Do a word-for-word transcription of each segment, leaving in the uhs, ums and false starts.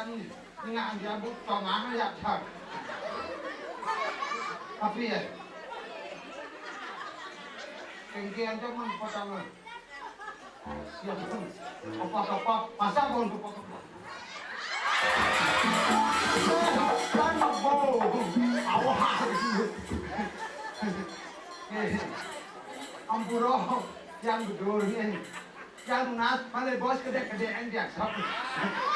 Nggak, dia bu, congang ya, Cak. Tapi ya, kengkian cuma potong. Ya, kepak-kepak, masa bon kepak-kepak. Eh, kan bohong. Awas. Eh, ampura, yang betul nih. Yang nunas, malah bos kedek-kedek yang biasa.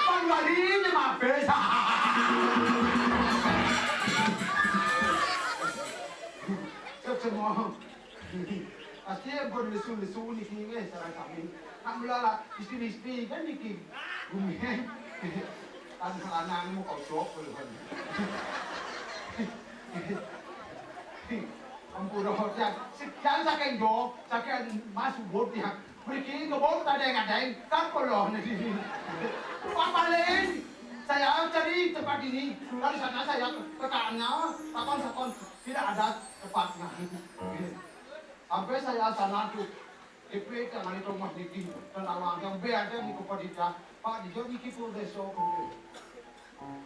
Pan walinya mabes. Cek semua. Pasti yang pun lesu-lesu niki weh, sareng sami. Nak melala, istri-istri kan niki. Bumi. Anak-anak mau kocok, belum. Ampun, roh, ya. Sekian saking do, saking Mas Ubud, ya. Mriki kebon tadeng-adeng, kan kula niki. Pak Paling, saya cari tempat ini. Dari sana saya ke K A-nya, takon-takon, tidak ada tempatnya. Sampai saya sana tuh, D P tangani rumah niki, dan awang yang B ada di Kepodita, Pak Dijo niki pun desa pun.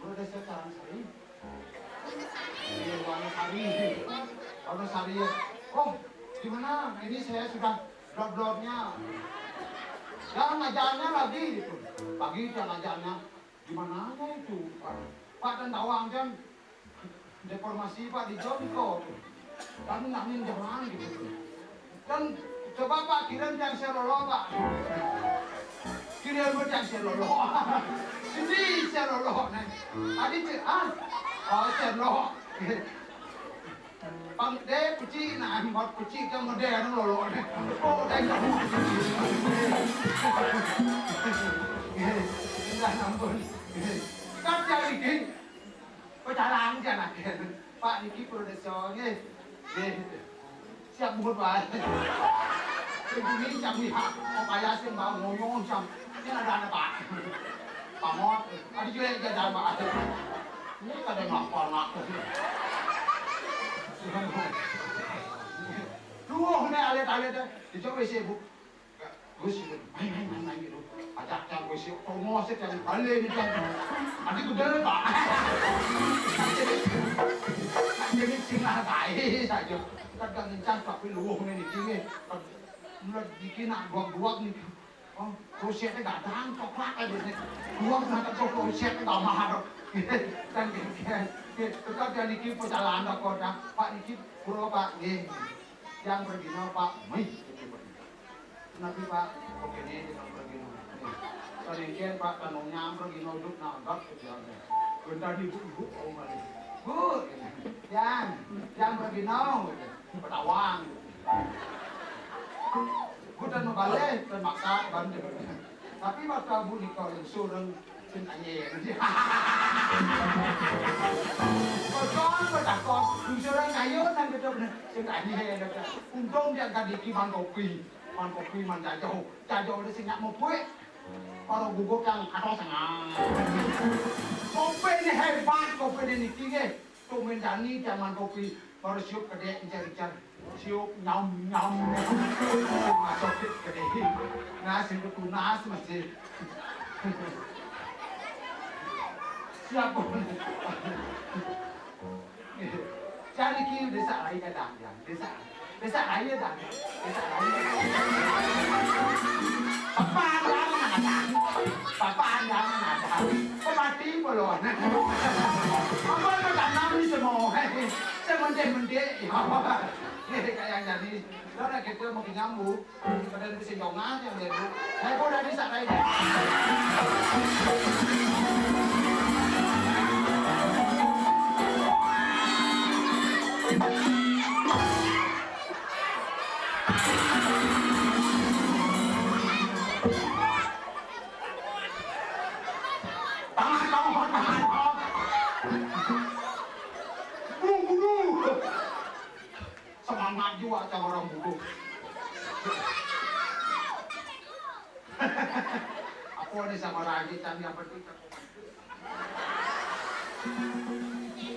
Pun desa Carangsari. Iya, Wonosari. Wonosari. Oh, gimana? Ini saya sudah blot-blotnya. Ya, ngajarnya lagi gitu. Pagi dia ngajarnya. Di mananya itu, Pak? Pak dan tawang kan deformasi, Pak, di Jomko tuh. Kan nangin jalan gitu. Dan coba, Pak, kirim yang serolo, Pak. Kirim yang serolo. Sini serolo, nih. Tadi cek, ah, oh, serolo. Pang de peci na mot peci ke modern lolo ne. Oh, dai tahu. Nggih, nggih, ampun. Nggih. Kan jam iki pecalang jan akeh. Pak niki produser nggih. Nggih. Siap buat wae. Ini jam lihat, oh, payah sih, Mbak, ngoyong jam. Ini ada anak, Pak. Pamot, ada juga yang jajan, Pak. Ini kada ngapa-ngapa. Duh, ini alit-alit deh. Dicoba sih, Bu. Gus, main, main, main, main gitu. Ajak yang gue sih, oh, mau sih yang balik nih, yang. Nanti gue dulu, Pak. Jadi, singgah baik saja. Kadang ngencang, tapi luwuh ini, ini. Mulai bikin nak dua-dua nih. Oh, krosetnya gadang, coklat aja nih. Dua nak coklat krosetnya gak mahal. Dan tetap yang niki perjalanan kok dah. Pak niki pura, Pak, nggih. Yang pergi no, Pak, mih. Napi, Pak, oke nih, yang pergi no. Paningken, Pak, tanungnya pergi no duk nagak kerjanya. Bentar ibu-ibu, oh, mari. Bu, yang, yang pergi no. Petawang. Bukan mabalih, termaksa bandel. Tapi waktu Abu nikah yang sureng, sing ayer. Kocok, kocok, yang sureng kayu, nang gitu, sing ayer. Untung dia angkat diki man kopi, man kopi, man jajo. Jajo udah sing nyak mau kue. Kalau gugup yang atau sengah. Kopi ini hebat, kopi ini niki, nggih. Tumen dani zaman kopi, baru siup kedek encer-encer. Siup nyam-nyam. Masuk kedek. Nah, sing tunas masih. Siap. Cari ki desa lain kadang, ya. Desa. Desa lain, ya. Desa lain. Papa ada mana ada? Papa ada mana ada? Kok mati belum? Apa itu tanam di semua? Saya mendek-mendek. Ya. Kayak jadi. Karena kita mau nyambung. Pada di sing dong aja, ya, Bu. Saya kok udah bisa kayak gitu. Tangan kamu, tangan kamu. Bunuh, bunuh. Semangat juga sama orang bunuh. Apa nih sama raja, cang yang penting tak.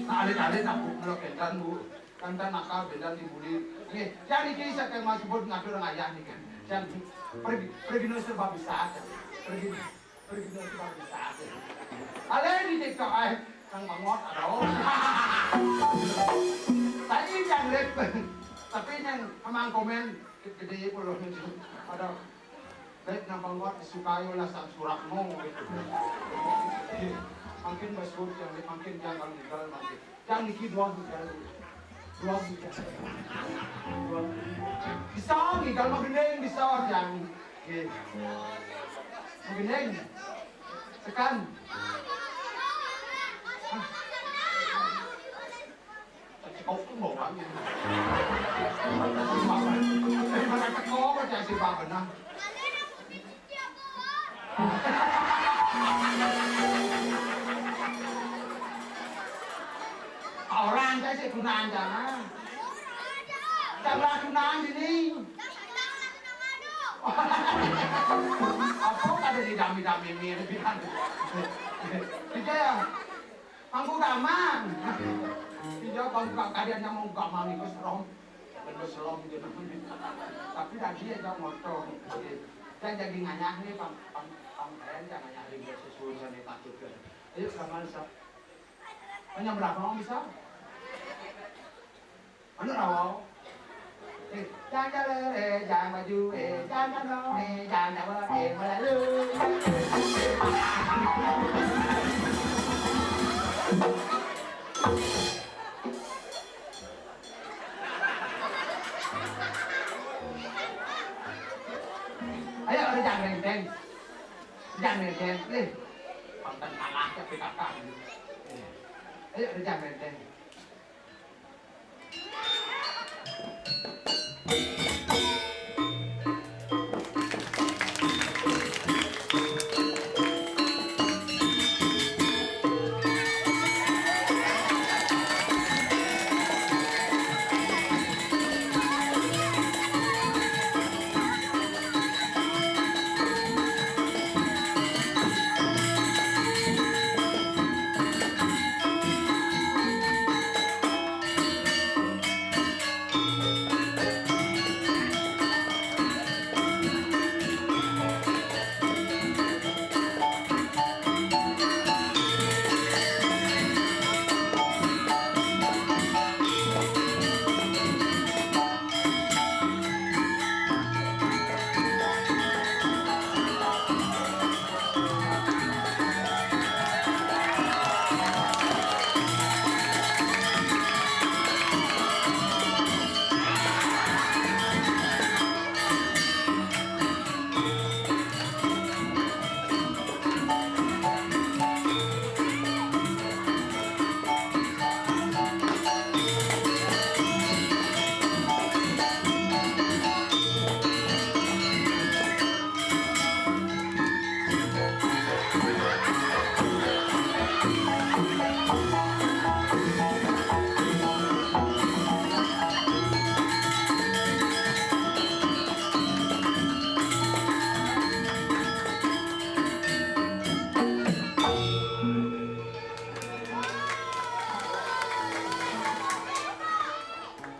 Nah, alit-alit aku kalau kendan, Bu. Kan, kan nakal, bendan dibully. Nggih, yang iki saking Mas Bud ngatur ayah nih kan. Yang pergi, pergi no serba bisa aja. Pergi. Alé di TikTok ae, nang mengot, aduh. Tadi yang rap, tapi yang emang komen gede puluh itu. Aduh. Baik nang mengot disukai oleh sang surakmu gitu. Makin besut yang makin jangan legal makin. Yang niki dua bulan. Dua bulan. Dua bulan. Bisa nih kalau mau gendeng bisa yang. Oke. Mau gendeng. Tekan. Cekok tuh mau kan. Mana cekok aja sih Pak benar. Orang saya sih gunaan sana. Jangan gunaan ini. Apa kada didami-dami mirip kan? Tidak ya. Pangku gaman. Iya, pangku kalian yang mau gaman itu serem. Bener selom gitu. Tapi tadi aja motor. Dan jadi nganyah nih, pang pang pang kalian jangan nganyah di susun sana patut. Ayo gaman sa. Hanya berapa orang bisa? Anu rawa. Eh, jangan lere, jangan maju, eh, jangan dong, eh, jangan apa, eh, melalui. Ayo, ada jangan renteng. Jangan renteng, eh. Konten kalah, tapi kakak. Ayo, ada jangan renteng.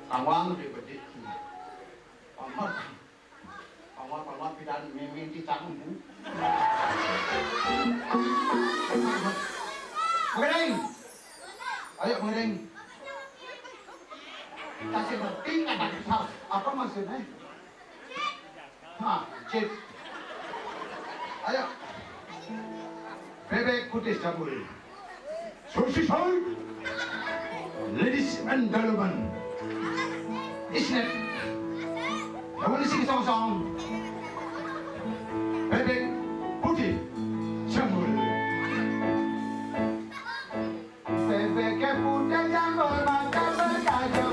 Awang di bedik. Pamat. Pamat, pamat, pidan mimin cicak embu. Mengiring. Ayo, mengiring. Kasih ngerti, kata apa maksudnya? Hah, cip. Ayo. Bebek putih campur. Sushi soy. Ladies and gentlemen. Isnet. Kamu di sini song-song. Bebek putih campur. Bebek putih campur mata berkaca.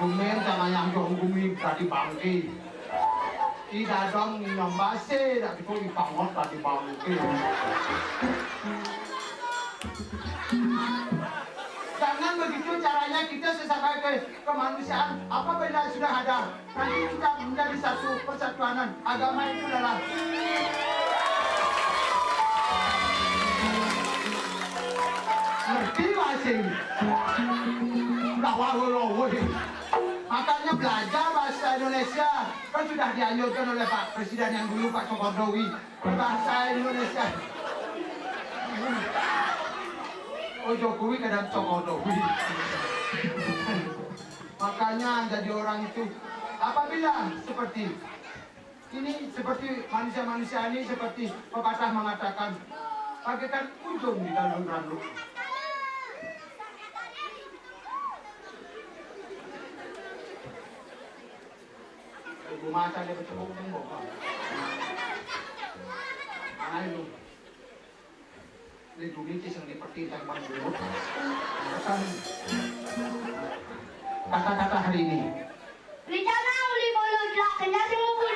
Kumen sama yang dong gumi tadi bangki. Tidak dong nyambase, tidak itu dipangot tadi bangki. Jangan begitu caranya kita sesama ke kemanusiaan. Apabila sudah ada, nanti kita menjadi satu persatuanan. Agama itu adalah ngerti bahasa ini. Udah wawe-wawe. Makanya belajar bahasa Indonesia. Kan sudah dianjurkan oleh Pak Presiden yang dulu, Pak Jokowi. Bahasa Indonesia. Oh, Jokowi kadang Jokowi. Makanya jadi orang itu, apabila seperti ini, seperti manusia-manusia ini, seperti pepatah mengatakan, bagaikan ujung di dalam randuk. Ibu macan dia bercebok tembok. Mana itu? Ini dunia yang dipertindak bang dulu. Kata-kata hari ini. Rencana uli bolo jelak kenyal si mukul.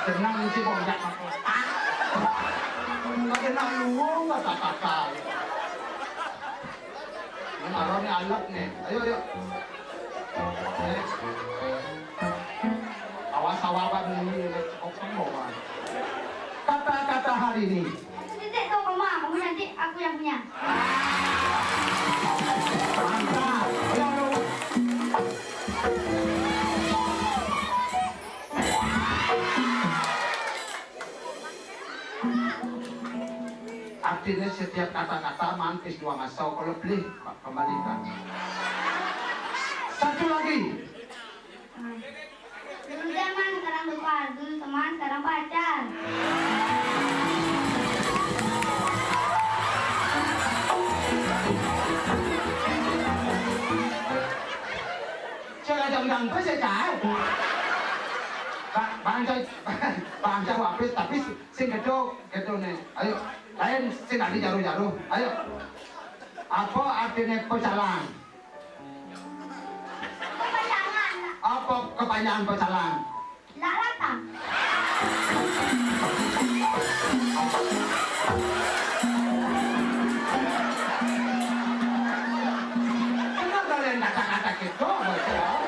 Tenang si bocah. Tenang lu, kata-kata. Ini arone alek nih. Ayo, ayo. Nih. Awas, awaban ini, kok kamu, Bang? Kata-kata hari ini. Titik tuh, kamu, kamu nanti aku yang punya. Mantap. Ayo, ayo. Artinya setiap kata-kata mantis dua masau kalau beli kembalikan. Satu lagi. Dulu zaman, sekarang tukar. Dulu teman, sekarang pacar. Saya jam jam saya cai. Bang, bang, saya, bang, saya wapis, tapi sing gedho, gedho nih. Ayo, lain sing tadi jaru-jaru. Ayo. Apa artinya pecalang? Apa kepanjangan pecalang? Laratan. Kenapa kalian kata-kata gitu, bocah?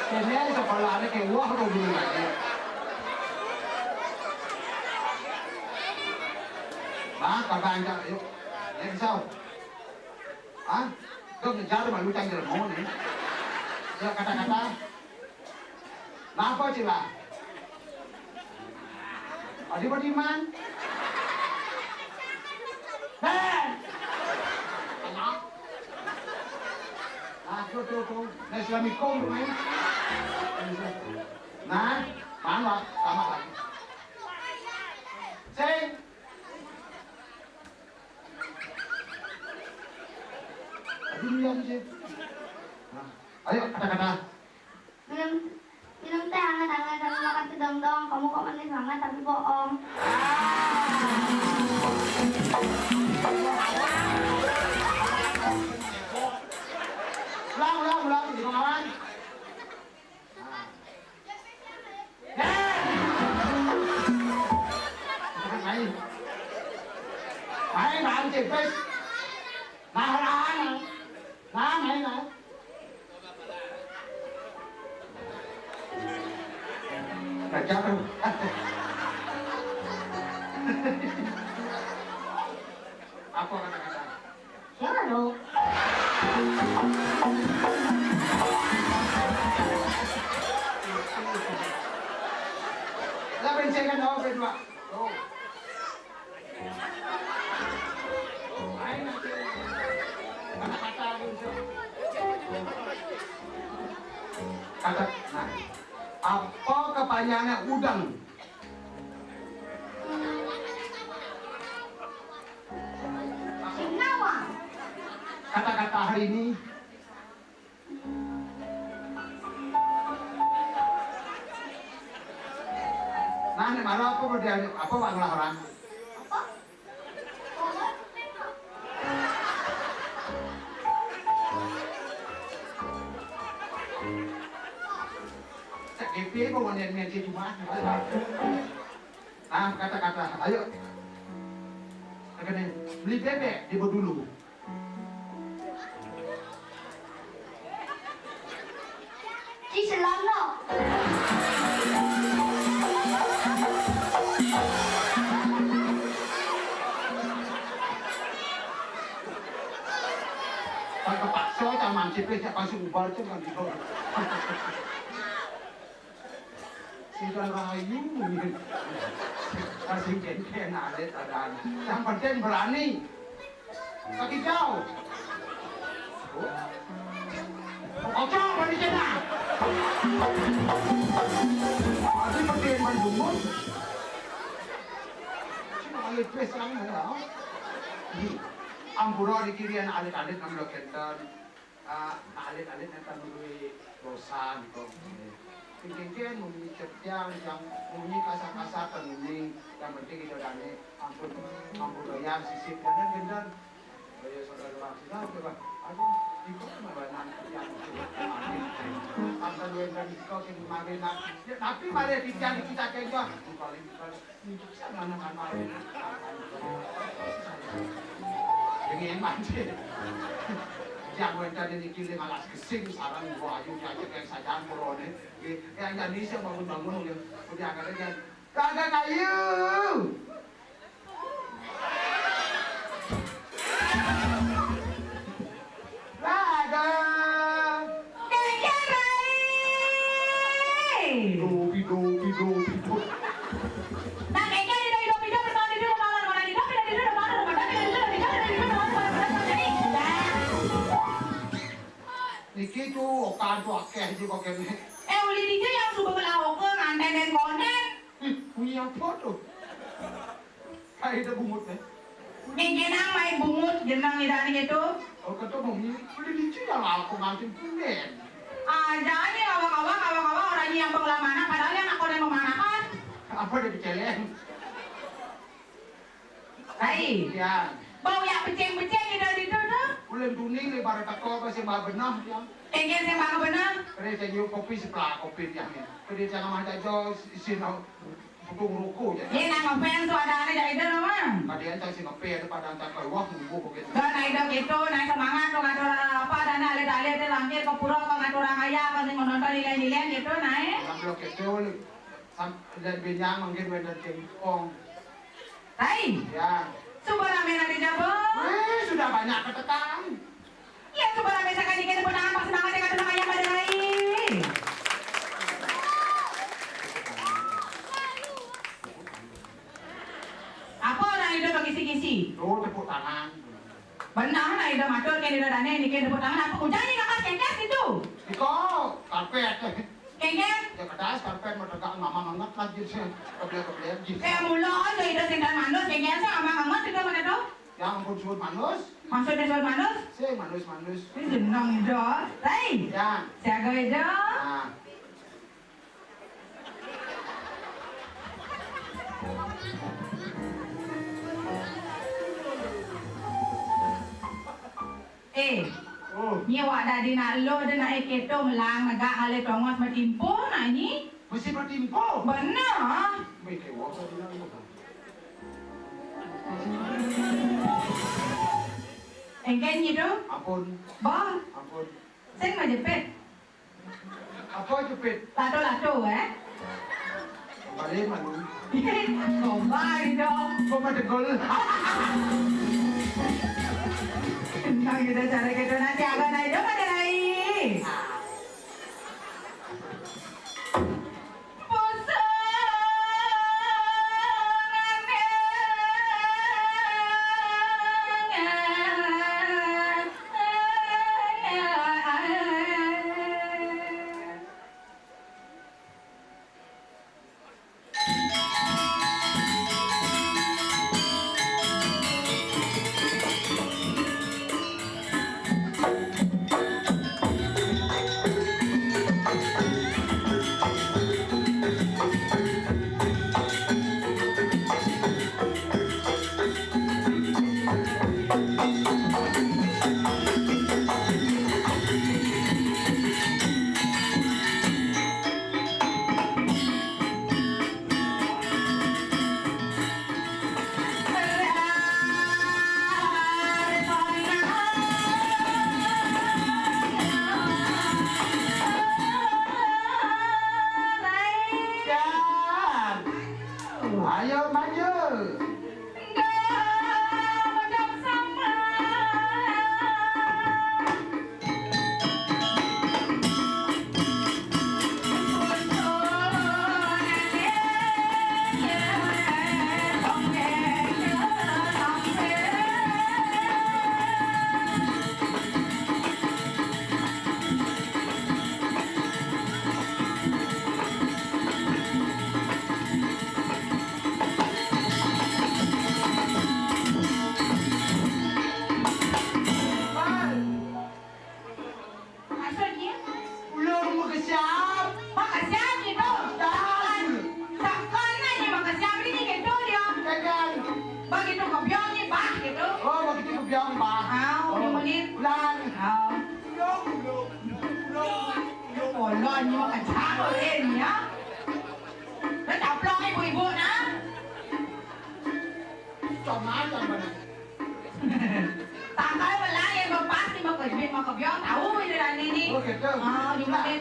Ini sekolahnya kayak wah, kok gini lagi. Bang, kagak ada, yuk. Ayo, kesal. Hah? Kau ngejar malu cangkir mau nih. Ya, kata-kata. Napa, Cila? Adi badiman? Hei! Nah, tuh, tuh, tuh. Nah, Islamikum, main. Nah, mana? Sama lagi. Sing. Aduh, iya, sih. Nah, ayo, kata-kata. Minum, minum teh hangat-hangat sambil makan sedondong. Kamu kok manis banget tapi bohong. Ulang, ulang, ulang, di pengawan. Nah. Main. Main, main, cepet. Nah, nah, nah. Nah, main, nah. Nah, jatuh. Apa kata-kata? Siapa dong? Lah, bensingan, oh, berdua. Tuh. Kata, nah, apa kepanjangannya udang? Si Kata-kata hari ini. Nah, nek malah apa model apa wak ngelah orang? Cek G P apa model main di rumah? Nah, kata-kata, ayo. Kata nih, beli bebek di dulu. Ci selam no. Kan kepaksa, cang mancip, cak pasti ubar, cang kan gitu. Sudah rayu. Kasih kengkeng alit ada. Yang penting berani. Kaki jauh. Oke, berani kena. Ada penting main bungut. Cuma alit pes lang ya. Ampura di kiri anak alit-alit nang lo kenten. Ah, alit-alit nang tanu duwe dosa gitu. Kengkeng munyi cetiang, yang munyi kasar-kasar, kan munyi, yang penting kita dane ampun, ampun doyan sisip, dan bener. Kaya saudara Laksana, coba, aduh, itu malah nang yang mantan wendang itu sing mari nak, ya, tapi malah dijadi kita kenjo, paling, paling, itu sih anak-anak mari nak, yang eman sih. Yang wendang ini kiling alas gesing, sarang buayu, yang cekek sajaan purone, yang jadi sih bangun-bangun, ya, udah angkat aja. Kagak kayu. Lah, ada. Kengkeng, Rai. Dobi, dobi, dobi, dobi. Nah, kengkeng di dobi, dobi, dobi, bertahan di dobi, malam, mana di dobi, di dobi, malam, mana di dobi, di dobi, malam, mana di dobi, malam, mana di dobi, malam, mana di dobi. Niki tuh, okan tuh akeh juga kene. Eh, uli dija yang suba kelahoke nganten den konden. Ih, bunyi apa tuh? Kayak ada bungut ya. Ning jenang main bungut, jenang idane gitu. Oh, kata bunyi, udah dicil yang aku ngantin punden. Ah, jangan nih, awang-awang, awang-awang, orang yang pengelamana, padahal yang aku yang memanakan. Apa dia diceleng? Hai. Ya. Bau ya peceng-peceng gitu, gitu tuh. Ulun tuning nih, para teko, apa sih, Mbak Benah, ya? Kengkeng sih, Mbak Benah. Kere saya yuk kopi, sebelah kopi, ya, nih. Kere saya nggak mau aja, isin, Putung ruko ya. Ye, nang ngefans tuh ada ane dari itu, Mang. Tadi aja sih ngepe ada pada ancak wah nunggu begitu. Don, ayo dong gitu, naik semangat tuh ngatur apa, ada ane alit-alit tuh langkir ke pura, ke ngatur orang kaya, apa sih menonton nilai-nilai gitu, naik. Nang blok gitu, sam-, dan benyang mungkin wendel jengkong. Hai. Ya. Suba rame nanti jabo. Weh, sudah banyak ketekan. Iya, coba rame sakali kene tepuk tangan pas semangat ya, kata ayam pada lain. Apa orang itu bagi kisi-kisi? Tuh, tepuk tangan. Benar, nah, itu matur, kene udah dane, ini kene tepuk tangan, apa hujan nih, kakak, kengkes gitu? Iko, karpet. Kengkes? Ya, kedas, karpet, mau tegak, mama ngenget lagi, sih. Keblek-keblek, gitu. Eh, mula aja, itu sing manus, kengkes, sama ngenget, itu mana tuh? Ya ampun, suwun manus. Maksudnya suwun manus? Sing manus-manus. Ini jeneng, Ida. Hei. Ya. Siaga, Ida. Nah. Eh. Oh. Nyi wak dadi nak lo, de nak eke to melang negak ngale tongos metimpo nak nyi. Mesti metimpo? Bener. Meh kewok tadi nak lo. Engken nyi tu? Ampun. Bah. Ampun. Sing majepit. Apa jepit? Lato-lato, eh? Balik malu. Gombal dong. Kok pada gol? Tentang kita cara kita nanti agak naik dong ada naik. Nyu kecak ulin ya. Wis caplok ibu-ibu nah. Macam-macam bener. Tangkal belah yang lepas ni mau kejepit mau kebiong tahu ini dan ini. Oh, gitu. Ah, gimana?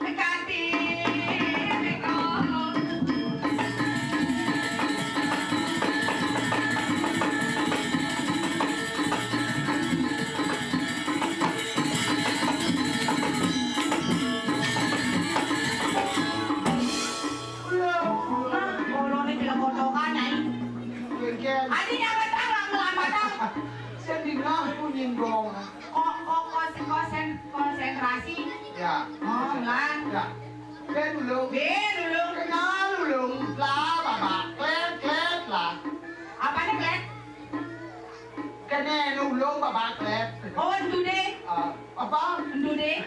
Kati, beko. Nah, bolone jelek kotokan, ai. Adi nyamet ah, ngelambat ah. Sing dingah ku nyinggung. Kok, kok, kos-, konsen-, konsentrasi? Ya. Oh, lan. Ya. Ben ulung. Ben ulung. Kenal ulung. Lah, babak. Klet, klet lah. Apane klet? Kene ulung babak klet. Oh, entu deh. Ah, apa? Entu deh.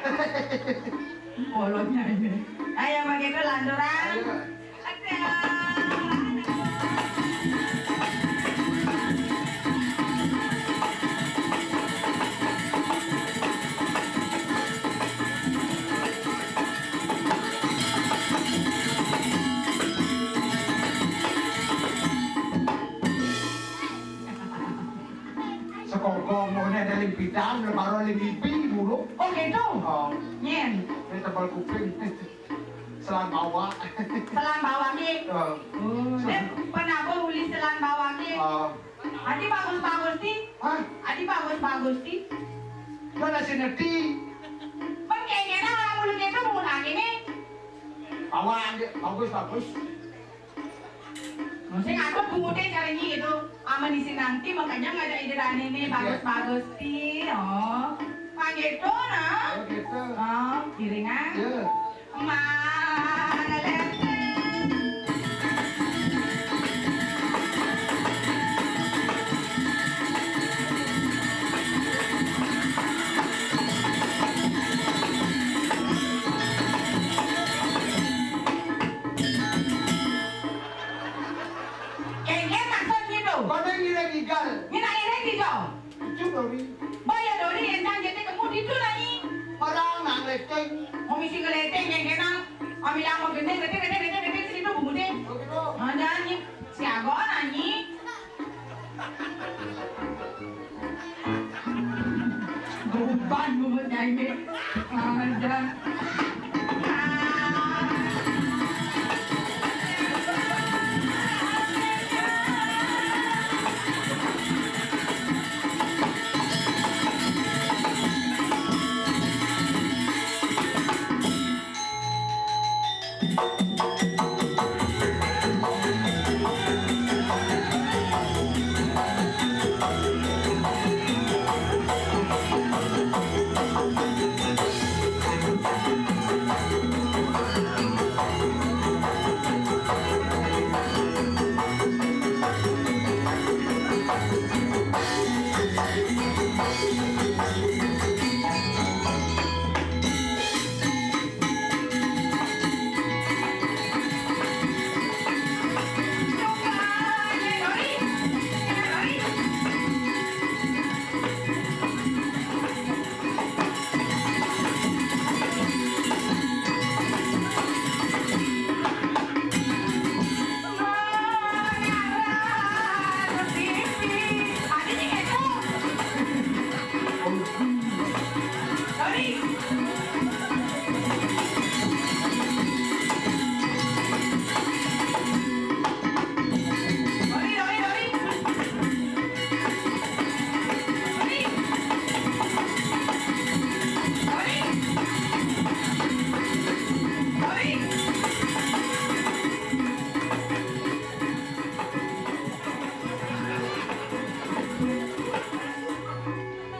Bolonnya ini. Ayo, begitu lanturan. Ayo. Sekongkong ngene ada limpitan, baru limpipi dulu. Oh gitu? Oh. Nyen. Ini tebal kuping. Selang bawah. Selang bawah ki. Oh. Oh, nek penabur uli selang bawah ki. Oh. Adi bagus-bagus ti. Hah? Adi bagus-bagus ti. Mana si Neti? Kan kayaknya orang mulut itu mau nanya nih. Bawah, bagus-bagus. Sing aku bunguté cari nyi gitu. Aman isin nanti makanya ngajak ide Rani nih bagus-bagus ti. Oh. Pang gitu nah. Oh, gitu. Oh, kiringan. Iya. Mana lete. Kengken maksud nyitu. Pada ngiring igal. Ngina iring dijo. Ucup dori. Baya dori yang cang jete kemu ditu nanyi. Orang nang leteng. Mau misi ngeleteng kengken nang. Kami yang mau gendeng leteng leteng leteng leteng situ bunguté. Oh gitu. Ada nyi. Si Ago nanyi. Beban bobot nyai. Ada.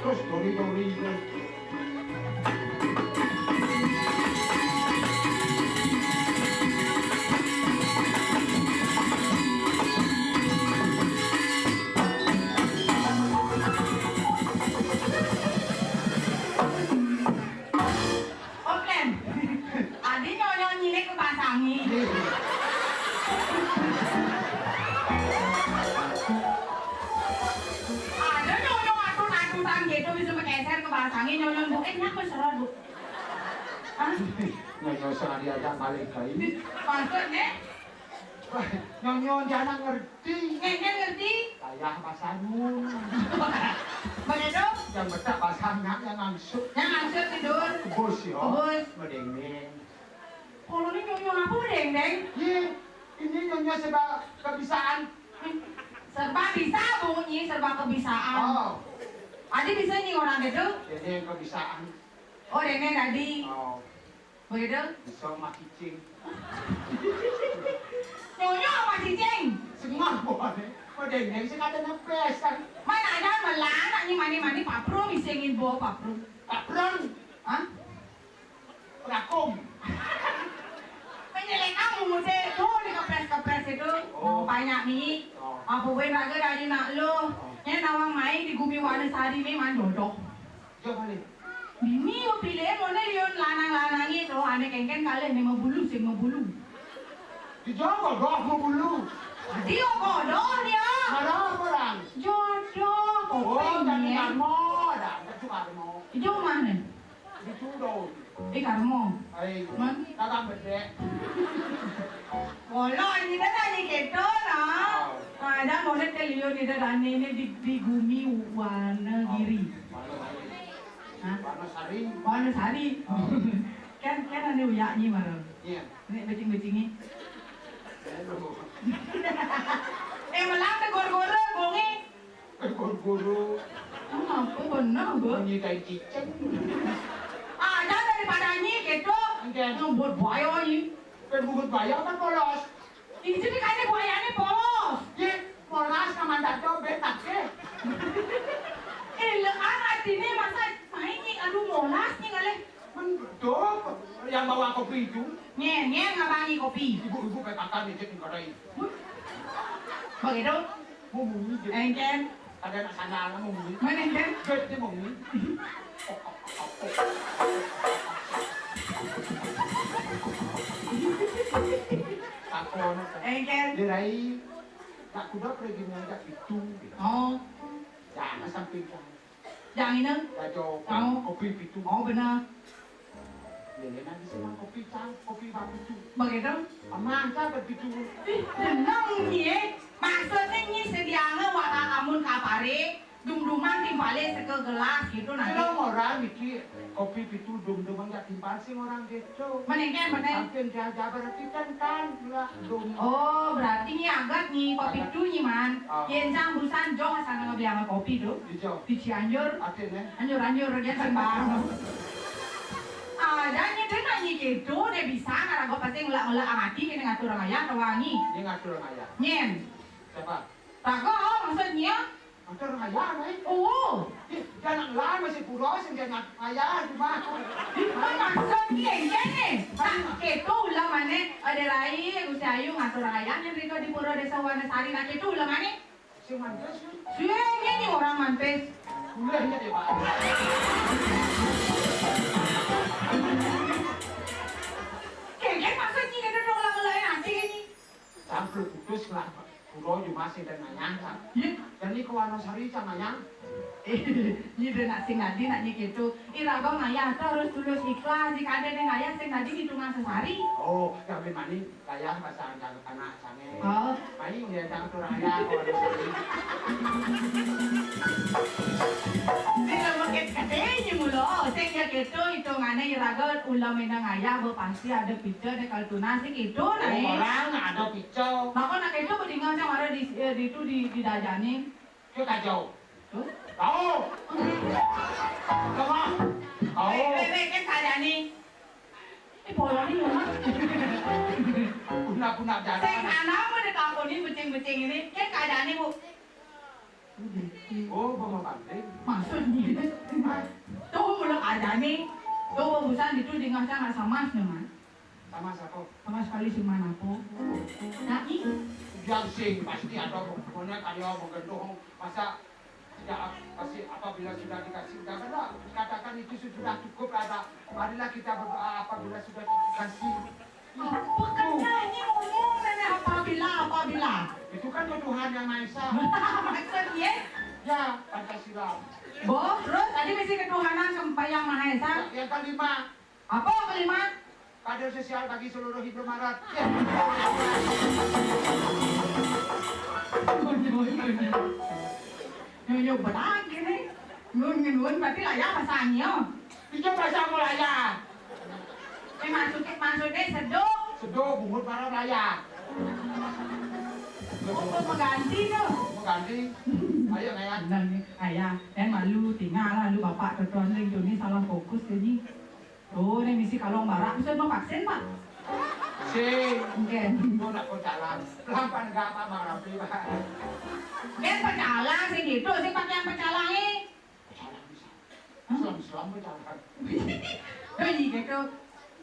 Terus dori-dori terus. Oke. Adi nyonyo nyilik kepasangi. Ada nyonyo atut-atutan gitu bisa bergeser kepasangi nyonyo bu. Eh, nyak mesra, Bu. Hah? Nyonya sing diajak balik kai. Maksudnya? Nyonya dia anak ngerti. Ngenyen ngerti? Kayah bahasa Nun. Begitu? Yang betak bahasa anak yang ngangsut. Yang ngangsut tidur. Kebus ya. Kebus. Bedengdeng. Kalau ini nyonya apa bedengdeng? Ye, ini nyonya serba kebisaan. Serba bisa bunyi, serba kebisaan. Oh. Adi bisa nyi orang gitu? Jadi yang kebisaan. Oh, dengdeng tadi. Oh. Begitu? Bisa mah cicing. Nyonya apa cicing? Sengah buahnya. Kok dengdeng sih kata nepes kan? Mana ada melang, nak nyi mani-mani paprum, isengin bawa paprum. Paprum? Hah? Rakum. Menyelek kamu, Mude. Tuh, dikepres-kepres itu. Oh. Mau banyak nih. Oh. Apa gue raga dari nak lo? Oh. Nya nawang main di gumi warna sari nih, man jodoh. Jauh kali. Bini, pilih, mau nih liun lanang-lanang itu. Ane kengken kali nih, mau bulu sih, mau bulu. Di Jawa, godoh, mau bulu. Dia bodoh dia. Marah orang. Jodoh, Oh, kopeng, tapi ya. Karmo, ada, ada tuh karmo. Ijo mana? Di Tudo. Di karmo. Ai, Man? Kakak bedek. Wala, ini dah nyanyi keto lah. Ah. Ah, dah boleh teh liun ini dah ini di, di gumi warna giri. Warna Sari. Hah? Warna Sari. Warna Sari. Ah. Kan, kan ada uyak ni, Mara. Iya. Ni becing-becing ni. Aduh. Eh, melang tegor-gora, bongi. Guru-guru. Apa benar, Bu? Bunyi tai cicing. Ah, ada daripada nyi gitu. Oke. Ngebut buaya nyi. Kan bungut buaya kan polos. Ini jadi kayaknya buayanya polos. Ye, polos sama dato betak ke. Eh, lekan artinya masa main nyi, aduh molas nyi ngalih. Mendok yang bawa kopi itu. Nyen, nyen ngabangi kopi. Ibu-ibu petakan nih, cek nih, kadai. Begitu? Mau bunyi, cek. Engken. Ada anak sandal, mau bunyi. Mana engken? Cek, dia mau bunyi. Takon. Engken. Dia rai. Tak kuda pergi ngajak itu. Oh. Jangan sampai kan. Yang ini? Kacau. Tahu. Kopi pitu. Oh, benar. Lelena bisa nang kopi cang, kopi bak pitu. Begitu? Amang cang bak pitu. Ih, tenang nyi, eh. Maksudnya nyi sedianya wak amun kapare, dum-duman timpale seke gelas gitu nanti. Kalau orang mikir kopi pitu dum-duman nggak timpal sih orang gitu. Mendingan, mending. Sampai dia jabar kita kan, lah, dum. Oh, berarti nyi agat nyi, kopi Agat. Tu nyi, man. Ah. Yen sang busan joh sana ngebiang kopi tu. Ijo. Di Cianjur. Ate ne. Anjur-anjur, dia sing bareng. Ah, dan nyi tu nak nyi gitu, dia bisa ngarago pasti ngelak-ngelak amati kena ngatur ayah ke wangi. Dia ngatur ayah. Nyen. Siapa? Rago, maksudnya? Ngatur ayah, ne? Oh. Ih, dia anak ngelar masih pulo, sing dia ngat-, ayah cuma. Maksudnya, iya, ne. Nah, gitu ulah mana ada rai, Gusti Ayu ngatur ayah, yang riko di Pura Desa Warnasari, nah, gitu ulah mana? Sing mantes, kan? Sing, ini orang mantes. Boleh, ya, ya, Pak. Kengken maksudnya gitu dong, lah, mulai nanti ini. Campur putus lah, Pak. Kulo cuma sing dan nanyang, Pak. Iya. Dan ini ke Warnasari, cang nanyang. Ini dia nak sing nadi, nak nyi gitu. Irago ngayah tu harus tulus ikhlas. Jika ada yang ngayah, sing nadi hitungan sesari. Oh, ya, memang ini. Kayah bahasa anak sange. Oh. Paling dia jangan turun ayah kalau ada sakit. Sing lembekit katanya mulu. Sing ya gitu, hitungane iraga ulah menang ayah, be pasti ada pica deh kalau tunas sih gitu, nah, eh. Orang ada pica. Maka nak itu bedingan cang ada di, eh, di itu di, di dajane. Ke kajau. Hah? Tahu. Tengah. Tahu. Weh, weh, weh, kan kajane. Eh, polani ya, Mas. Pundak-pundak jalan. Sing anak mau ditakoni becing-becing ini, kan keadaannya, Bu? Oh, Mama Pantai. Maksudnya? Hah? Tuh, mula keadaannya. Tuh, bagusan itu di ngasa nggak sama, Mas. Sama siapa? Sama sekali sing manapa? Nah, ih. Biar sing, pasti ada pokoknya kaya menggendong. Masa tidak pasti apabila sudah dikasih, tidak ada. Dikatakan itu sudah cukup ada. Marilah kita berdoa apabila sudah dikasih. Apa kan nyanyi ngomong nenek apabila, apabila? Itu kan ke Tuhan yang Maha Esa. Maksudnya? Ya, Pancasila. Bo, terus tadi misi ketuhanan sama yang Maha Esa? Yang kelima. Apa kelima? Kader sosial bagi seluruh Indomaret. Nyunyuk benar gini. Nun ngenun berarti lah ya pasangnya. Itu pasang mulai ya. Eh, maksudnya, maksudnya seduk. Seduk bungut para raya. Apa mengganti tu? Mengganti. Ayo, Naya. Benar ni. Ayah, dan malu tinggal lah lu bapak tuan ling tu ni salah fokus ke ni. Oh, ni misi kalong barak. Bisa mau vaksin, Pak? Si. Okey. Mau nak pecalang. Lampan gak apa marapi, Pak. Kan pecalang sih gitu, sih pakaian pecalang ni. Pecalang bisa. Hah? Selam-selam pecalang. Oh, iya gitu.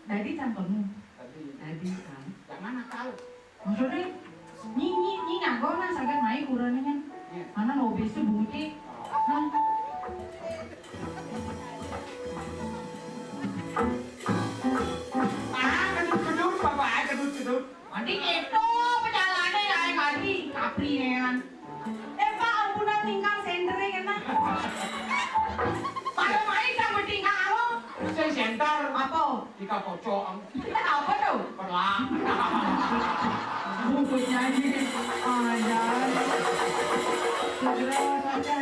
Tadi cangkemmu. Tadi. Tadi, kan. Jangan nakal. Maksudnya, nyi, nyi, nyi nyago nah sagan mai kurangnya kan. Iya. Mana lo besu bunguti. Nah. Ah, kedut-kedut, bapak, kedut-kedut. Mandi itu pejalannya ya, kali, kapri kan. Eh, Pak, ampunan tinggal sendere kena. Pada main sama tinggal lo. Saya center. Apa? Tiga pocong. Apa tu? Perlang. Buku nyanyi. Ajar. Segera saja.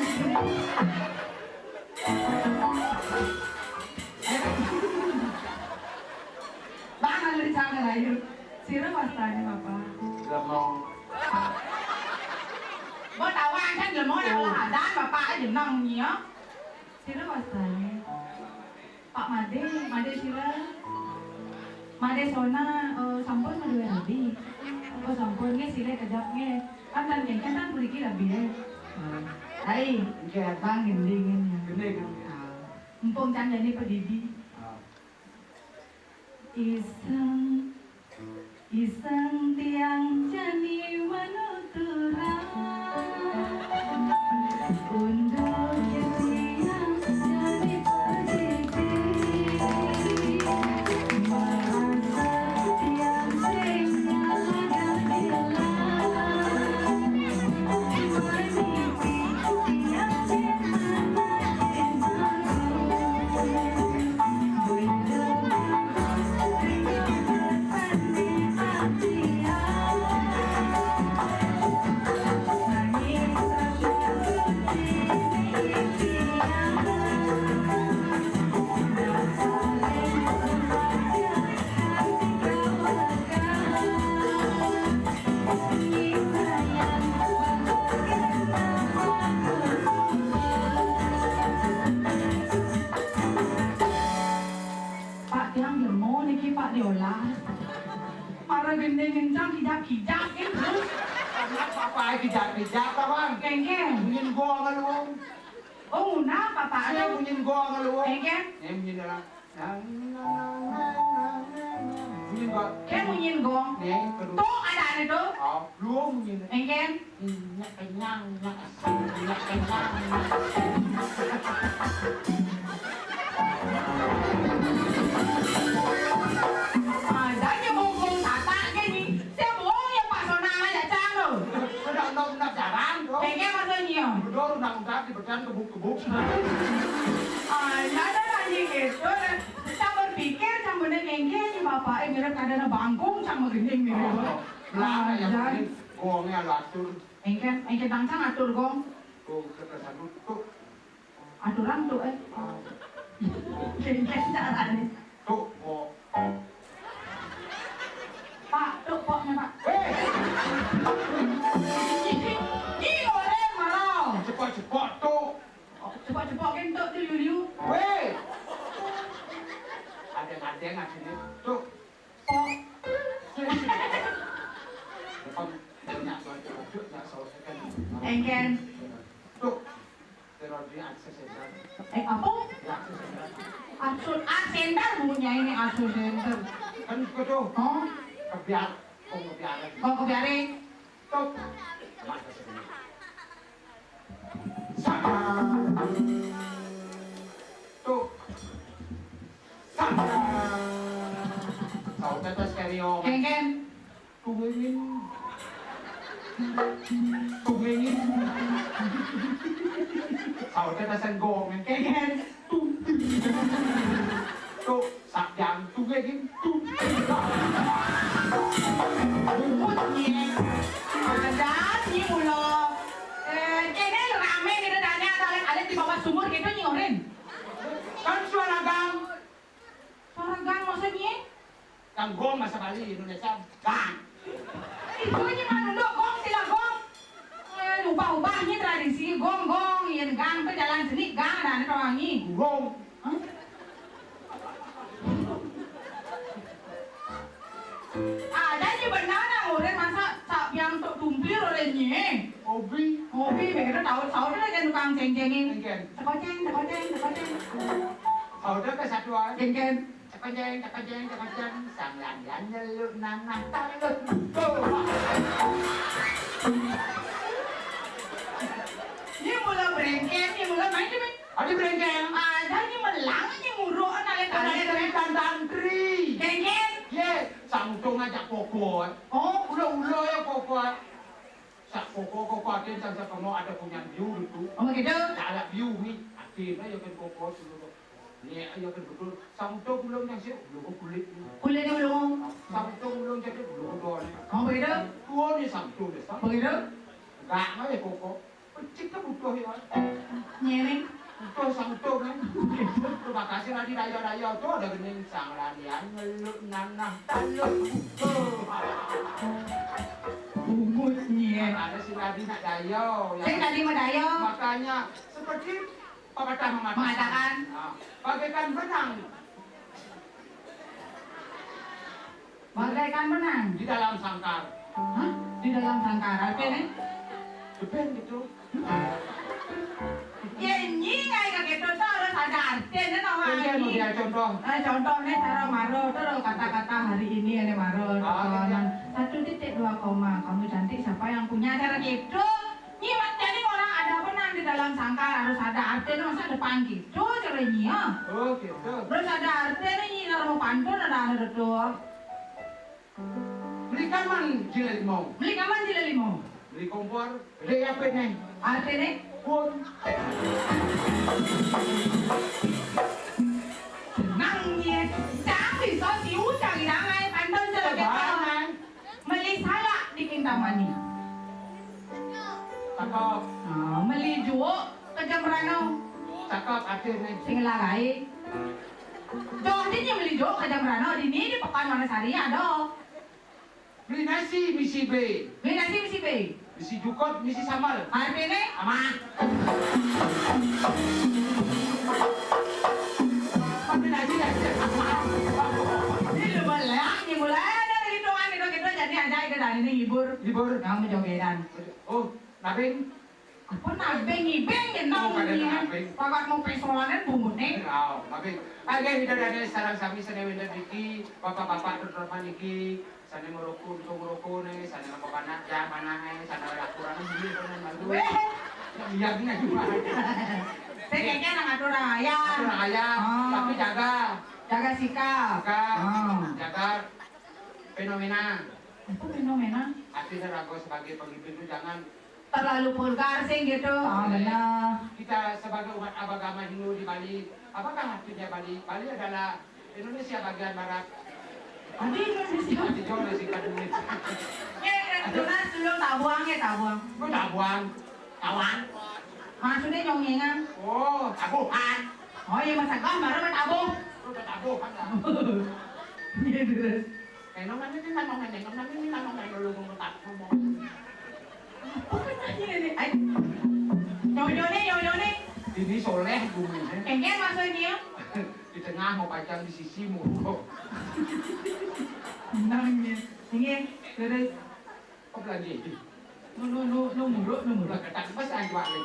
Bang, ada cara lain. Sira wastane, Bapak? Lemong. Mbok tawakan lemong nang lah adan, Bapak aja nang ya. Sira wastane? Pak Made, Made sira? Made Sona, eh, sampun maduwe rabi? Oh, sampun nggih, silih kedap nggih. Kan tan kengken tan mriki rabi ya. Hai, nggih, Bang gendingan ya. Gending. Ah, mumpung tan jane pedidi. Ah. Iseng, iseng tiang jani manuturan. Unduk tiang jani pedidi. Merasa tiang sing ngalagak. Pak, tiang lemo niki, Pak, diolah. Para gending kencang, kijap-kijap, gitu. Karena apa ae kijap-kijap, ta, Bang? Kengkeng. Munyin gong, lu. Oh, nguna, Pak, Pak. Saya munyin gong, lu. Kengkeng. Nih, munyin dah. Nang, nang, nang, nang, nang, nang. Munyin gong. Kayak munyin gong. Nih, kedua. Tuh, ada, ada tuh. Oh, lu munyin. Kengkeng. Minyak kenyang, minyak asin, minyak kenyang, minyak asin. Adanya bongkong tatak ke ni. Saya bohong ya Pak Sona aja cang tu. Sudah undang-undang jarang tu. Kayaknya masa ni ya. Betul undang-undang di badan kebuk-kebuk. Ah, ada lagi gitu. Saya berpikir cang bener kengkeng ni bapak eh mirip ada na bangkung cang begending ni. Oh, lah, yang penting gongnya latur. Engken, engken tangkang atur gong. Tuh, kita sambut. Tuh. Aturang tuh, eh. Engken carane. Tuh, kok. Pak, tuh, poknya, Pak. Hei! Ih, ih, oleh marah. Cepat-cepat, tuh. Cepat-cepat, kan, tuh, tuh, liu-liu. Weh! Ada-ada nggak sini? Tuh. Engken. Eh, apa? Aksur, aksender bunyi ini aksur sender. Kan itu tuh. Oh? Kebiar, oh, kebiaran. Oh, kebiaran. Tuh. Sak. Tuh. Sak. Saute ta stereo. Kengken. Tungengin. Tungengin. Saute ta senggong. Kengken. Tuh. Tuh, sak jam. Ame nira dane ada alit-alit di bawah sumur gitu nyi ngorin. Kan suara gang. Suara gang maksudnya? Gang gong bahasa Bali, Indonesia gang. Itu nyi manunduk gong sila gong. Eh, ubah-ubah nyi tradisi gong gong, yen gang tuh jalan seni gang ada ane wangi. Gong. Hah? Ada nyi benar nang urin masa sak biang tok tumplir oleh nyi. Hobi. Hobi, begitu tahu, tahu tuh aja tukang ceng-cengin. Ceng-ceng. Tekoceng, tekoceng, tekoceng. Tahu tuh ke satu aja. Ceng-ceng. Tekoceng, tekoceng, tekoceng. Sang landian nyeluk nanah taluk. Tuh. Nyi mula brengkeng, nyi mula main deh, main. Ada brengkeng. Ada nyi melang, nyi muruk, nale kale. Tantri, tantri. Geng-geng. Ye, sang utung ngajak kokot. Oh. Ulo-ulo ya kokot. Sak kokot, kokot atin sang sak kemo ada punya biu gitu. Oh, gitu. Tak ada biu ni. Atin aja kan kokot dulu. Ni aja kan betul. Sang utung belum yang sih, belum kulit ni. Kulitnya belum. Sang utung belum jadi, belum dua ni. Oh, begitu. Dua ni sang utung deh, sang. Begitu. Enggak, enggak ya kokot. Pecik ke butuh ya. Nyering. Butuh sang utung kan. Terima kasih lagi daya-daya tu ada gening sang landian ngeluk nanah taluk butuh. Bungut nyi. Ada si tadi nak daya. Sing tadi medaya. Makanya seperti pepatah mengatakan. Mengatakan. Ah, bagaikan benang. Bagaikan benang. Di dalam sangkar. Hah? Di dalam sangkar. Artinya? Depend gitu. Ya, nyi ngai ka gitu tuh harus ada artinya, no, Ini mau nyi. Dia contoh. Eh, contohnya cara maro tuh, kata-kata hari ini ada maro. Ah, iya. Satu titik dua koma. Kamu cantik, siapa yang punya, cara gitu. Nyi mat jadi orang ada benang di dalam sangkar harus ada artinya, masa depan gitu, cara nyi ya. Oh, gitu. Terus ada artinya nyi, naro pantun ada, ada tuh. Beli kaman jilid limau. Beli kaman jilid limau. Beli kompor, beli apa nih? Artinya? Pun. Tenang ye. Cang bisa siu cang idangai pantun celaka. Meli salak di Kintamani. Cakep. Ah, meli juuk ke Jembrana. Cakep, artinya. Sing larai. Jauh di meli juuk ke Jembrana, di ni di Pekan Wonosari ada. Beli nasi misi B. Beli nasi misi B. Misi jukut, misi sambal. Artinya? Aman. Beli nasi, nasi. Ini lu boleh, ini mulai ada hitungan itu kita jadi aja itu dari ini hibur. Hibur. Kamu jogedan. Oh, nabing. Apa nabing ibing ya? Oh, kada nabing. Pakat mau pesolannya bungut nih. Oh, nabing. Oke, kita dari sarang sami sene wenda niki, bapak-bapak terhormat niki, sane merukun, merukun nih, sane apa mana, ya mana nih, sane ada kurang ini, kurang baru. Weh. Iya, ini juga. Saya kayaknya anak atur ayam. Atur ayam, oh. Tapi jaga. Jaga sikap. Sikap. Oh. Jaga fenomena. Apa fenomena? Artinya ragu sebagai pemimpin itu jangan terlalu vulgar sih gitu. Oh, benar. Kita sebagai umat agama Hindu di Bali, apakah artinya Bali? Bali adalah Indonesia bagian barat. Ada Indonesia. Ada juga sih kan Indonesia. Ya, ya, tunas dulu tabuang ya, tabuang. Oh, tabuang. Tawang. Maksudnya nyongengan. Oh, tabuhan. Oh, iya, masa gah baru tabuh. Udah tabuhan lah. Iya, terus. Enong nanti ini nanong, enong nanti ini nanong, enong lu ngomong tak ngomong. Apa namanya ini? Ay. Nyonyone, nyonyone. Ini soleh gurunya. Kengken maksudnya? Di tengah mau pacang di sisi mau. Nangis. Ini terus. Apa lagi? Nu, nu, nu, nu muruk, nu muruk. Ketak pas aja lagi.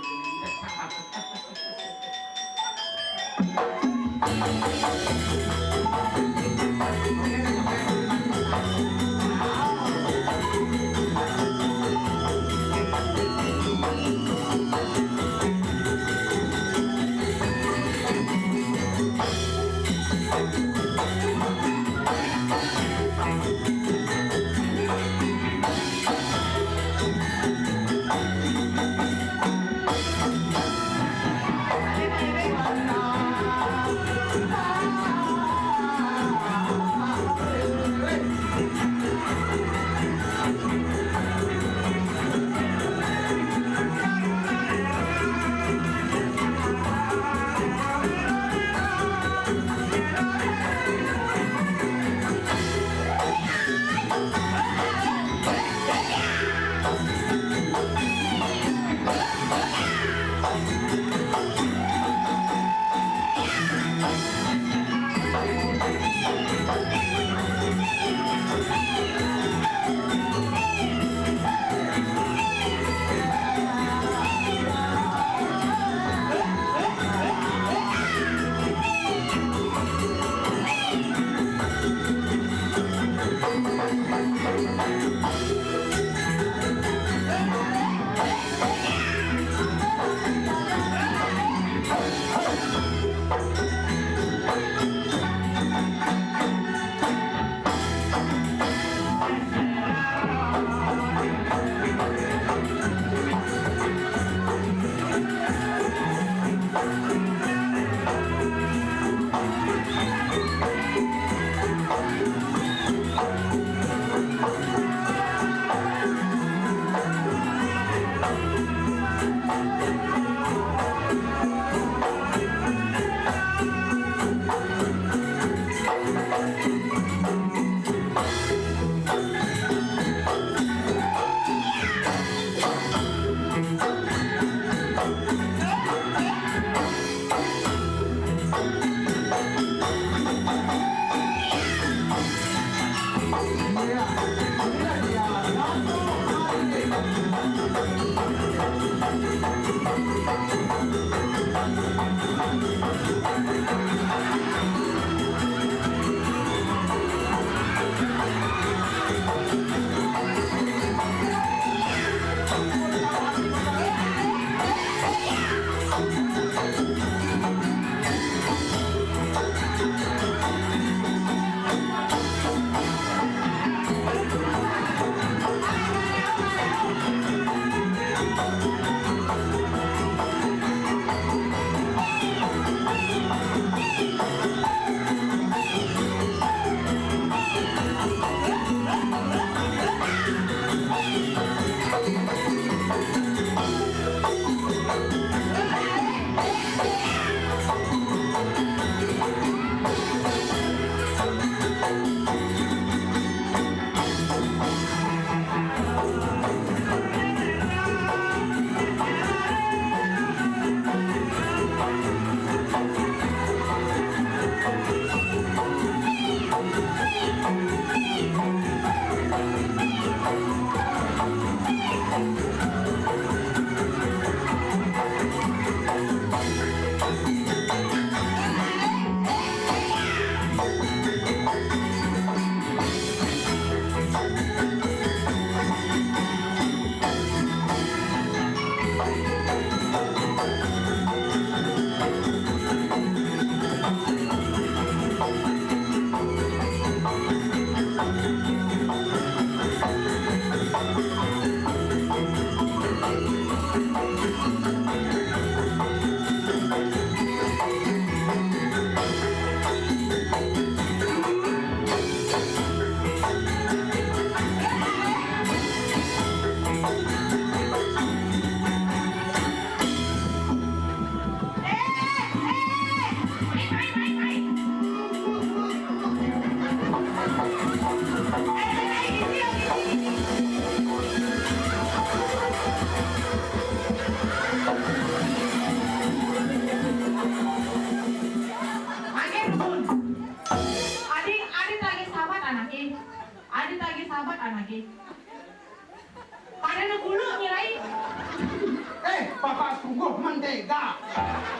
Mentega.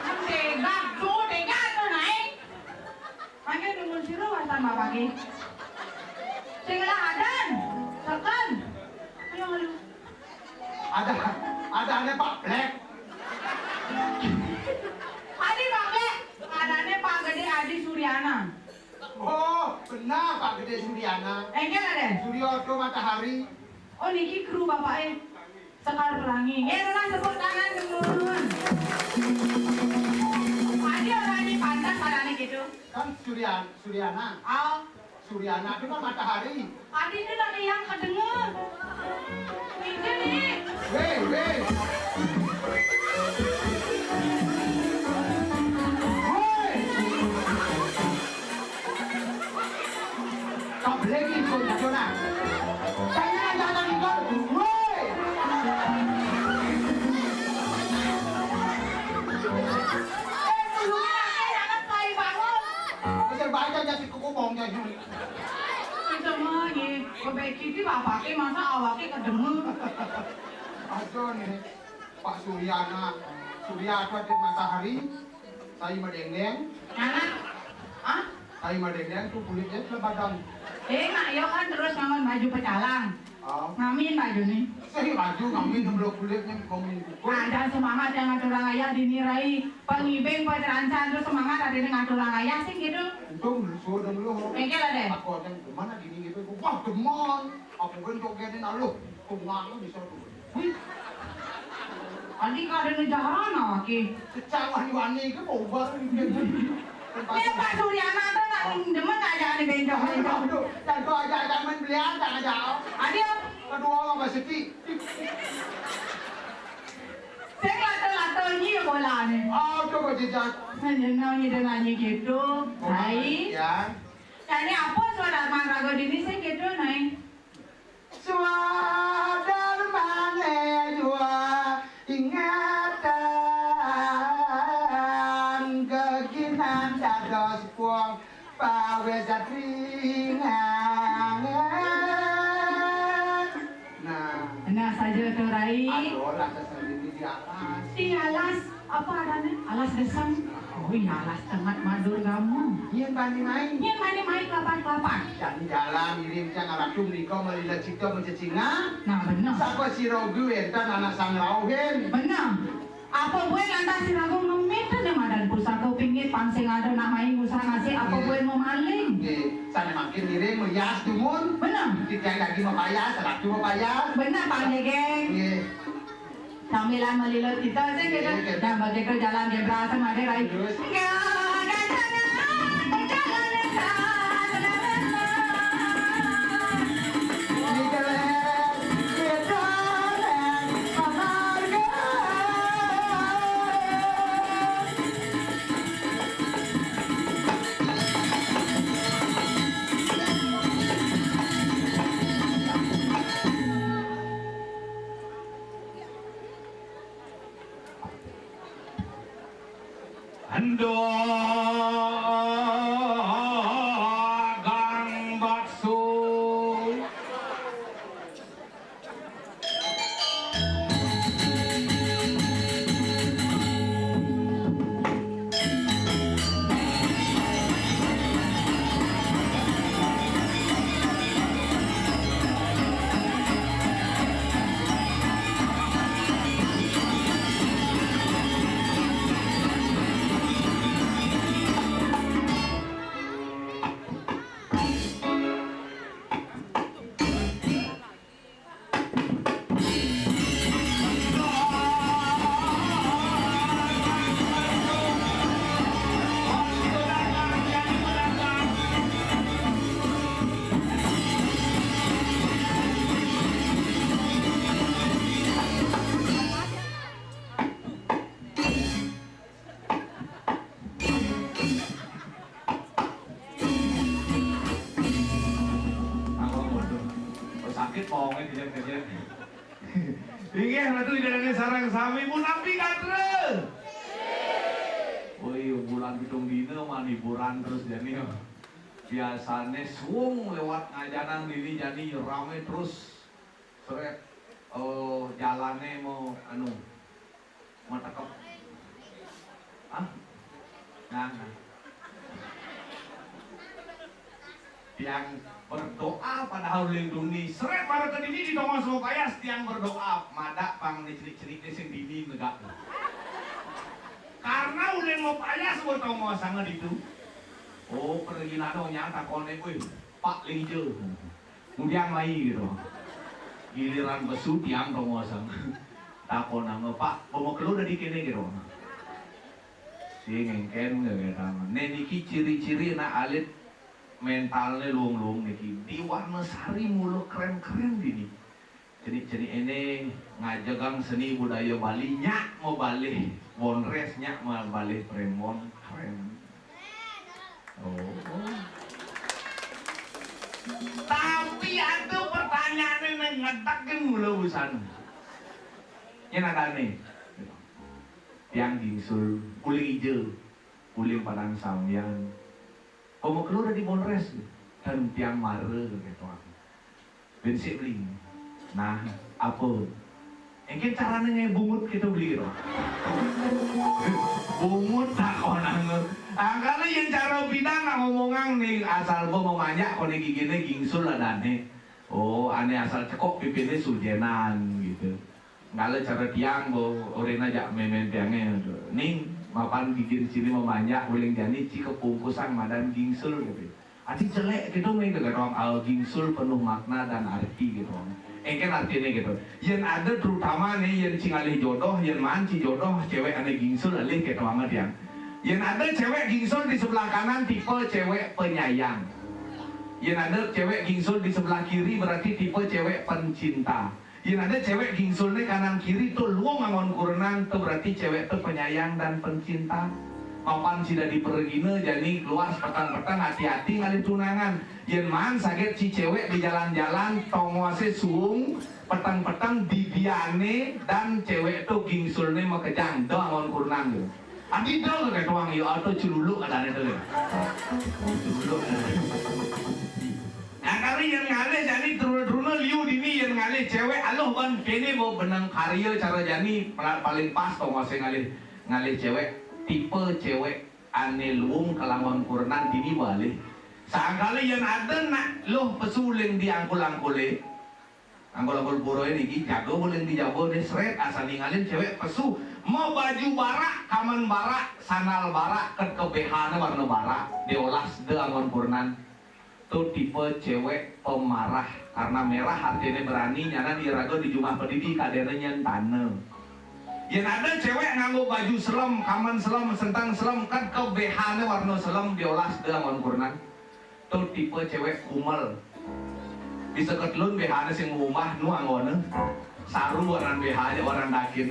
Mentega, tuh, mentega tuh, Nay. Mangké nunggu sira warisan bapaké. Sing ngelah adan, seken. Ayo, ayo. Ada, adané Pak Blék. Adi Pak Blék, adané Pak Gedé Adi Suryana. Oh, benar Pak Gedé Suryana. Éngkén, Adén. Surya atau matahari. Oh, niki kru bapaké. Sekar Pelangi. Nggih, nunas tepuk tangan, nuwun. Adi ora niki pantes adané gitu. Kan Suryan-, Suryana. Oh. Suryana itu kan matahari. Adi itu lagi yang kedengar. Itu nih. Wéh, wéh. Woi. Kabléng iki, Jona. Saya ada nang nggon. Woi. Eh, tulungin aku, jangan play banget. Wis baca aja si kuku bongnya, Juli. Itu mah, nggih. Kebék iki bapaké masa awaké kedengar. Aduh, nih. Pak Suryana, Surya atau Adik Matahari, saya madéngdéng. Anak? Hah? Saya madéngdéng tuh kulitnya sudah badang. Eh, nak, yo kan terus ngangon baju pecalang. Oh. Ngamin baju nih. Saya baju ngamin, belum kulitnya ngamin kuku. Ada semangat yang ngatur ayah dini rai. Pengibing, pencerancan, terus semangat ada yang ngatur ayah sih gitu. Untung suruh dulu. Mengkel ada? Aku ada yang gimana gini gitu. Wah, demen. Aku kan jogetin aluh. Tungang bisa tuh. Wih. Adi kada nejaran awake. Cecak wani-wani ke bobar gitu. Ini Pak Suryana tuh nak demen aja nih bencong-bencong. Aduh, contoh aja, aja main biliar, tak aja. Adi, oh. Kedua mah Pak Siti. Sing lato-lato nyi bola nih. Oh, coba jejak. Nyenang ide nyanyi gitu. Hai. Ya. Nyanyi apa suara Dharma Raga dini sih gitu, Nay? Swadarmane jua ingatan geginan dados puang pawesatringan. Nah. Nah, saja to, Rai. Aduh, lah, sesendiri di atas. Di alas. Apa adanya? Alas gesang. Oh iya, alas tengat madur kamu. Yen bani mai. Yen bani mai kapan-kapan. Jalan-jalan ngiring tiang aratu menika melila cipta mencecingak. Nah, bener. Sapa sira kuwi wénten anak sang rauhin. Bener. Apa buin lantas sira kuwi ngemit ne madan pusaka pingit pang sing ada nak mai ngusah ngasih apa buin memaling. Nggih, sane mangkin ngiring meyas dumun. Bener. Titiang daging mepayas, ratu mepayas. Bener, Pak Gegeng. Nggih. Sambilan melilit kita sih gitu. Iya, iya. Nah, begitu jalan dia berasa mati, Rai. Terus? Enggak ada jalan, jalan, jalan. Endog gang bakso. Aku mundur. Oh, sakit pawonge dijak-jajak. Inggih, Ratu Ida Dané sareng sami punapi katra. Woi, bulan pitung dina mah hiburan terus jani. Biasane suwung lewat ngajanan dini jani rame terus. Seret, oh, jalane mau anu, mau tekep. Tiang berdoa padahal uling duni. Seret mara ka dini di tongos mapayas tiang berdoa. Madak pang ne cenik-cenik ne sing dini negak. Karena uling mapayas ba tongos sanga ditu. Oh, pergi nado nya takon ne, "Uy, Pak Lingja." Ngudiang mai gitu. Giliran besu tiang tongos sanga. Takon nanga, "Pak, ba makelo dadi kene?" gitu. Sing engken ngegetang. Ne niki ciri-ciri anak alit mentalne luung-luung niki. Di Warna Sari mula keren-keren dini. Cenik-cenik ene ngajegang seni budaya Bali, nyak mabalih Bondres, nyak mabalih Prembon, keren. Oh. Tapi ada pertanyaan yang ngedekin mula usan. Ini nadane. Tiang gingsul, uling ija, uling Padang Sambian. Komo keluar dari Bondres, dan tiang mara gitu. Bensik beli. Nah, apa? Engke carane ngai bungut kita beli gitu. Bungut tak konang. Angkana yang cara bidang nak ngomongang nih asal bo memanjak kone gigine gingsul adane. Oh, ane asal cekok pipine sujenan gitu. Ngala cara tiang bo, orena jak memen tiange. Ning, mapan gigin sini memanjak uling jani ci kepungkusan madan gingsul gitu. Ati jelek gitu nih kagak doang al gingsul penuh makna dan arti gitu. Engken artinya gitu. Yang ada terutama nih yang ci ngalih jodoh, yang man ci jodoh cewek ane gingsul alih gitu amat tiang. Yang ada cewek gingsul di sebelah kanan tipe cewek penyayang. Yang ada cewek gingsul di sebelah kiri berarti tipe cewek pencinta. Yen ada cewek gingsulne kanan kiri tuh luung angon kurenan tuh berarti cewek tuh penyayang dan pencinta. Mapan sida dipergina jani keluar petang-petang hati-hati ngalih tunangan. Yen maan saget si cewek di jalan-jalan tongose suung petang-petang bibiane dan cewek tuh gingsulne makejang do angon kurenan tuh. Adi do ke tuang yo atau celuluk adane tuh. Celuluk. Nah, kali yang ngalih jani truna-truna liu dini yang ngalih cewek aluh ban kene bo benang karya cara jani pala- paling pas to masih ngalih ngalih cewek tipe cewek ane luung kelangon kurenan dini balik. Sangkali yang ada nak luh pesuling di angkul-angkule. Angkul-angkul pura ini ki jago boleh dijago deh seret asal ningalin cewek pesu mau baju barak kaman barak sandal barak ket ke B H ne warna barak diolas de angon kurenan. Tuh tipe cewek pemarah karena merah artinya berani nyana diraga di jumah pedidi kadene nyen tane. Yen ada cewek nganggo baju selem, kamen selem, sentang selem kan ke B H ne warna selem diolas de angon kurenan. Tuh tipe cewek kumel. Bisa ketelun B H ne sing ngumbah nu anggone. Saru warna B H aja warna dakin.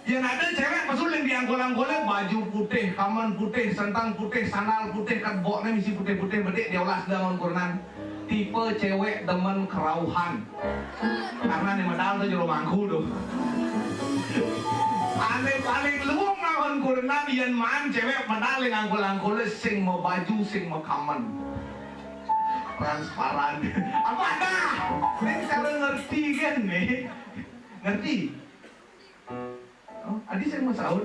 Yen ada cewek pesu ling diangkul-angkule baju putih, kamen putih, sentang putih, sandal putih, kebokne misi putih-putih bedik diolas de angon kurenan. Tipe cewek demen kerauhan. Karena nih medal tuh jero mangku tuh. Ane paling luung lawan kurenan yen maan cewek medal yang angkul-angkule sing mau baju sing mau kamen. Transparan. Apa ada? Ini cara ngerti kan nih? Ngerti? Oh, adi saya mau sahur.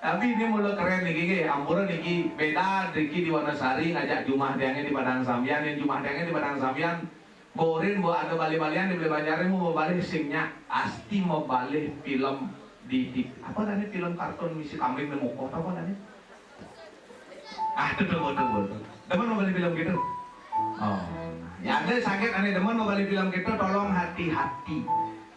Tapi ini mula keren niki ke, ampura niki beda niki di Wonosari ngajak jumah tiangnya di Padang Sambian, yang jumah tiangnya di Padang Sambian. Borin bo ada bali-balian di beli banjarin mau balik singnya asti mau balik film di, di apa tadi film kartun misi kambing dan mokok apa tadi? Ah, itu tuh, tuh, tuh. Demen mau balik film gitu? Oh. Ya ada sakit aneh demen mau balik film gitu, tolong hati-hati.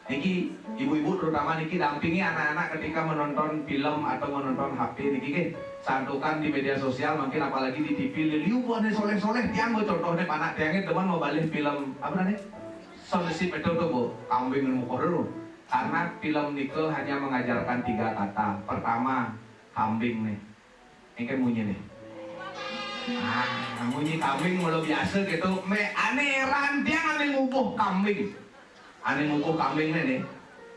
Niki ibu-ibu terutama niki dampingi anak-anak ketika menonton film atau menonton H P niki ke santukan di media sosial mungkin apalagi di T V liliu buahnya soleh-soleh tiang mau contohnya panak tiangnya teman mau balik film apa nih? Sound si betul tuh bu kambing mau dulu karena film nike hanya mengajarkan tiga kata. Pertama kambing nih engke munyi nih. Ah, munyi kambing mula biasa gitu. Me ane heran tiang ane ngubuh kambing. Ane ngubuh kambing nih nih.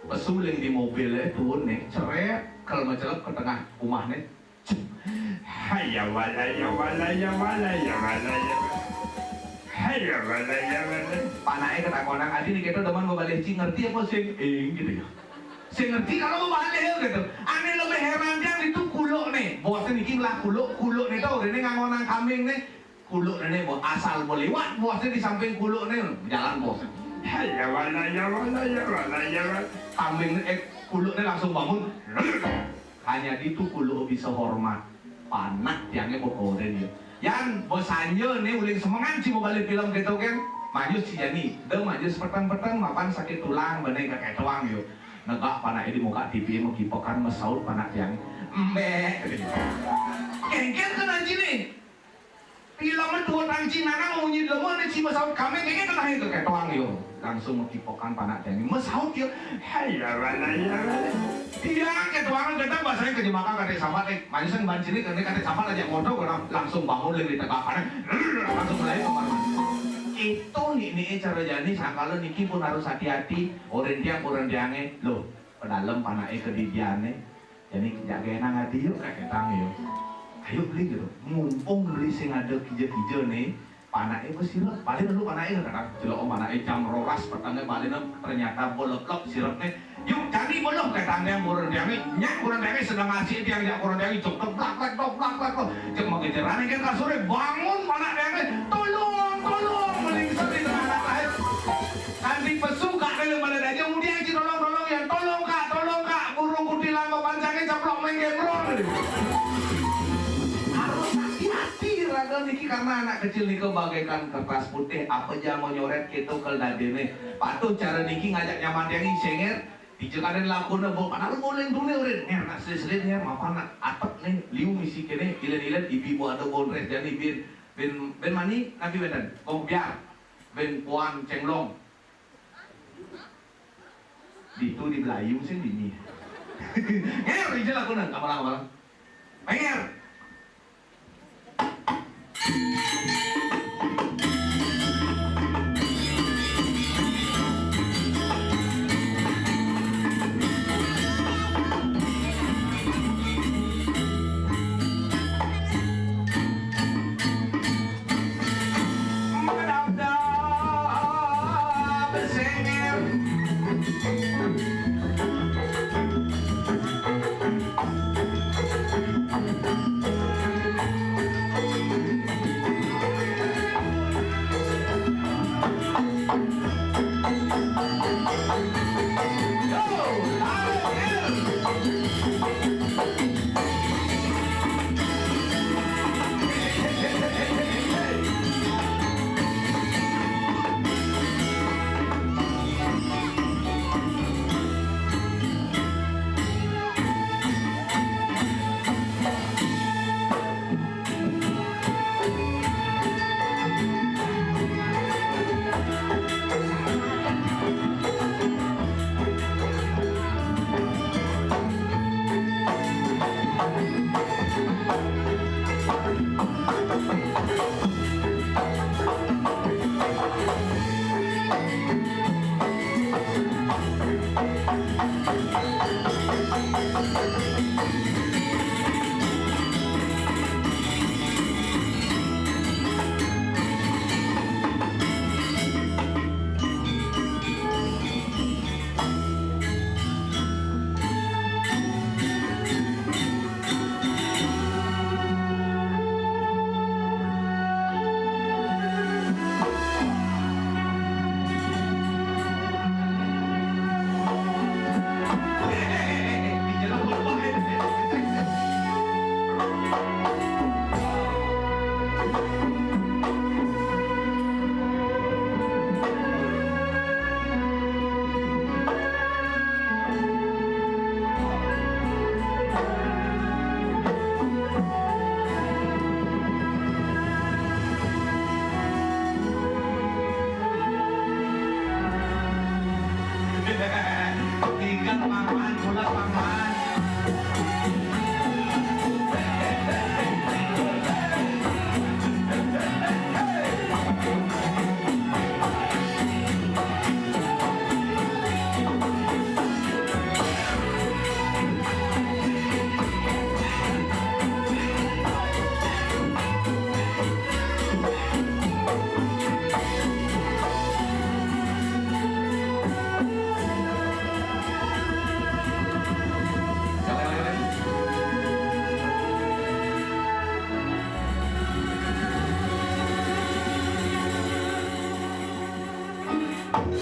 Pesuling di mobil ya, turun nih, ceret, kalau mencelep ke tengah rumah nih. Haya wala ya wala ya wala ya wala ya. Haya wala ya wala. Panake ketakonan adi nih kita demen mau balik cing ngerti apa sing ing gitu ya. Sing ngerti kalau mau balik gitu. Ane lebih heran tiang itu kuluk nih. Bosné niki ngelah kuluk, kulukné to, réné ngangonang kambingné. Kulukné bo asal bo liwat, bosné di samping kulukné, jalan bos. Ya wala, ya wala, ya wala, ya wala. Kambing, eh, kulukné langsung bangun. Hanya ditu kuluk bisa hormat. Panak tiangé bo korén ya. Yan, bo sanja né uling semengan ci mabalih film kéto kén. Maju ci jani, da maju sepeteng-peteng mapan sakit tulang bening kakétoang yo. Negak panaké di muka T V makipekan, masaut panak tiangé. Embek. Kéngkén kena ciné. Film dua tang Cina nang munyi demo né ci masaut kambing, kéngkén kena kakétoang yo. Langsung makipekan panak tiangé. Masaut yo. Hai, ya wala, ya wala. Tiang kétoang, kéto basané ka jemaka kadék sambat, eh. Manusa ban cilik kadék, kadék sambat ajak moto, kena langsung bangun lagi tegak panak. Langsung mulai kamar mandi. Itu nih, nih cara jani, sangkala niki pun harus hati-hati. Orén tiang, orén tiangé. Loh, pedalem panaké kedidiané. Jani jaga enang ati yo, kakétoang yo. Ayo beli gitu. Mumpung beli sing ada kija-kija nih, panaké besirep. Paling dulu panaké kadang celok panaké jam rolas petengé, paling ternyata boleplek sirepné. Yuk, jani boloh kakétoang, orén tiangé. Nyak orén tiangé sedeng asik tiang, jak orén tiangé cok, toplak, plak, toplak, plak, toplak. Cek makejeran kan kasuré, bangun panak tiangé. Tolong, tolong, melingset di tengah anak air. Kanti pesu Kak Mélé malah aja, kemudian ci tolong, tolong ya, tolong Kak, tolong Kak, burung kutilang papancangé ceplok main gembrong. Harus hati-hati raga niki karena anak kecil nika bagaikan kertas putih, apa ja mau nyorét kéto kel dadiné. Patuh cara niki ngajak nyaman tiangé senger, dijekanin lakuna bo, padahal boleh dulu urin. Nih, nak selit-selit nih, mapan nak atep nih, liu misi kéné, ilen-ilen, ibi bo ada bondres jani bin, bin, bin mani, nabi wénten, bong biar, bin puan cenglong. Ditu di Belayu sih dini. Ngér, ijel aku nang, kamarang-kamarang. Ngér.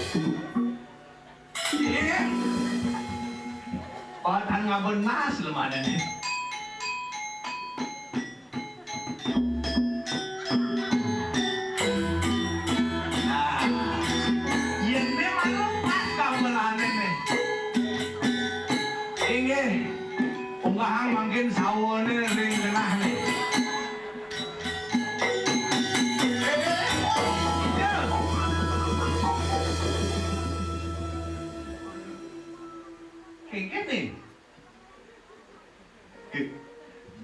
Iya. Batan ngabenas lemanené. Nah, yén né malu pas gamelané né. Inggih, unggahang mangkin sawané ring genah né. Kéngkén né.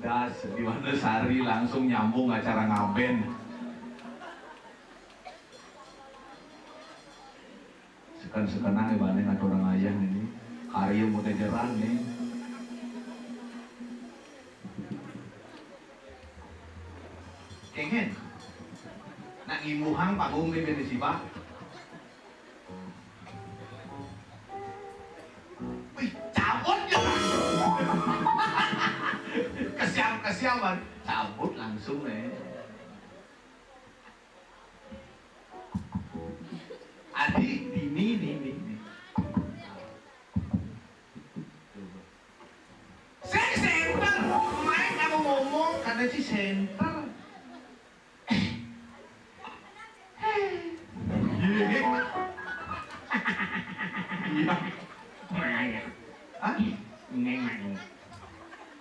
Das, di mana Sari langsung nyambung acara ngaben. Seken-sekenan ibané ngaturang ayah ini. Karya muté jeran nih. Kéngkén. Nak ngimbuhang panggung di Bini Sibak. Wih, cabut ya. Kesiam-kesiaman. Cabut langsung, eh. Adi, dini, dini, dini. Sing center, main aku ngomong, kata si center. Iya. Iya. Mana? Hah? Ini mana?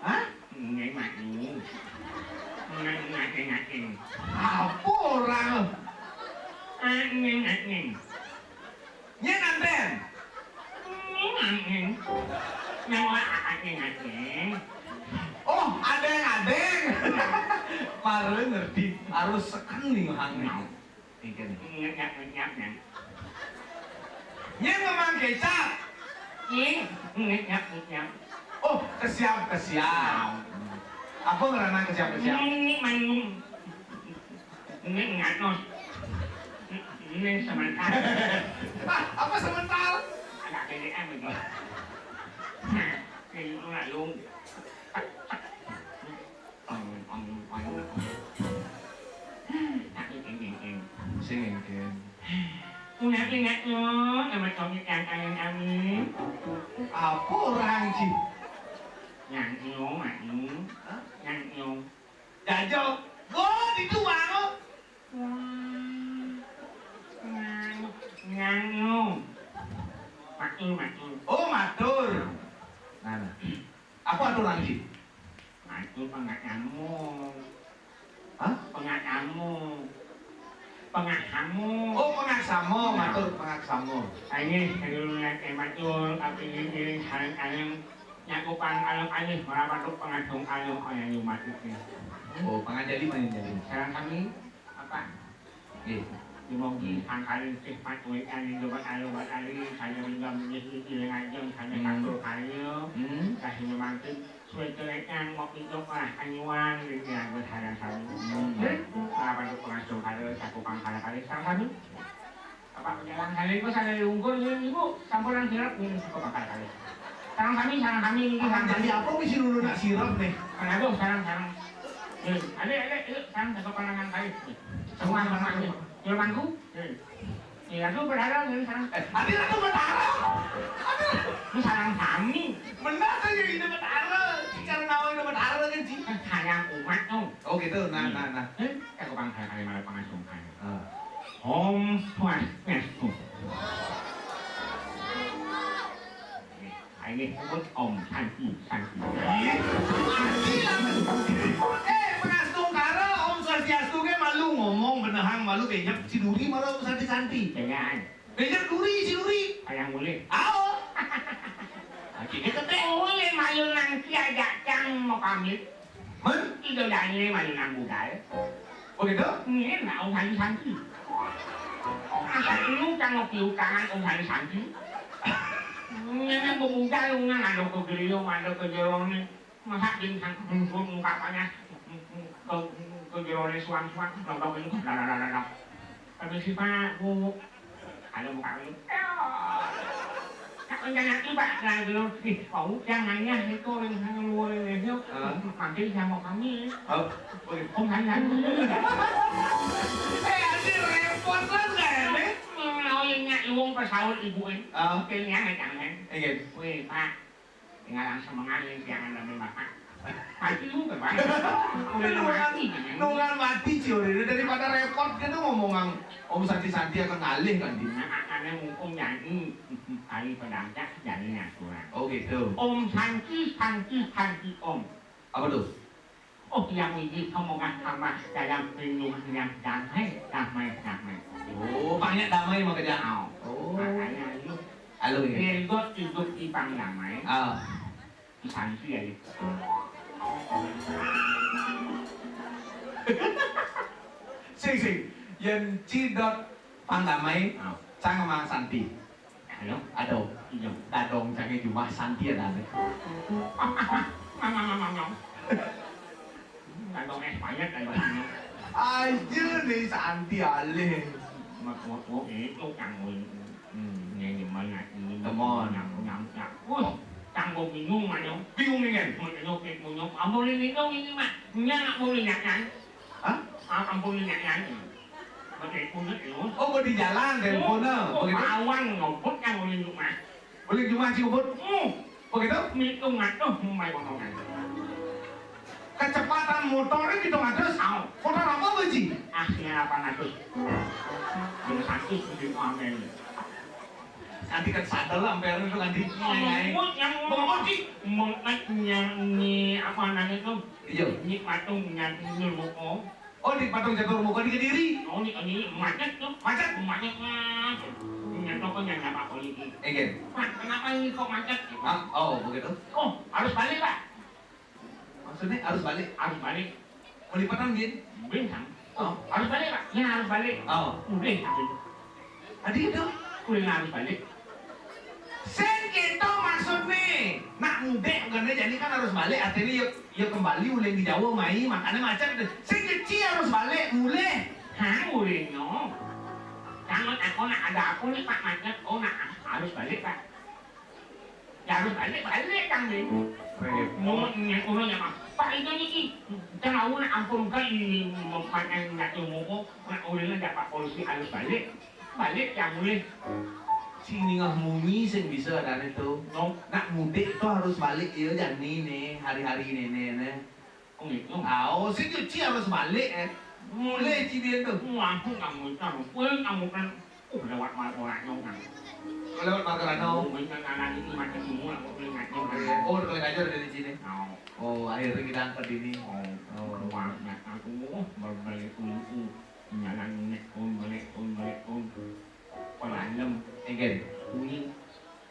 Hah? Ini mana? Ini mana? Apa orang? Ah, ini mana? Nyén antén? Nyén antén. Nang laak nyén antén. Oh, adéng-adéng. Mara ngerti. Harus seken nih hang nih. Ngenyap, ngenyap, nang. Nyén memang kécap. Nyén, ngenyap, ngenyap. Oh, kesiam, kesiam. Apa ngerana kesiam, kesiam? Ini manyung. Ini nganos. Ini semental. Ah, apa semental? Agak kedean begitu. Nah, ini lalu. Ong, ong, ong. Tapi ini, ini. Sing kéngkén. Punya ingat yo, nama Tommy yang kalian kami. Apa orang sih? Yang iyo, mak iyo. Hah? Yang iyo. Jajal. Go, di tuang. Wah. Nang, nang, no. Matur, matur. Oh, matur. Nah, nah. Apa aturan iki? Matur pangatamu. Hah? Pangatamu. Pangasamu. Oh, pangasamu, matur pangasamu. Ayo, dulu nak matur, tapi ini sareng-sareng nyakupan alam ayo, merapat pangadung alam, ayo, matur. Oh, pangajali, pangajali. Sareng sami. Apa? Nggih. Dumogi sangkaring sih patuhi kalian Dewa Ayu Watari, saya ringgam nggih iki lajeng saya Hmm. Katur kaya, Hmm. kasih mangkin suwe celekan mau pinjok lah anyuan gitu ya, buat saya sami. Hmm. Nggih. Apa tuh pengasuh kaya, cakupan kaya kali sama nih. Apa penjalan kali, kok saya ungkur, nggih, Ibu, sampuran sirep, nggih, cukup bakal kali. Sareng sami, sareng sami, niki, sareng sami. Jadi apa mesti dulu nak sirep nih? Kan aduh, sareng, sareng. Nggih, adik, adik, yuk, sareng, jaga pandangan kali. Nggih. Semua, semua, nggih. Yuk, mangku. Nggih. Nggih, aduh, berharap, nggih, sareng. Eh, adik, aduh, berharap. Aduh. Ini sareng sami. Benar saja ini berharap. Cara nawar ini berharap kan, Ji? Kan sayang umat, tuh. Oh, gitu. Nah, Nggih. Nah, nah. Eh, jaga pandangan kali, malah pengasuhan. Ah. Om Swastiastu. Ini sebut Om Santi, Santi. Eh, pengastungkara Om Swastiastu ke malu ngomong benehang malu kenyep si duri malu Santi Santi. Jangan. Kenyep duri si duri. Sayang boleh. Ao. Akhirnya ketek. Boleh malu nanti aja cang mau pamit. Men? Ida dani mani nang budal. Oh gitu? Ngene nak Om Sandi Santi. Asal lu kang ngopi-utangan Om Sandi Santi. Ngene bebudal ngan ada ke griya, ada ke jerone. Masak bintang muka panas ke, ke jerone suang-suang, nodok ini, dadadadada. Permisi Pak, Bu. Kalau buka ini. Tak rencana tiba lah dulu. Ih, kau jangan ya, itu yang saya luar itu. Hah? Mampir sama kami. Oh, oke. Om Sandi Santi. Eh, anjir, repot banget, nih. Mau ingat Wong pesaut ibuke. Ah. Kene ae jangan. Nggih. Weh, Pak. Tinggal semengan yang jangan sampai Bapak. Pasti lu kan, Pak. Udah Nungan, mati, jangan. Nungan mati ciur ini daripada repot gitu ngomong ang Om Santi-Santi akan ngalih kan di. Nah, makanya mumpung nyanyi kali pedangnya jadi aturan. Oh gitu. Om Santi, Santi, Santi Om. Apa tuh? Oh, yang ini semoga tambah dalam lindungan yang damai, damai, damai. Oh, banyak damai makanya. Tahu. Oh. Makanya lu Halo ya. Gendot hidup di Pang Damai, Ah, di Santi ya itu. sing sing. Yen cidot Pang Damai, Ah, sang sama Santi. halo, Aduh, iya. Dadong cange jumah Santi ada nih. Mama, mama, mama. Kantong es banyak kayak begini. Aja nih Santi alih. Mak, mak, mak, itu kanggo ini. Hmm. Ini gimana ini? Temon. Nyam, nyam, nyam. Wah, kanggo bingung aja. Bingung nih kan? Mau nyok, mau nyok. Ampun ini dong ini mah. Nya nak mau lihat kan? Hah? Ah, ampun ini kan? Pakai pungut ya. Oh, mau di jalan teleponnya. Oh, Begitu. Awan ngobot yang mau nyok mah. Boleh jumah Cibubur. Hmm. Begitu? Hitung atus mulai potongan. Kecepatan motornya hitung atus. Au. Motor apa, Baji? Akhirnya delapan ratus. Yang sakit di Amen. Nanti kan sadar lah, amperan itu nanti. Ngomong yang Ngomong apa, Ji? Mengennya ini apa namanya itu? Iya. Ini patung yang ini loh. Oh, di patung catur muka di Kediri. Oh, ini, ini macet tuh. Macet? Macet, ah. Ini toko yang apa polisi? Egen. Pak, kenapa ini kok macet? Ah, oh, begitu. Oh, harus balik, Pak. Maksudnya harus balik. Harus balik. Melipatan, Gin. Bintang. Oh. Harus balik, Pak. Ya, harus balik. Oh. Udah, gitu. Tadi itu. Udah harus balik. Sing kita maksudnya. Nak mudik bukannya jadi kan harus balik. Artinya ya, ya kembali uling di Jawa mai. Makanya macet. Sing kecil harus balik. Mulai. Hah, udah, no. Jangan aku nak ada aku nih, Pak, macet. Oh, nak harus balik, Pak. Ya harus balik, balik, Kang, nih. Repot. Ngomong, ngomong ya, Pak. Pak, itu nih, Ki. Jangan aku nak ampun, Kak, ini mau pakai nggak ilmu kok. Nak udah nggak, Pak, polisi harus balik. Balik, yang mulai. Sini ngah munyi sing bisa ada itu. No. Nak mudik tuh harus balik ya jani nih hari-hari ini nih. Oh, gitu. Aw, sing cuci harus balik eh. Mulai cibian tuh. Wah, aku nggak mau tahu. Gue nggak mau kan. Uh, lewat mal orang nyong kan. Lewat Margarano. Mau main kan anak ini macam semua, aku beli macam. Oh, udah kali ngajar dari sini. No. Oh, akhirnya kita angkat ini. Oh, oh, wah, nggak tahu. Oh, berbalik kuliku. Jalan nek, oh, balik, oh, balik, oh. Pelalem. Engken, Kuning.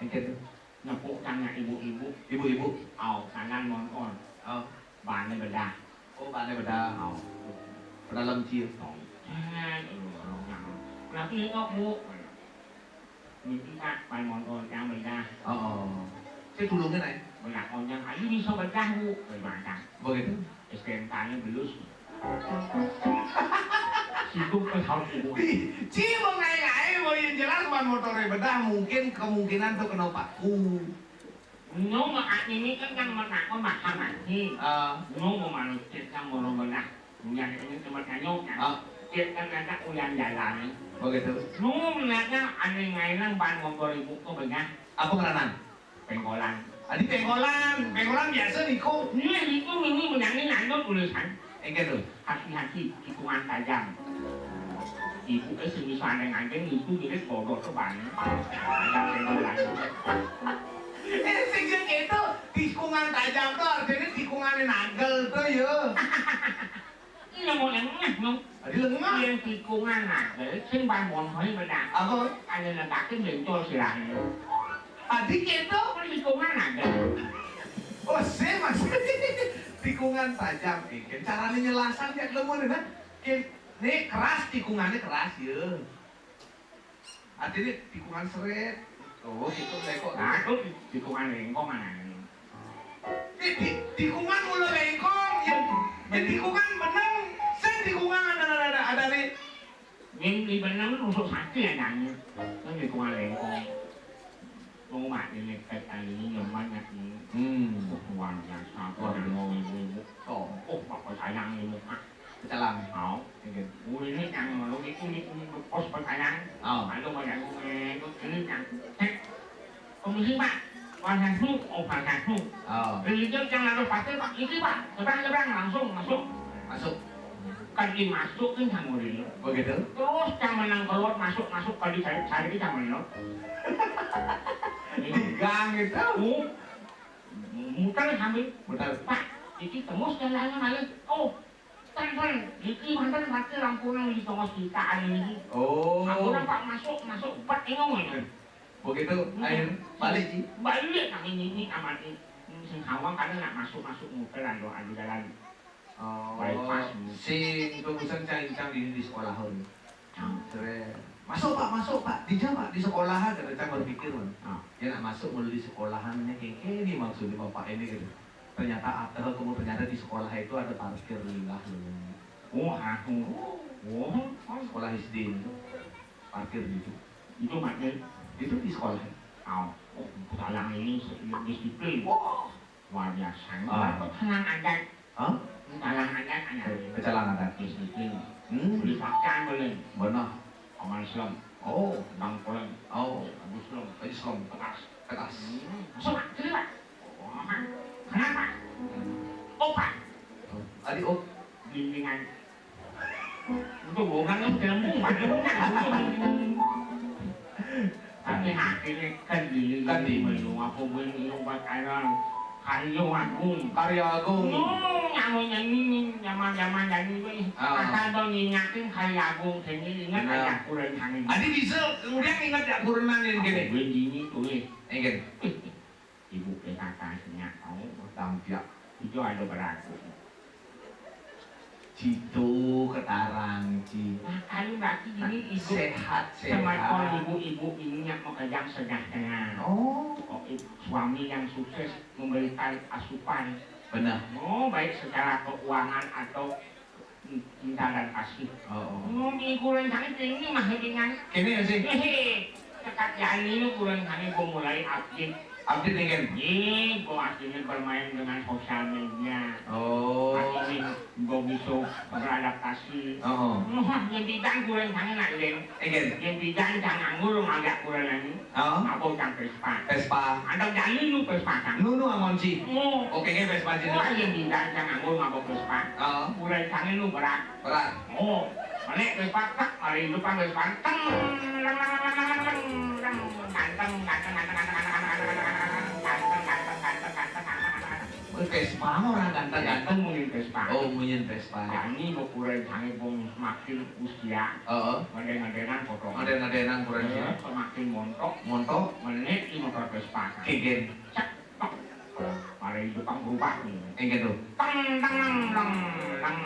engken tuh. Nepuk tangan ibu-ibu. Ibu-ibu. Au, kanan montor. Oh, Bane bedah. Oh, bane bedah. Oh. Pedalam cium. Tong. Nah, lu, lu, nah. Tapi itu, Bu. Mimpi, Pak, ban montor yang bedah. Oh, oh. Saya tulungin aja. Bedah konjang aja bisa bedah, Bu. Bedah. Begitu. S T N K-nya belus. Situ ke saut ibu. Di, ci mengai-ngai, mau yang jelas ban motornya bedah, mungkin kemungkinan tuh kena paku. Nyong mah ini kan kan menakon mahal lagi. Ah, Nyong mau manusia kan mau bedah. Yang ini cuma nyong kan. ah, Dia kan ada uyan jalan. Begitu. Nyong melihatnya aneh ngailang ban motor ibu ke bedah. Apa ngeranan? Pengkolan. Adi pengkolan, pengkolan biasa niku. Ini itu ini menyanyi nandung tulisan. Engken tuh. Hati-hati, tikungan tajam. Ibu ke sini sana ngajeng itu mirip bodoh ke bani. Tajam pengkolan. Eh, sing gitu, tikungan tajam tuh artinya tikungan nagel tuh ya. Iya mau lengah no. Adi lengah. Yang tikungan nagel, sing ban motor bedah. Apa? Ada ledakin bencol silahnya. Adi gitu. Tikungan nagel. Oh, sih mas. Tikungan tajam, engken caranya nyelasan kayak ketemu nih, nah. Kin, nih keras tikungannya keras ya. Artinya tikungan seret. Oh, gitu kok. Nah, itu tikungan lengkong mana ini? Di, di, tikungan mulu lengkong, ya, ya tikungan benang, sing tikungan ada ada ada ada nih. Yang di benang rusuk sakit ya nanya. Kan tikungan lengkong. Rumah ini dekat kali ini nyaman ya ini. Hmm. Luar biasa, luar biasa ibu-ibu. Oh, Oh, bapak sayang ibu, Pak. kecalang. Mau. Engken. Ini yang mau itu ini pos pertanyaan. Oh. Ada banyak itu Cek. Permisi, Pak. Pak Hasnu. Oh, Pak Hasnu. Oh. Rijal yang harus pakai, Pak. Iki, Pak. Seberang, seberang. Langsung masuk. Masuk. Kan dimasuk kan sama dia. Begitu? Terus yang menang keluar, masuk, masuk. Kalau dicari, cari kan sama dia. Di gang itu. Mu-, muter sambil. Muter. Pak, iki tembus jalannya malah. Oh, ten, ten. Iki manten mati lampunya di tengah kita hari ini. Oh. Ampun, Pak, masuk, masuk. Pak, ini ngomong. Begitu, hmm, akhir balik, Ci? Balik, kami ini amat ini. Sing awang kan nak masuk-masuk muter anu, anu jalan. Oh, bypass. Sing tulisan cang-cang di, di sekolahan. Hmm. Sere, "Masuk, Pak, masuk, Pak. Dija, Pak, di sekolahan," kata cang berpikir, man. Ah. Ya, nak masuk mulai di sekolahan, ini kayak, kayak ini maksudnya bapak ini, gitu. Ternyata, ah, eh, kamu ternyata di sekolah itu ada parkir linggah, loh. Oh, aku. Oh. Sekolah S D itu. Parkir gitu. Itu maknanya. Itu di sekolah. Tahu. Oh, dalang ini se-, disiplin. Wah. Luar biasa. Ah. Apa tenang adat? Hah? Tenang adat, anak. Pecalang adat. Disiplin. Hmm. Boleh pakaian boleh. Benar. Aman Islam. Oh. Bang Poleng. Oh. Agus Islam. Agus Islam. Tegas. Tegas. Hmm. Masuk, Pak. Sini, Pak. Oh, Pak. Kenapa? Oh, Pak. Adi, oh. Bimbingan. Untuk bohongan kan dalam rumah. Tapi hatinya kan diri. Kan diri. Belum apa pun ini buat anak. Karya Agung. Karya Agung. Hmm, yang nyanyi, zaman-zaman nyanyi, weh. Ah. Asal tuh ngingatin Karya Agung, sini ingat. Benar. Aja kurang kami. Adi bisa kemudian ingat ya kurenan yang gini. Gue gini tuh, weh. Ingat. Ibu P K K senya tahu. Tampiak. Itu ada beraku. Citu ketarang, Ci. Nah, kan berarti ini ibu sehat, sehat. Semakin ibu-ibu ini yang mau kerja sejahtera. Oh. Oh, i-, suami yang sukses memberikan asupan. Benar. Oh, baik secara keuangan atau cinta dan kasih. Oh, oh. Ngomong kurang kami ini mah dengan. Kini ya sih. Hehe. Dekat jani kurang kami mau mulai update. Update nih, kan? Nih, gua akhirnya bermain dengan sosial media. Oh. Akhirnya gua bisa beradaptasi. Oh. Wah, yang bidang kurang kami nak, Len. Egen. Yang bidang jangan nganggur ngajak kurang ini. Oh. Apa yang Vespa? Vespa. Ada jani lu Vespa kan? Nu, nu angon, Ci. Oh. Oke, ke Vespa, Ci. Wah, yang bidang jangan nganggur ngapa Vespa. Oh. Kurang kami lu berat. Berat. Oh, menek wis patek, mari hidup kan wis panteng. Ganteng, ganteng, ganteng, ganteng. Wis Vespa orang ganteng-ganteng mungkin Vespa. Oh, mungkin Vespa. Jani ukuran sange wong semakin usia. Heeh. Ngeden-ngedenan potongan. Ngeden-ngedenan ukuran. Eh, semakin montok. Montok. Menek di motor Vespa. Kegen. Cek. Mari itu pang berubah nih. Inggih tuh. Teng teng nang nang nang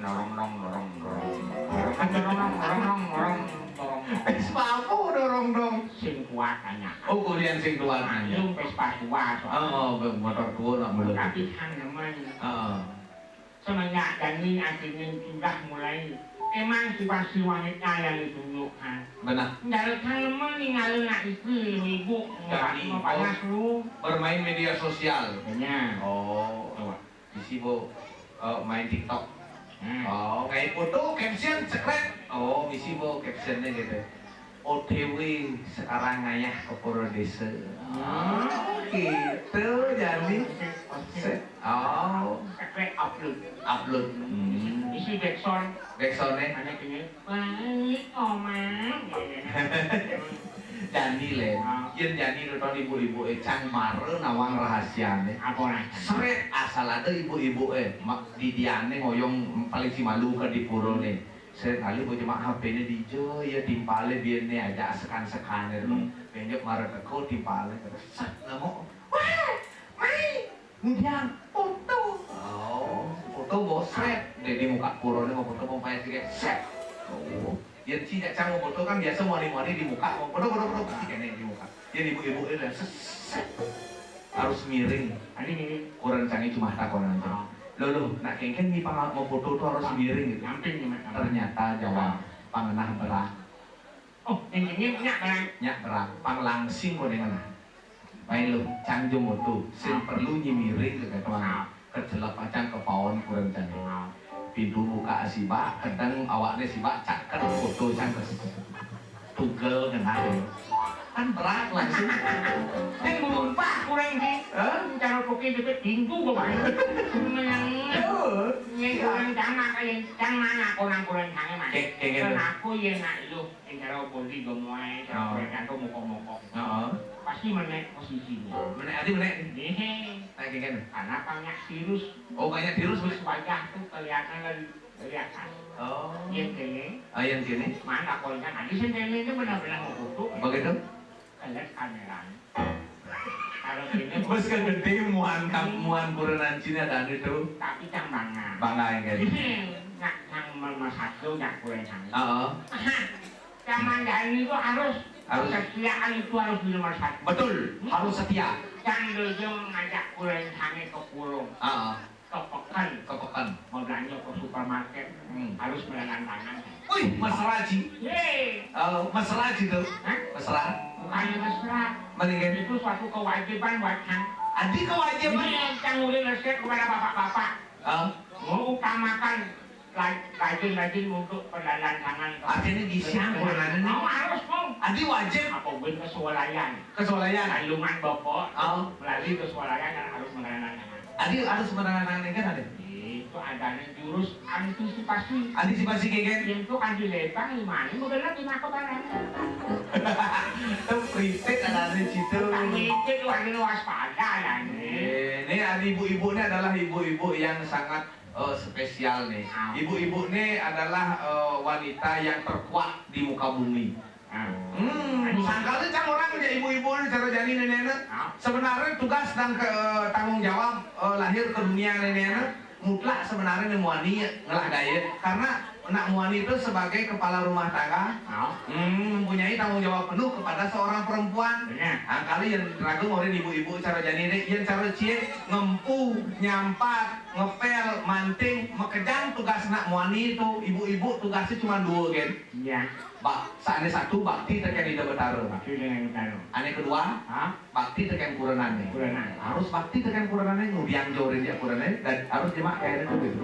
dorong dong dorong dorong. Dorong dong dorong dong dorong dorong. Vespa apa dorong dong? Sing kuat hanya. Oh, kulian sing kuat hanya. Yang Vespa tua soalnya. Oh, motor tua nak belum. Tapi kan nemen. Heeh. Semenjak Dani akhirnya sudah mulai emansipasi wanita yang ditunjukkan. Benar. Dari kan nemen ninggalin nak istri ibu. Dani, mau panas lu. Bermain media sosial. Benar. Oh. Coba. Misi bo, eh, main TikTok. Hmm. Oh, kayak foto caption sekret. Oh, misi bo captionnya gitu. O T W sekarang ngayah ke pura desa. Hmm. Oh, gitu, jadi. Se-, oh. Sekret upload. Upload. Hmm. Isi backsound. Backsoundnya? Hanya gini. Baik, Oma. Jani le, ah. Yen jani nonton ibu-ibu e cang mara nawang rahasiane. Apa rahasia? Sret asal ada ibu-ibu e, mak didiane ngoyong paling si malu ke di pura ne. Sret kali bocah mak H P ne dija, ya timpale biyen ne aja sekan-sekane to. Hmm. Benjok mara teko timpale terus set nemu. Wah, mai. Kemudian foto. Oh, foto bosret. Deh, di muka purone mau foto mau payah tiga set. Oh, ya sih cak cang mau foto kan biasa mani-mani di muka mau foto foto foto pasti kena di muka. Ya ibu-ibu itu set. Harus miring. Ini miring. Kurang canggih cuma takonan aja. Oh. Lo lo, nak kengkeng nih pang mau foto tuh harus miring gitu. Nyamping nih, Mat. Ternyata jawab pangenah berak. Oh, yang ini nyak berak. Nyak berak, pang langsing kok dengan. Main lo, cang jo moto, sing perlu nyimiring ke katuan. Kecelep acang kepaon kurang cang. Pintu muka sibak, kedeng awakne sibak, caket foto cang kes. Tugel kena. Kan berat langsung. Sing ngumpat kurang sih. Hah? Cara kopi deket pintu kok, Pak. Menang. Tuh. Yang kurang sama kayak yang mana kurang kurang sange, Mas. Kayak, kayak gitu. Kan aku ya nak lu, yang cara bodi gemoy, cara Oh. kurang kantor mokok-mokok. Heeh. Pasti menek posisinya. Menek ati menek. Nih. Tak kayak gitu. Karena banyak virus. Oh, banyak virus, Mas. Virus wajah tuh kelihatan dari, dari atas. Oh. Yang kene. Ah, yang kene. Mana kurang kan? Ada sendiri itu benar-benar mau kutu. Begitu? Kelek kameranya. Kalau ini Bos kan gede muan kap-, muan kurenan Cina dan itu. Tapi yang bangga. Bangga yang kayak gitu. Ini nak yang nomor satu yang kurenan. Heeh. Yang mandani itu harus Harus. kesetiaan itu harus di nomor satu. Betul, Hmm. harus setia. Yang dulu ngajak kurenan ke pulau. Heeh. Ke peken. Ke peken. Mau belanja ke supermarket, Hmm. harus meregang tangan. Wih, mesra, Ji. Yeay. Eh, mesra, Ji, tuh. Hah? Mesra. Bukannya mesra. Mendingan. Itu suatu kewajiban buat Kang. Adi kewajiban? Ini yang Kang udah resep kepada bapak-bapak. Ah. Mau utamakan raj-, rajin-rajin untuk perdagangan tangan. Artinya gisi, Benar, kurangannya nih. Mau harus, mau. Adi wajib. Apa gue kesualayan? Kesualayan. Kandungan bokok, Oh. melalui kesualayan dan harus mengenakan tangan. Adi harus mengenakan tangan kan ada? Itu adanya jurus antisipasi. Antisipasi, Keken? Yang itu kan dilepang, gimana? Bukan lagi nak barang. Itu prinsip ada di situ. Kan itu tuh ada waspada ya nih. Eh, ini ada ibu-ibu ini adalah ibu-ibu yang sangat, eh, spesial nih. Ah. Ibu-ibu ini adalah, eh, wanita yang terkuat di muka bumi. Hmm, sangkal ni cang orang je ibu-ibu ni cara jani nenek ni. Ha? Sebenarnya tugas dan ke, tanggung jawab, eh, lahir ke dunia nenek ni mutlak sebenarnya ni muani ngelah daya. Karena nak muani tu sebagai kepala rumah tangga, Ha? hmm, mempunyai tanggung jawab penuh kepada seorang perempuan. Benar. Ha, kali yang ragu orang ibu-ibu cara jani ni, yang cara ciek, ngempu, nyampat, ngepel, manting, mekejang tugas nak muani tu, ibu-ibu tugasnya cuma dua kan. Iya. Bak, sa-, ane satu bakti teken Ida Betara. Bakti teken Betara. Ane kedua, Ha? bakti teken kurenan ni. Kurenan. Harus bakti teken kurenan ni, ngudiang jorin dia kurenan ni, dan harus jemak kayak itu gitu.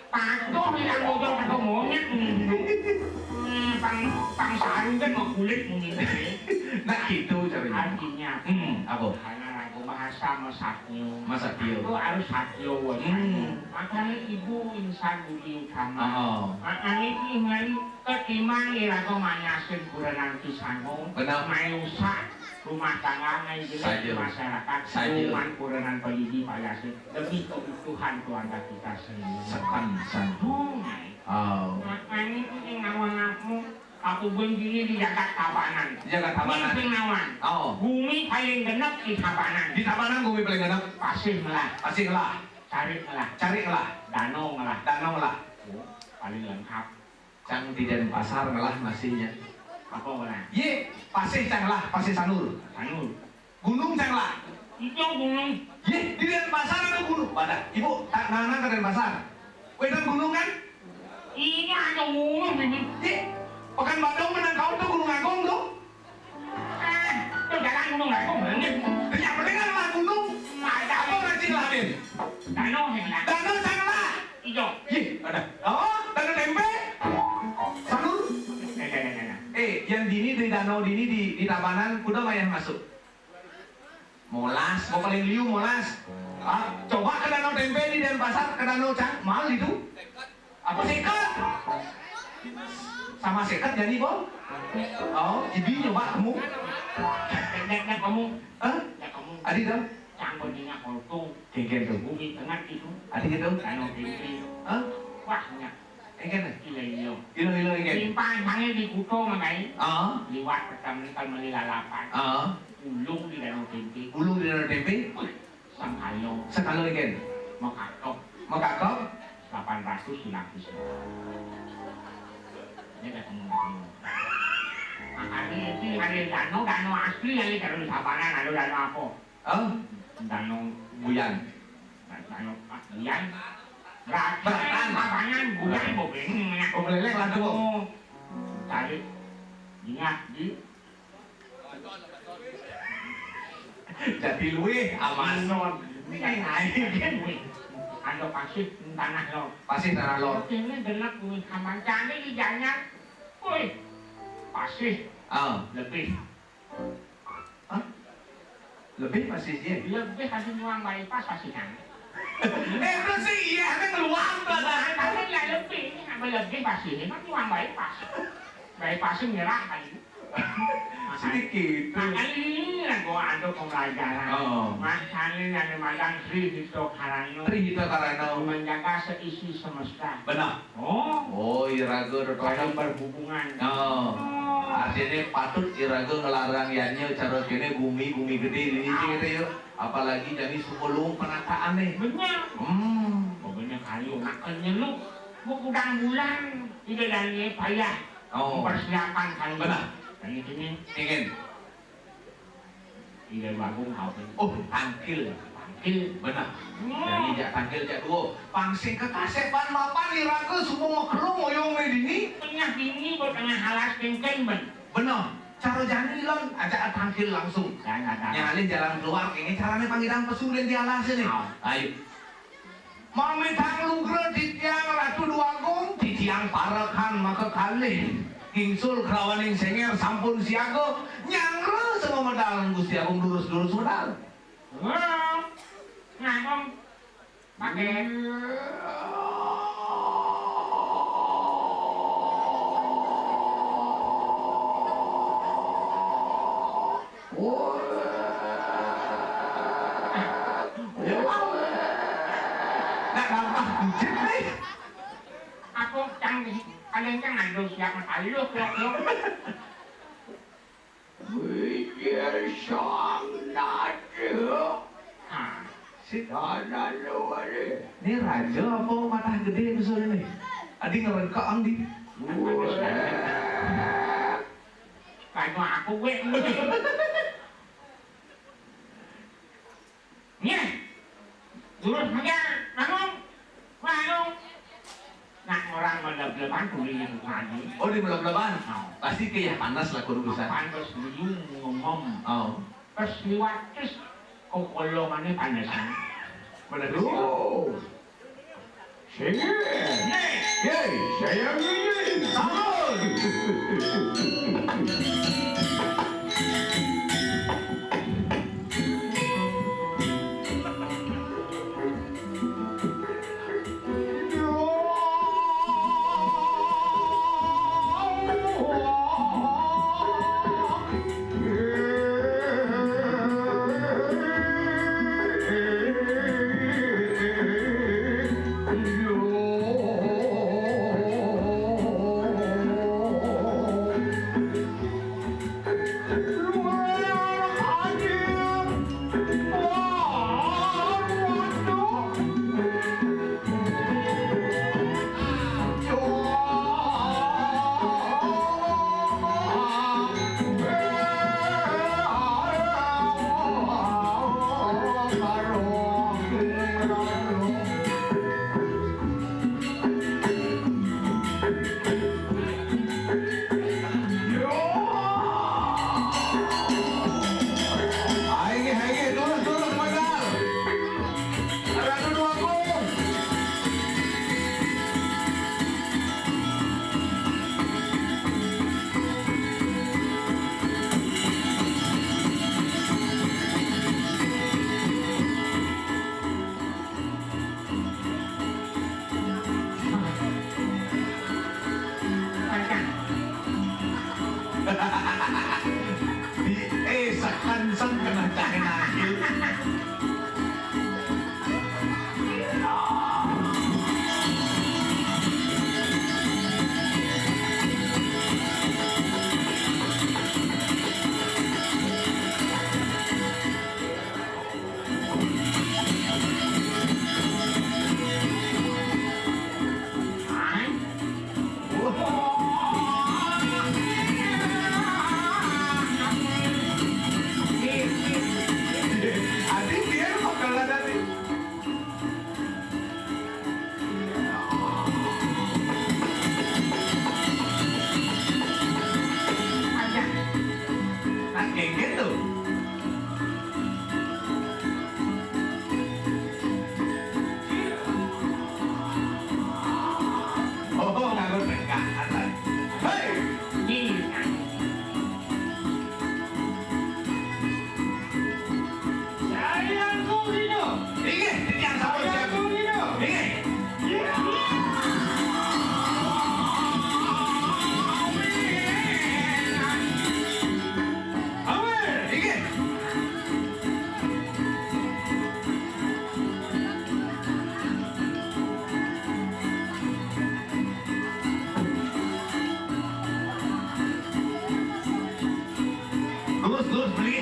Patuh ni yang ngojol kata monyet ni. Hmm, pang, pang saru kan mau kulit mungkin. Nah, gitu caranya. Artinya, Hmm, apa? Karena lagu bahasa masaknya. Masaknya. Itu harus sakyo, Hmm. Makanya ibu insan budi utama. Oh. Makanya ini Ketimbang iraga manyasin kurenan pisango, Benar. Main rusak rumah tangga, main jelek Saja. Masyarakat, Saja. Cuman kurenan pelidi payasin demi keutuhan keluarga kita sendiri. Sekan, sekan. Oh, Oh. Makanya ini ngawan aku, aku pun diri di jagat Tabanan. Jagat Tabanan. Ini ngawan. Oh. Bumi paling genep di Tabanan. Di Tabanan bumi paling genep. Pasir ngelah. Pasir ngelah. Cari ngelah. Cari ngelah. Danau ngelah. Danau ngelah. Oh, paling lengkap. Cang di Denpasar ngelah masihnya. Apa orang? Ye, pasih cang lah, pasih Sanur. Sanur. Gunung cang lah. Itu gunung. Ye, di Denpasar ada gunung. Pada, ibu, tak nana ke Denpasar. Wedan gunung kan? Iya, ada gunung ini. Ye, Pekan Badung menang kau tuh Gunung Agung tuh. Eh, itu jalan gunung lah, kok berhenti? Yang penting kan lah gunung. Ada apa ngaji lah, Din? Danau yang lah. Danau cang lah. Ijo. Ih, ada. Oh, danau tempe. Sanur. Eh, eh, eh, eh, eh. Eh, yang dini di danau dini di, di Tabanan, kuda mayah masuk. Molas, mau paling liu molas. Ah, coba ke danau tempe di Denpasar, ke danau cang, mal itu. Apa seket? Sama seket jadi, Bol? Oh, jadi nyoba kamu? Nek, nek, kamu. Hah? Nek, kamu. Adi dong? Canggon dengan kolto. Kengken tuh. Bumi tengah itu. Adi gitu? Danau Tinggi. Hah? Wah, nya. Kengken tuh? Gila, gila. Gila, gila, kengken. Simpang hanya di Kuto, makai. Ah. Liwat pertama kali meli lalapan. Ah. Ulung di Danau Tinggi. Ulung di Danau Tinggi? Wih. Sangkalo. Sangkalo, Ken. Mekakok. Mekakok? Delapan ratus dilapis. Ini ketemu lagi. Makanya ini hari danau, danau asli yang di Danau Sabanan, ada danau apa? Oh? Danau Buyan. Danau Buyan. Beratan. Beratan. Sabanan, Buyan, Bobeng. Oh, meleleh lah tuh. Oh. Cari. Ingat, di Jadi luwih Amazon. Ini air kan. Ada pasir tanah lo. Pasir tanah lo. Ini genep kuwi kaman jane di Gianyar. Woi. Pasir. Oh. Lebih. Hah? Lebih masih, Jin? Lebih masih nyuang bypass masih kan? Eh, terus sih, iya, kan ngeluang tuh, nah. Tapi ya lebih, ini sampai lebih masih, ini kan nyuang bypass. Bypass nyerah kali. Sedikit. Makanya ini lah gua ada pembelajaran. Oh. Makanya yang madang Sri Hito Karano. Sri Hito Karano. Menjaga seisi semesta. Benar. Oh. Oh, iraga tetep berhubungan. Oh. Oh. Artinya patut iraga ngelarang yanya cara kene gumi, gumi gede ini sih gitu ya. Apalagi jani suka luung penataan nih. Bener. Hmm. Pokoknya kayu nak kenyeluk. Gua kudang bulan. Tidak dan payah. Oh. Persiapan kayu. Benar. Dan ini. Ingin. Iya, Bagong, apa? Oh, tangkil. Tangkil. Benar. Hmm. Jadi, jak tangkil, jak dua. Pang sing kekasepan mapan iraga semua maklum oyong dini. Tengah dini, buat tengah alas kengkeng, ben. Benar. Cara jani lan, ajak tangkil langsung. Jangan ada. Yang alih jalan keluar, ini caranya panggil pesu dan di alas ini. Oh. Ayo. Mamitang lugra titiang Ratu Déwagung, titiang parekan maka kalih. Gingsul krawaning senger sampun siaga, nyangra sama medal Gusti Agung durus-durus medal. Wah, ngagong. Pakai. Nak nambah kucing nih. Aku cang nih, kalian kan ngandung siap makan lu, lu, lu. Wih, sang nada. Ah. Sik. Tanah luar. Ini raja apa matah gede misalnya nih? Adi ngerengkak ang di. Wah. Kayak aku gue. Nih. Durus megang, nanggung. Nanggung. Nak orang melebleban kuliah tadi. Oh, di melebleban? Oh. Pasti ke ya panas lah kudu bisa. Panas dulu ngomong. Oh. Terus liwat terus kok kolongannya panasan. Bener sih. Oh. Sini. Yeay, saya ini. Sambut. Terus beli.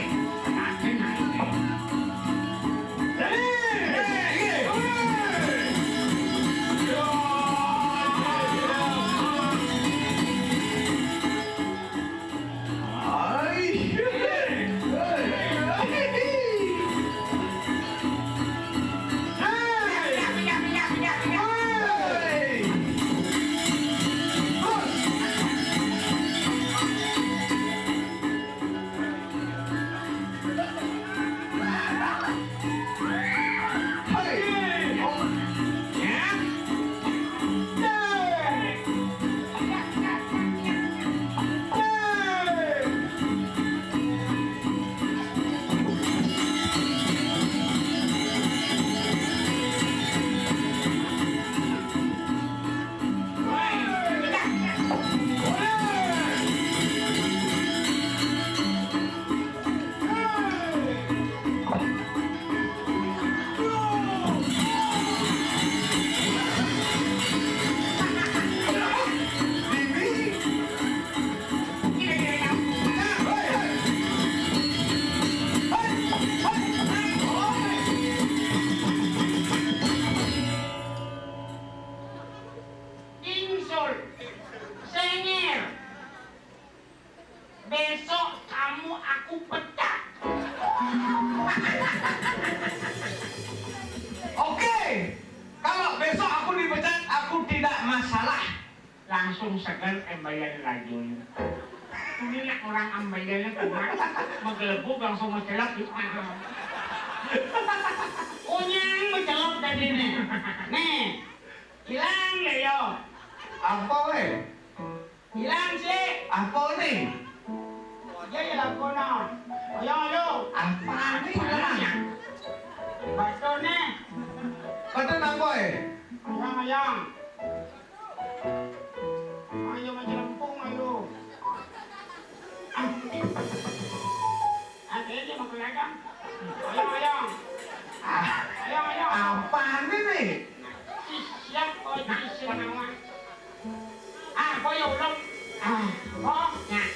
Ingsul, Senger, besok kamu aku pecat. Oke, kalau besok aku dipecat, aku tidak masalah. Langsung seger Ambayan Rajul. Ini nak orang Ambayan kumat, menggelebuk langsung mencelok di paham. Kunyang mencelok tadi nih. Nih, hilang ya yo. Apa weh? Hilang sih. Apa nih? Dia ya lakono. Ayo, ayo. Apa nih hilang? Batu nih. Batu apa eh? Ayang, ayang. Ayo, main jelempung, ayo. Ah. Ada aja mau kelihatan. Ayo, ayo. Ah, ayo, ayo. Apa nih nih? Siap, oh, siap, nawa. Ah, kau ya ulung. Ah, oh, nah.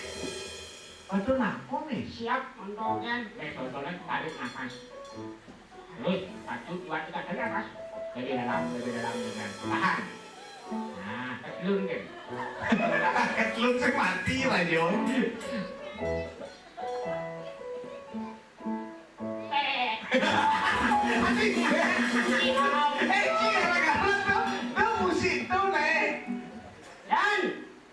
Waduh, napa nih? Siap, untuk kan. Nek contohnya tarik nafas. Terus, satu, dua, tiga, dari atas. Dari dalam, dari dalam, dari dalam. Tahan. Nah, ketelun kan. Ketelun sing mati, Pak Jon. Anjing. Eh, iya, gara-gara tuh, tuh musik tuh, Nek. Dan,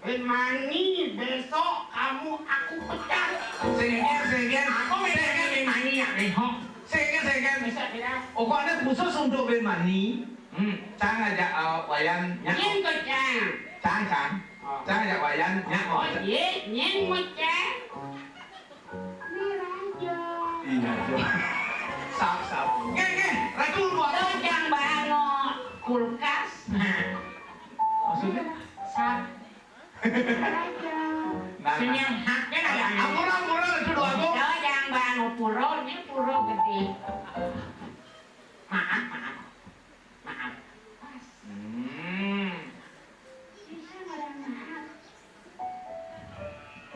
Ben Mani, besok kamu aku pecat. Seger, seger. Aku beda dengan Ben Mani ya, besok. Seger, seger. Bisa beda. Oh, kok ada khusus untuk Ben Mani? Hmm. Cang ajak, eh, Wayan nyak. Nyen kok, Cang? Cang, Cang. Oh. Cang ajak Wayan nyak. Oh, iya, nyen mau, Cang. Ini raja. Iya, Jo. Sap, sap. Nggih, nggih. Ratu luar. Tuh, Cang, bangun kulkas. Maksudnya? Sap. Raja. Nah, nah. Sing yang haknya ada. Ampura, ampura, Ratu Dwagung. Tuh, Cang, bangun pura, ini pura gede. Maaf, maaf. Maaf. Hmm. Bisa nggak ada maaf?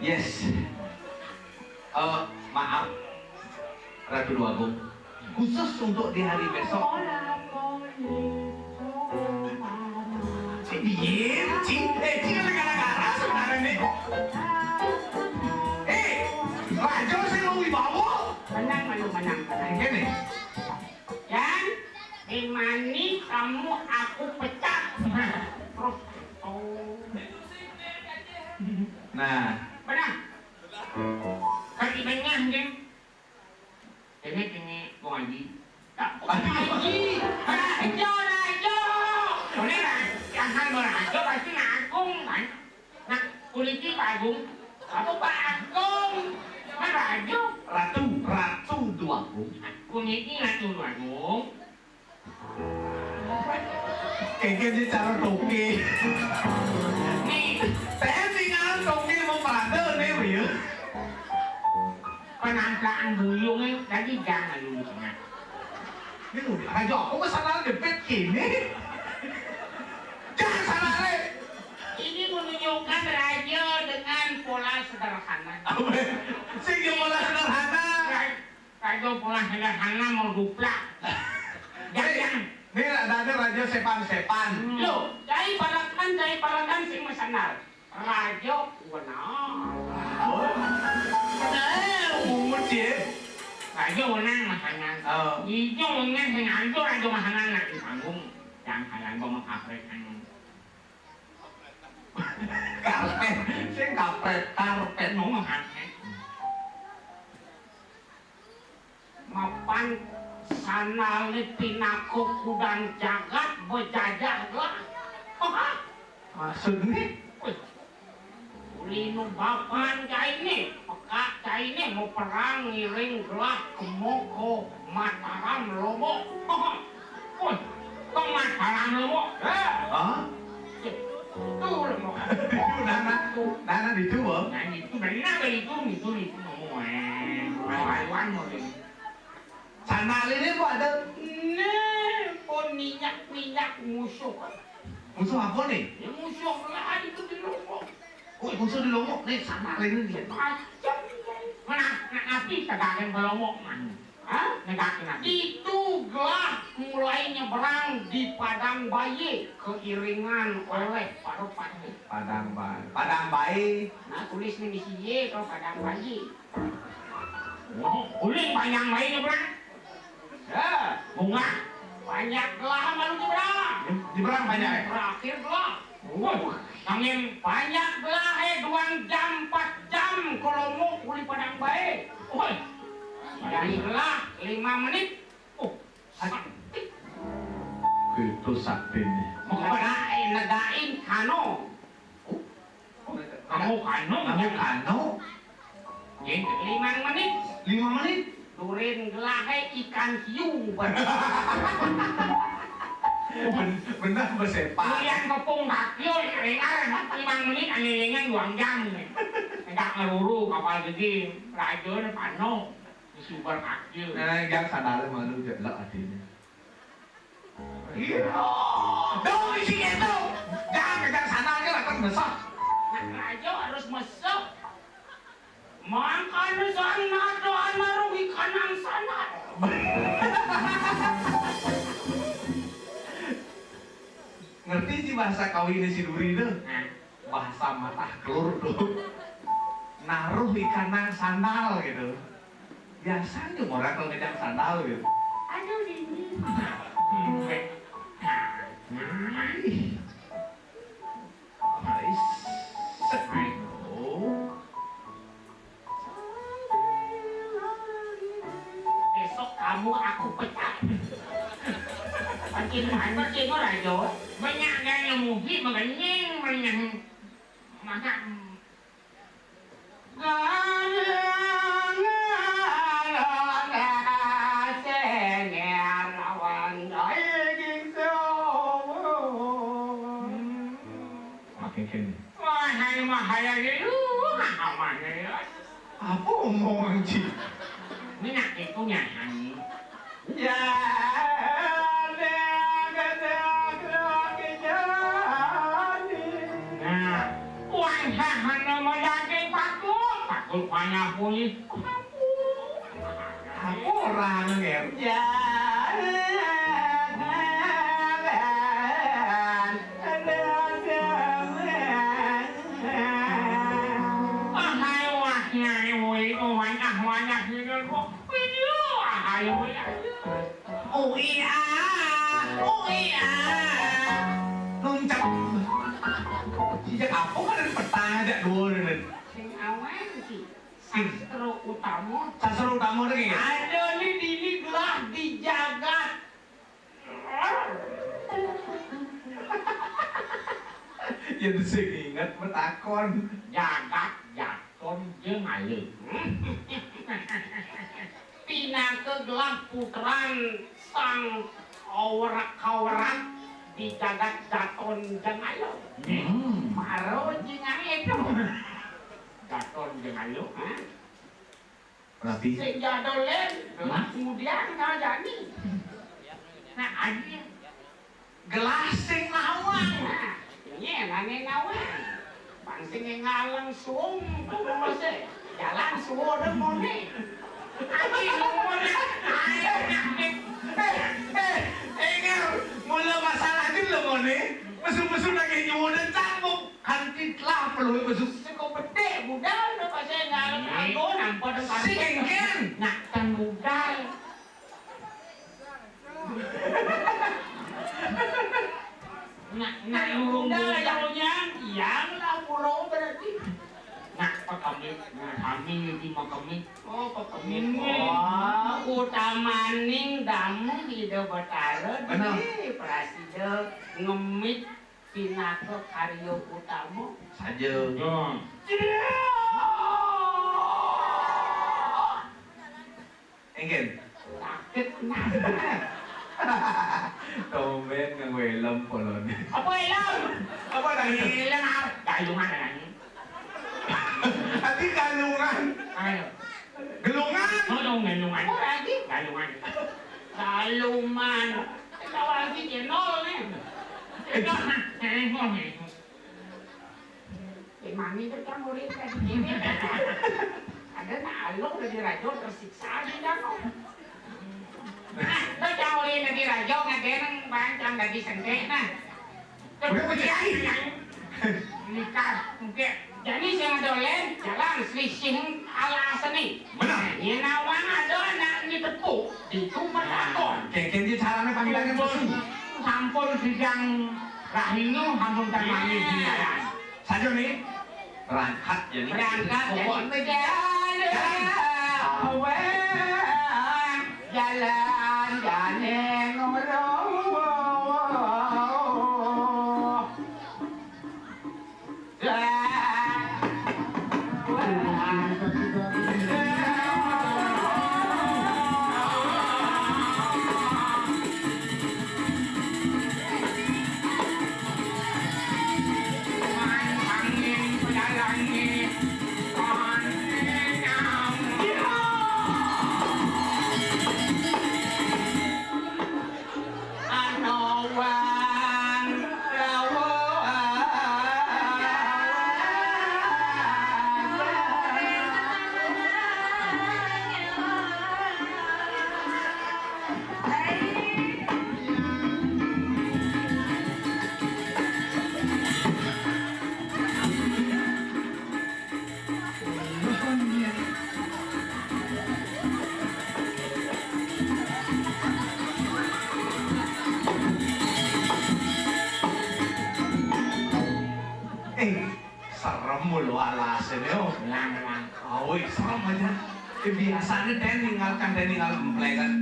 Yes. Eh, maaf, Ratu Dwagung. Khusus untuk di hari besok. Cing, diem, cing. Eh, cing, ada gara-gara sebenarnya nih. Eh, Raja sing mau wibawa. Menang, menang, menang, menang. Gini. Dan Imani, kamu aku pecat. Terus, oh. Nah. Benar. Kaki bengah, kan? Ini, ini, Bung Haji. Tak, Bung Haji. Raja, raja. Ini raja, kan, raja pasti ngagung, kan? Nah, kuliti Pak Agung. Apa Pak Agung? Kan raja. Ratu, Ratu Dwagung. Kuliti Ratu Dwagung. Kengken di cara toke. Nih, saya tinggal toke mau pada nih, ya. Penampilan buyungnya tadi jangan dulu tengah. Ini udah aja, aku mah salah jepit gini. Jangan salah, Le. Ini menunjukkan raja dengan pola sederhana. Sing yo pola sederhana. Rajo pola sederhana mau duplak. Jangan. Ini ada rajo sepan-sepan. Lo, cai parakan, cai parakan sing masanar. Rajo wenang. Oh. Eh, umur sih. Rajo wenang masanar. Oh. Ijo wenang sing anjo rajo masanar nak di panggung. Yang kalian bawa kaprek anu. Karpet, sing kaprek, karpet. Ngomong karpet. Mapan sandalné pinaka kudang jagat bejajah gelah. Maksudné? Wih, uli nu bapan cainé, pekak cainé mau perang ngiring gelah kemoko Mataram Lombok. Wih, ke Mataram Lombok. Hah? Itu Lombok. Itu nana, nana itu, Bang. Nah, itu benar itu, itu, itu. Wah, Taiwan mau ini. Sana ini kok ada. Nih, pun minyak-minyak musuh. Musuh apa nih? Ya, musuh lah itu di Lombok. Oh, musuh di Lombok nih, sana ini dia. Macam mana? Nah, nanti tegakin ke Lombok, man. Hah? Negakin nanti. Itu gelah mulai nyeberang di Padang Bayi, keiringan oleh para patih. Padang Bayi. Padang Bayi. Nah, tulis nih di sini kalau Padang Bayi. Oh, uling panjang bae nyebrang. Ya, bunga. Banyak gelah malu nyebrang. Nyebrang banyak, eh? Berakhir gelah. Wah, angin banyak gelah, eh, duang jam, empat jam kalau mau kuli Padang bae. Woi, dari gelah lima menit. Oh, sakti. Itu saktinya. Mau negain, negain kano. Oh, kamu kano? Kamu kano? Jadi lima menit. Lima menit? Durin gelahé ikan hiu. Ben-, bener besepak. Yang kepung kaki, dengar lima menit, anyelingan dua jam. Enggak ngeruru kapal gede, raja pano, super kaki. Nah, yang sadar malu jelek hatinya. Iya. Dong, isi itu. Jangan kejar sana aja lah, kan mesah. Nah, raja harus mesah. Makanya sana ada naruh ikan yang sana. Ngerti sih bahasa kawin si Duri itu? Nah. Bahasa matah kelur tuh. Naruh ikan nang sandal gitu. Biasa tuh orang kalau ngejang sandal gitu. Aduh, ini. Ih. Ais. Sepi. Oh. Besok kamu aku pecat. Pancing, pancing ora yo. Banyak gaya muhi mengenying, mengenying. Maka Makin kene. Wah, ini mah hayal dulu, aman ya. Apa omongan, Ci? Ini nak itu nyanyi. Ya, nah, uang sah mana mau daging paku, paku banyak pulih. Aku orang ya. Ya. Ah, ayo, wah, nyai, woi, oh, banyak, banyak, gitu, kok. Ayo, ah, ayo, woi, ayo. Oh, iya. Oh, iya. Nuncak. Sejak apa kan dari petang aja dulu, nih? Sing awan sih. Sastra utama. Sastra utama lagi ya? Ada nih dini gelah di jagat. Ya, sing ingat metakon. Jagat Jaton jeung Ayu. Pinaka gelah putran sang awrak-kawrak di jagat Jaton jeung Ayu. Hmm. Maro jeung Ayu itu. Jaton jeung Ayu, ha? Rapi. Sing jadul, Lin. Hah? Kemudian kau jadi. Nah, anjing. Gelah sing nawang. Nah, ini nane nawang. Pan Sing ngaleng suwung, terus jalan suwung, ada mone. Aji suwung, ae, eh, eh, enggak, mula masalah iki lho, mone. Mesu-mesu nang nyuwun cangkuk, kanthi telah perlu mesu. Sing kok bedhek, budal, apa saya ngaleng, aku nampa. Sing engken. Nak, teng budal. Nak, nak, budal, yang nyang, yang lah, pura berarti. Nak, pekemit, nah, kami di mekemit. Oh, pekemit. Ini. Oh. Utamaning damel Ida Betara, bener. Di prasida ngemit pinaka karya utama. Saja. Ya. Engken. Sakit. Tumben nganggo helm polone. Apa helm? Apa tadi? Helm apa? Gayungan, anjing. Ati gayungan. Ayo. Gelungan. Oh, dong, gayungan. Oh, lagi. Gayungan. Galuman. Tahu lagi channel nih. Channel. Eh, mami itu kan murid kan gini. Ada nak alung dari rajo tersiksa di dalam. Nah, lo cang murid dari rajo ngadeneng bancang dadi sengke, nah. Udah, udah. Nikah, oke. Jadi sing dolen jalan selisih alasane. Bener. Yen nawang ada anak ditepuk, itu melakon. Nah, kengken iki carane panggilannya terus. Sampun sidang rahina, sampun termangi. Iya. Saja nih. Berangkat ya nih. Berangkat ya. Pokoknya jalan. Jalan, jalan, jalan, ngoro. Eh, serem lho alasane, yo. Lang, lang. Awoi, serem aja. Eh, biasane den ninggalkan, den ninggal emplekan.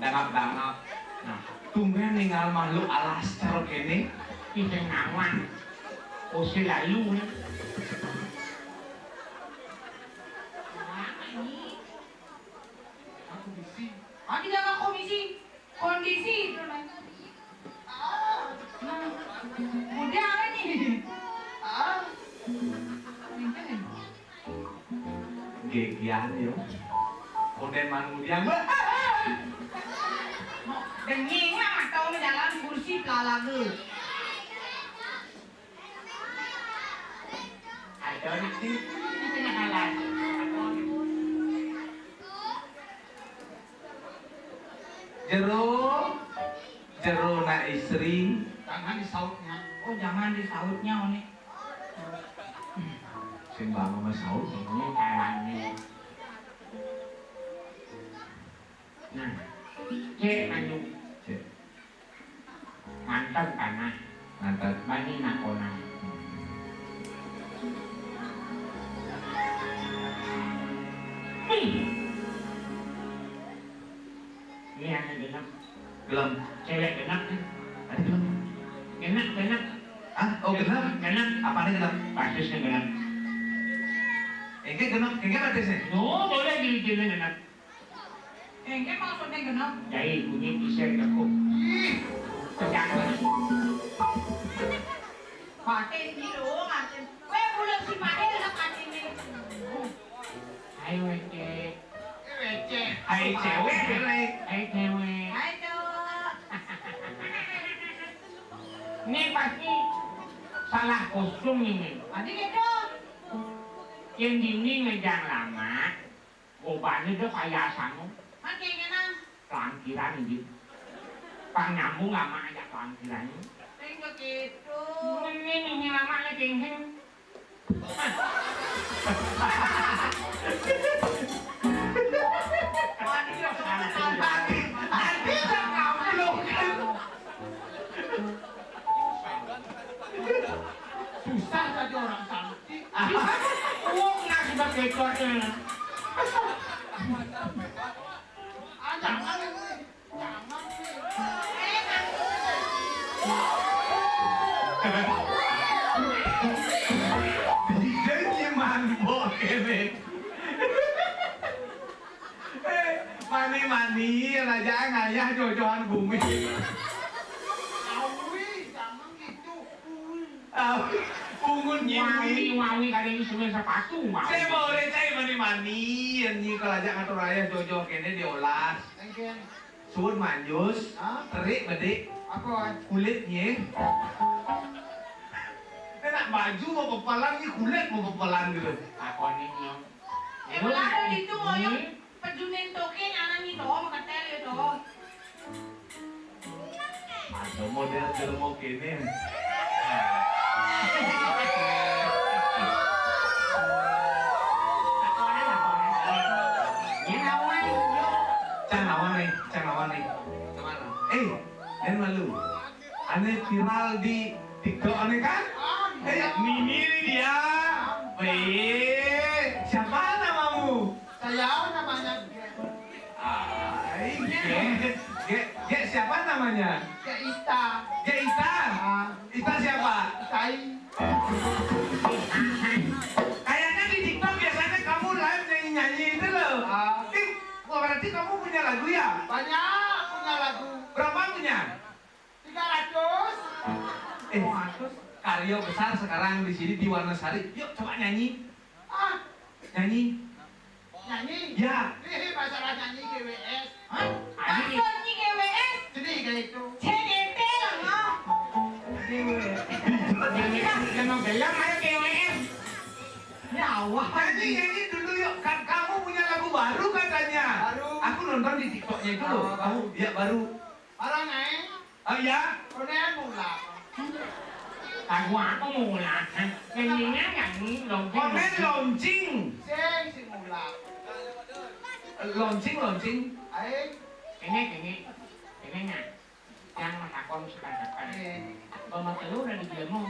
Dangap-dangap. Nah, tumben ninggal makhluk alas cara kene. Iki sing nawang. Usil lalu. Aku bisi. Ah, tidak, aku bisi. Kondisi itu, Mas. Nah, mudah apa nih? Ah. Pinter ya? Gegian yo. Konden mangudian. Denging lah, mata orang jalan kursi pelalaga. Ada nak sih, di tengah jalan. Jero, jero nak istri. Jangan disautnya. Oh, jangan disautnya, Oni. Sing bangun mas saut ini. Ini tangannya. Nah, cek anu. Cek. Mantep tanah. Mantep. Bani nakonan. Nih. Ini yang genep. Gelem. Cewek genep nih. Tadi gelem. Genep, genep. Ah, oh, genep? Genep. Apanya genep? Batisnya genep. Engke genep, engke batisnya? Oh, boleh di, di genep. Engke maksudnya genep? Jadi bunyi bisa ditekuk. Ih. Pegang. Batis gitu, Martin. Kowe mulut si Pak Hil, Pak Hil. Ayo, Ece. Ece. Hai, cewek, cewek. Hai, cewek. Hai, cowok. Ini pasti Salah kostum ini. Adi gitu. Yang dini ngejang lama, gobane de payasang. Makin kena. Pelangkiran ini. Pang nyambung lama aja pelangkiran. Sing begitu. Ini, ini lama aja, Cing. Tadi, tadi saya kaplok. Susah saja orang cantik. Wong nak sebab bekornya. Ah, jangan ini. Jangan sih. Jangan sih. Jangan sih, man, bok ini. Eh, mani-mani, raja ngayah jojohan bumi. Awi, jangan gitu. Awi, pungun nyiwi. Wangi, wangi, kada ini semua sepatu, wangi. Saya mau recai mani-mani, yang nyi kalau aja ngatur ayah jojo kene diolas. Engken. Suud manjus, hah? Terik bedik. Apa? Kulitnya. Enak baju mau pepelan, ini kulit mau pepelan gitu. Apa nih, Nyong? Eh, belah itu, Nyong. Pejunin toke nyanan itu, meketel itu. Ada model jelmo kene. Yang awal, Nyong. Cang awal nih, cang awal nih. Kemana? Eh, dan malu. Ane viral di TikTok ane kan? Eh, Nini ini dia. Baik. Siapa namamu? Saya namanya Ge. Ai, Ge. Ge, Ge siapa namanya? Ge Ita. Ge Ita? Ah. Ita siapa? Itai. Kayaknya di TikTok biasanya kamu live nyanyi-nyanyi itu loh. Ah. Ih, wah, berarti kamu punya lagu ya? Banyak punya lagu. Berapa punya? Tiga ratus. Eh, karya besar sekarang di sini di Warnasari. Yuk, coba nyanyi. Ah. Nyanyi. Nyanyi? Ya. Ih, masalah nyanyi G W S. Hah? Maksudnya G W S? Jadi kayak itu. C G T lah, no. G W S. Jangan gaya, ayo G W S. Ya Allah. Nyanyi, nyanyi dulu yuk. Ka-, kamu punya lagu baru katanya. Baru. Aku nonton di TikToknya itu loh. Oh, kamu, ya, baru. Orang naik. Oh, ya? Onen mulak. Lagu apa mulak? Hah? Nyanyinya nyanyi launching. Onen launching. Sing, sing mulak. Launching, launching. Aing. Ini, ini. Ini, nah. Yang matakon sekarang. Eh. Mama telur ada di dia mau.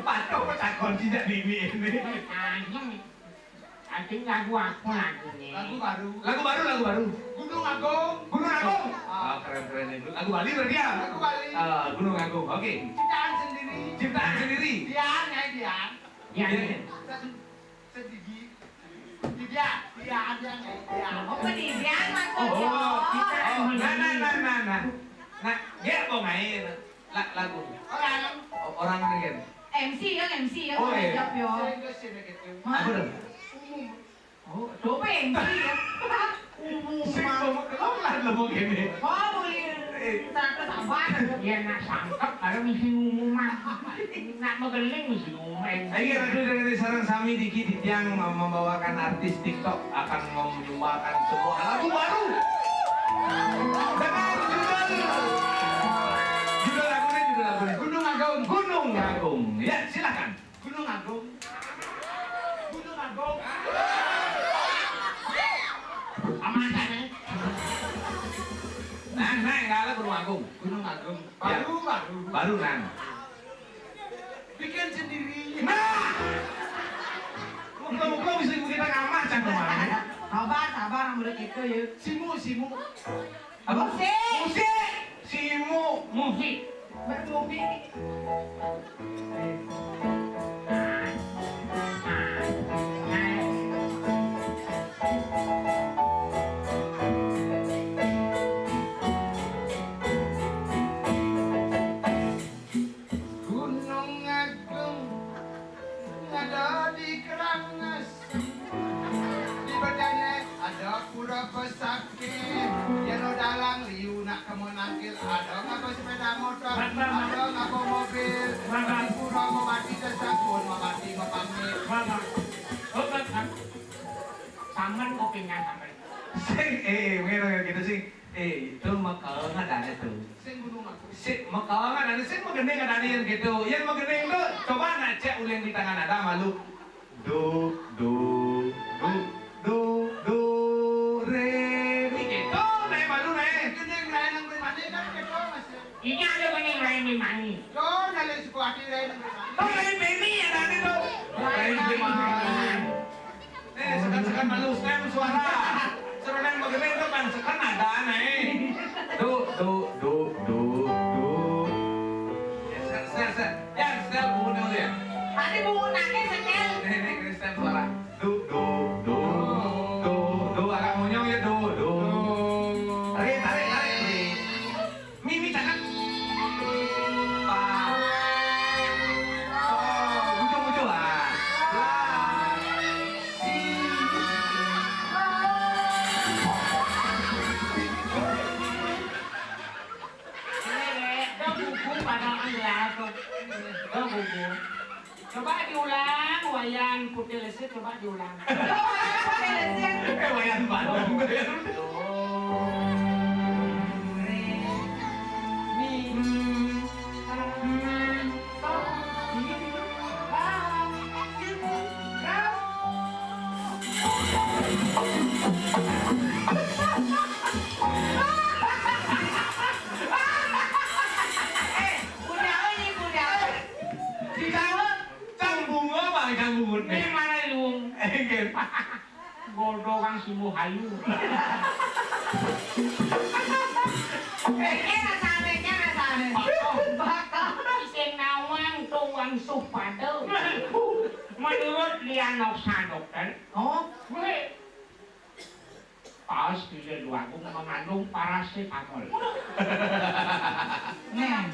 Patuh matakon tidak dini ini. Anjing. Anjing lagu apa lagunya? Lagu baru. Lagu baru, lagu baru. Gunung Agung. Gunung Agung. Ah. Ah, keren, keren itu. Lagu Bali berarti ya? Lagu Bali. Ah, Gunung Agung. Oke. Ciptaan sendiri. Ciptaan sendiri. Dian, ya, Dian. Dian. Dian. Sed-, sedigi. Dian, Dian, Dian, ya, Dian. Oh, pendidian maksudnya. Oh, oh. Nah, nah, nah, nah, nah. Nah, dia mau main. La-, lagu. Orang. O-, orang ini kan. M C ya, M C ya, oh, iya. Jawab ya. Saya enggak sih, enggak gitu. Hah? Apa tuh? Umum. Oh, coba M C ya. Umum. Sing ngomong, kenapa lah lo mau gini? Oh, boleh. Eh. Ternyata sabar. Ya, nak sangkep, kalau misi umuman. Nak megeling misi umuman. Ayo, aduh, dari sarang sami dikit, Tiang mem-, membawakan artis TikTok akan menyumbangkan sebuah lagu baru. Dengan judul, judul lagunya, judul lagunya Gunung Agung. Gunung Agung. Ya, silakan. Gunung Agung. Gunung Agung. Aman kan, eh? Nah, nah, enggak ada Gunung Agung. Gunung Agung. Ya. Baru, baru. Baru, nah. Bikin sendiri. Nah! Muka-muka bisa kita ngamah, cang, kemarin. Sabar, sabar, mulai kita ya. Simu, simu. Apa? Musik. Musik. Simu. Musik. Bermusik. Gunung Agung ada di Karangasem. Di bedanya ada pura pesakit. Yano dalang liu nak kamu nangkil. Ada ngapa sepeda motor? Ada ngapa mobil? Sing, eh, ngene gitu sing. Eh, itu makaon adané tuh. Sing gunung aku. Sing makaon adané sing magending adané yang gitu. Yang magending tuh coba nak cek uling di tangan ada malu. Do, do, do, do, do, re, mi gitu. Nah, malu nah. Gending nah yang primane kan gitu Mas. Ini ada banyak lain di mani. Tuh, dari suku hati lain yang primane. Tuh, dari baby ya tadi tuh. Lain primane. Eh, sekan-sekan malu, stem suara. Seru nang begini itu kan sekan ada nih. Do, do, do, do, do. Ya, sel, sel, sel. Ya, sel bungut dulu ya. Tadi bungut nangis, setel. Nih, nih, ini stem suara. Do, do, do, do, do. Agak monyong ya, do, do. Tarik, tarik, tarik. Mimi cakap. Pa. Oh, ujung-ujung lah. La. Si. Ini, Dek, dong gugu pada anggar tuh. Dong gugu. Coba diulang, Wayan Putih Lesir, coba diulang. Putih Lesir. Eh, Wayan Bandung. Re, mi, fa, sol, si, la, si, ra. Eh, udah ini, udah. Di dalam. Cang bungo apa cang bungut nih? Ini mana lu? Enggak. Godo kang sumbu hayu. Ini rasanya, ini rasanya. Bakal. Sing nawang tuang supada. Menurut Lianoksa dokter. Oh. Weh. Paus bisa dua mengandung parasetamol. Nen.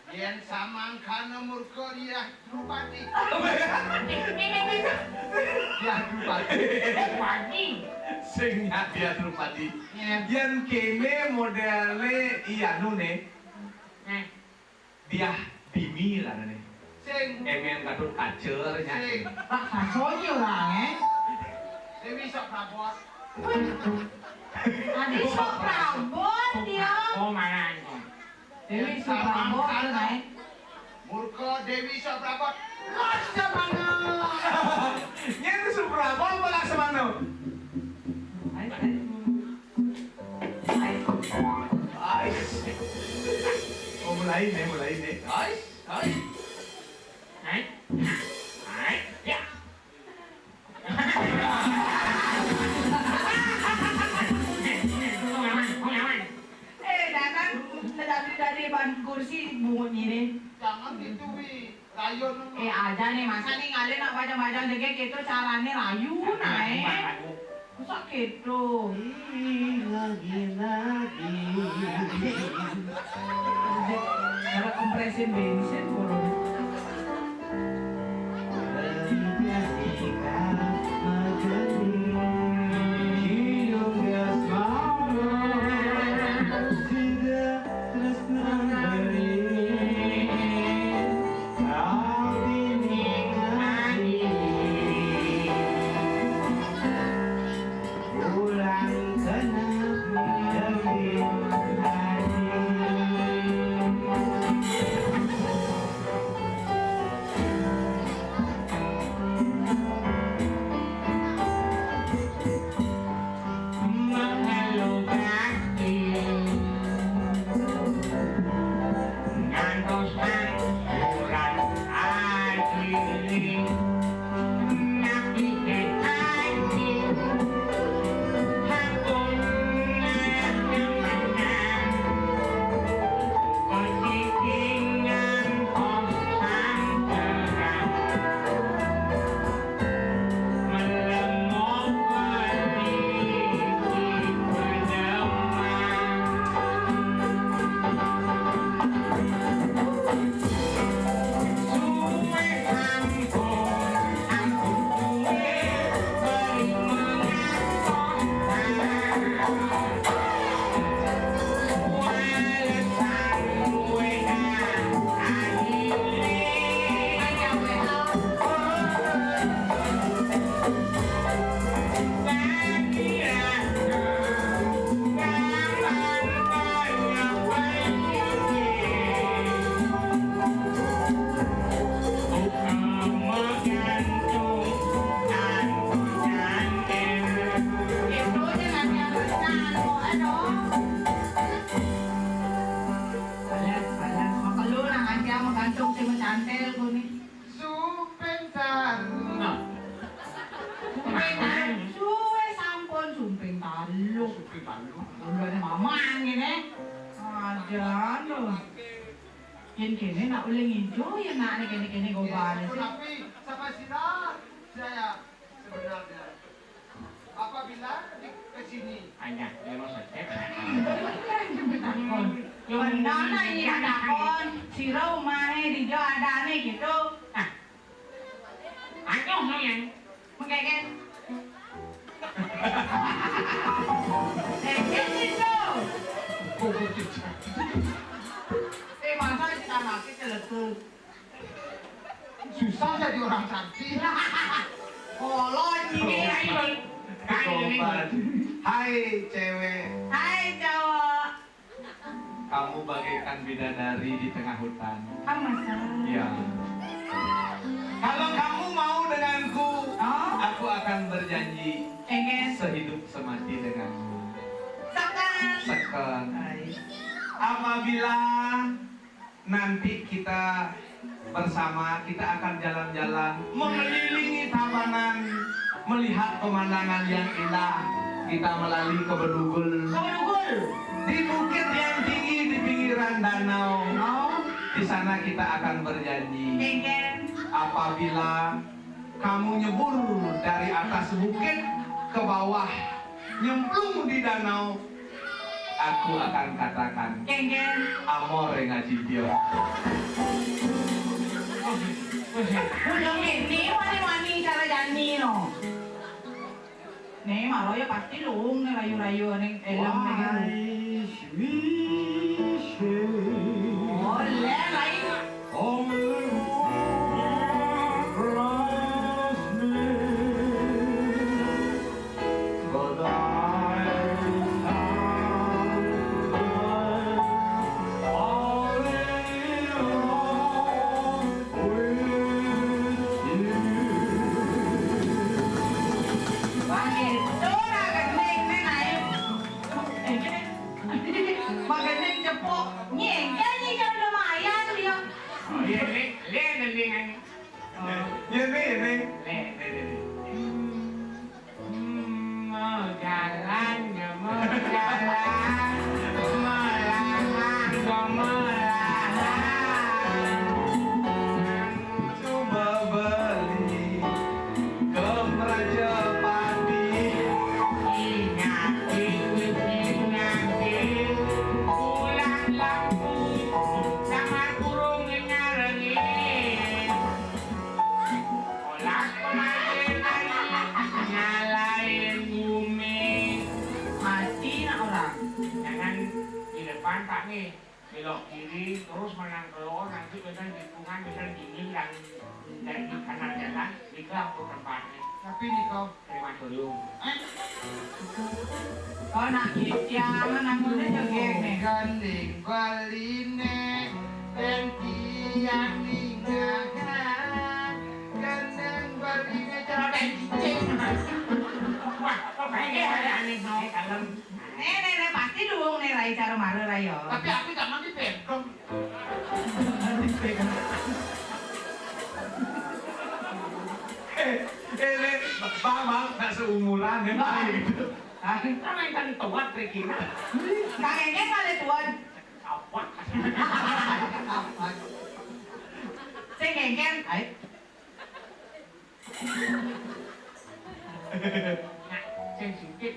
Yen samangkana murka Diah Drupadi. Diah Drupadi. Wani. Sing nyak Diah Drupadi. Yen kene modele iya nune. Nah. Diah Dimi lah nih. Sing. Emen Gatot Kaca nya. Sing. Raksasanya orang, eh. Dewi sok prabot. Adi sok prabot dia. Oh, mana itu? Dewi sok prabot, eh. Murka Dewi sok prabot. Laksamana. Nya itu sok prabot apa Laksamana? Ais, ais. Ais. Oh, mulai nih, mulai nih. Ais, ais. Ais. Ais. Ya. Eh, datang tadi dari ban kursi bungut ini. Jangan gitu, Wi. Rayon. Eh, aja nih, masa nih ngalih nak bajang-bajang dege gitu carane rayu, nah, eh. Masa gitu. Ih, lagi-lagi. Ada kompresin bensin, bro. Tel kene. Sumping talu. Nah. Sumping talu. Suwe sampun sumping talu. Sumping talu. Ulane mamang ngene. Ajan lho. Yen kene nak oleh ngijo, yen nak kene-kene gobane sih. Tapi sapa sira? Saya sebenarnya. Apabila di, ke sini. Hanya, dia mau sodep. Benar, ini takon. Sira umahe dija adane gitu. Nah. Ayo, no, yang. Mengkeket. Eh, gitu. Eh, masa kita sakit, celetuk. Susah jadi orang cantik. Kolon ini, ayo. Tobat. Hai, cewek. Hai, cowok. Kamu bagaikan bidadari di tengah hutan. Ah, masa? Ya. Kalau kamu mau denganku, oh, aku akan berjanji, enggak, sehidup semati denganmu. Seken. Seken. Baik. Apabila nanti kita bersama, kita akan jalan-jalan mengelilingi Tabanan, melihat pemandangan yang indah. Kita melalui ke Bedugul. Ke Bedugul. Di bukit yang tinggi di pinggiran danau. Oh. Di sana kita akan berjanji. Enggak. Apabila kamu nyebur dari atas bukit ke bawah, nyemplung di danau, aku akan katakan, Kengken. Amor ngaji dia. Udah ini wani-wani cara jani no. Nih, maro ya pasti luung nih rayu-rayu ning elem nih. Why wish you. Oh, le, lain. Only one cross me, but I stand by, only one with you. Wah, itu ora gending ning ae. Eh, kene. Wah, gending cepuk. Nyengkel nih, jangan lumayan dia. Oh, iya, ini, ini gendingan. Oh. Iya, ini, ini. Ini, ini, ini. Hmm, mau jalan, ya mau jalan. Melarang, ya melarang. Coba beli ke Prajapati. Ingati, wis ingati, ulah lampu, samar kurung nyarengi. Olah pemajikan, nyalain bumi. Mati nak orang. Jangan di depan, Pak, nih. Belok kiri, terus menang keluar, nanti kita tikungan, kita dingin dan dari kanan jalan, tiga aku tempatnya. Tapi nih kau. Krematorium. Eh? Kau nak kitiangan, namanya jegeg nih. Gending beline, dan tiang ningakan. Gending beline, cara dan cicing. Wah, kok kayak ada aneh, no? Eh, kalem. Nih, nih, nih, pasti dong nih, rai cara mara, rai, ya. Tapi aku jangan dipendong. Eh, eh, nih, Bang, Bang, nggak seumuran, ya, Bang, gitu. Hah? Kan yang kan tuat, Regina. Kang Enge kali tuan. Apa? Apa? Sing Enge, ayo. Nah, sensitif.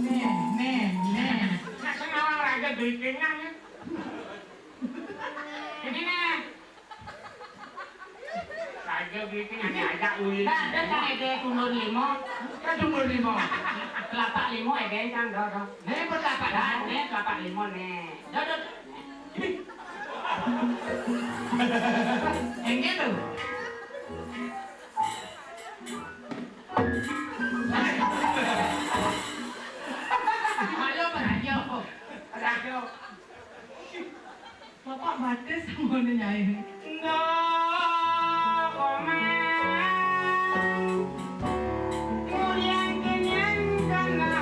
Nih, nih, nih. Nah, sing awang raja duit kenyang, ya. Ini, nih. Raja duit kenyang, aja, uli. Nah, ada kan ide tundur lima. Kan tundur lima. Telapak lima, ide, kan, dah, dah. Nih, bertelapak lima. Nih, telapak lima, nih. Dah, dah. Yang gitu. Ayo, Pak, ayo. Ayo. Bapak batis sama nyai. Ndak, Komang. Mulai kenyang kena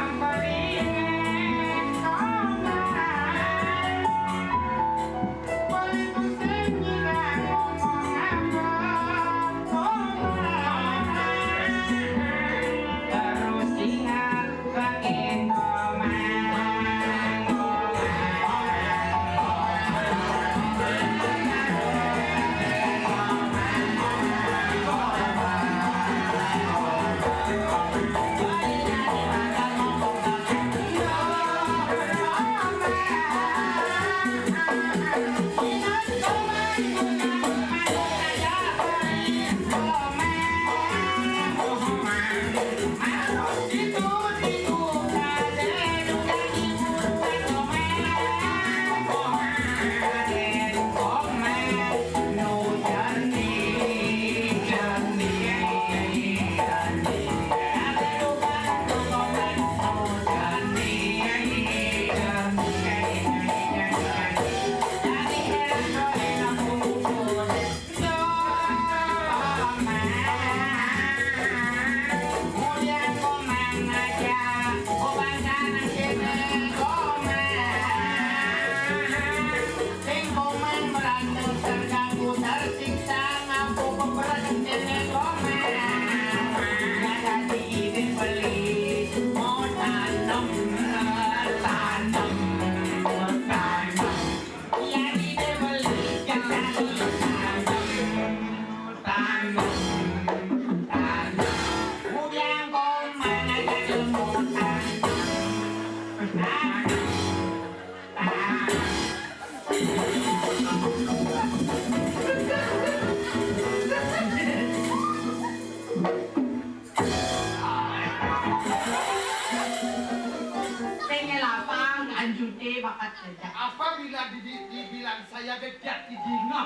Ente bakat kerja. Apabila di, di, dibilang saya bejat didingah.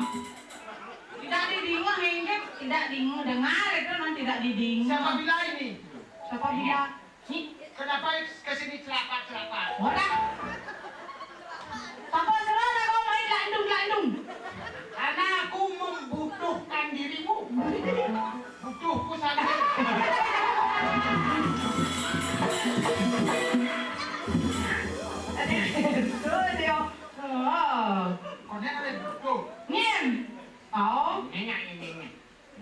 Tidak didingah, Inggit. Tidak didingah. Dengar itu, non, tidak didingah. Siapa bila ini? Siapa bila? Nih. Kenapa ke sini celaka-celaka? Ora. Apa serana kau main landung-landung? Karena aku membutuhkan dirimu. Butuhku sana. Aduh, itu dia. Oh. Kau ni ada butuh. Nyen. Oh. Nyenyak ini, ini.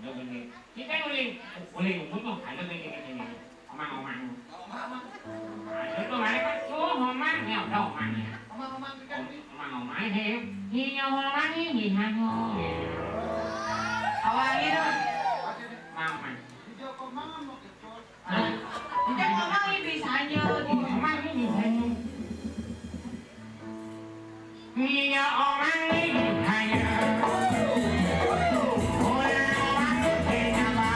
Ada gini. Kita uling, uling bunuh. Ada gini, gini, gini. Omang-omang. Ada tu mana kan? Oh, omang ni, ada omang ni. Omang-omang tu kan ni. Omang-omang ni. Ni omang ni, ni hanya. Awak ni tu. Omang-omang. Dia kau omang mau kecot. Hah? Dia omang ni bisanya. Omang ni bisanya. Iya, omang ni bisanya. Orang omang ni kenapa?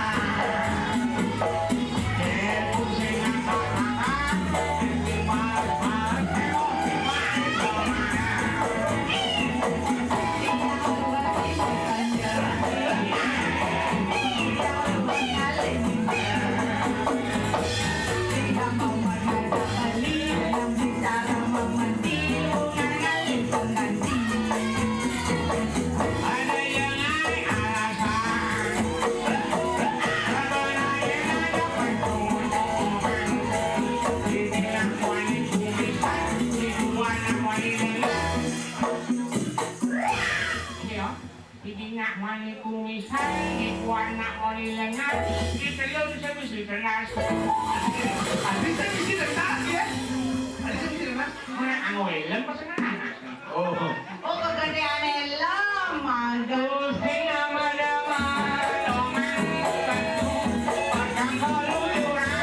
Didingak mani kumisai, dikuanak mani lengan, ditelun semisi tenas. Adi semisi tenas, ya? Adi semisi tenas? Mana anu helm pasangan anak? Oh. Oh, kegedean helm, ada. Terus dia mana, mana, mana, mana, mana, mana, mana,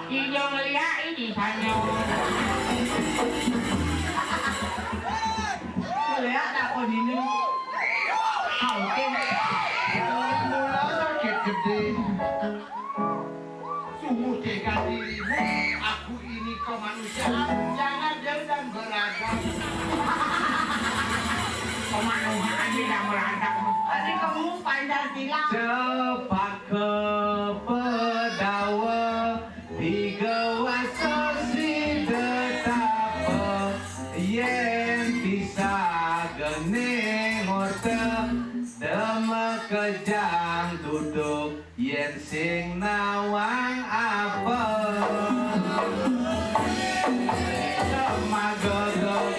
Ijo ngeliak ini sanyo. Ngeliak tak kau dini. Kau ke. Mula sakit gede. Sungguh tega dirimu. Aku ini kemanusiaan. Jangan dendam beradab. Kemanusiaan tidak beradab. Tadi kamu Pancasila. Cepat ke pedawa, tiga wasa sida tapa, yen pisagane ngorta, dema kejang duduk, yen sing nawang apa. Semaga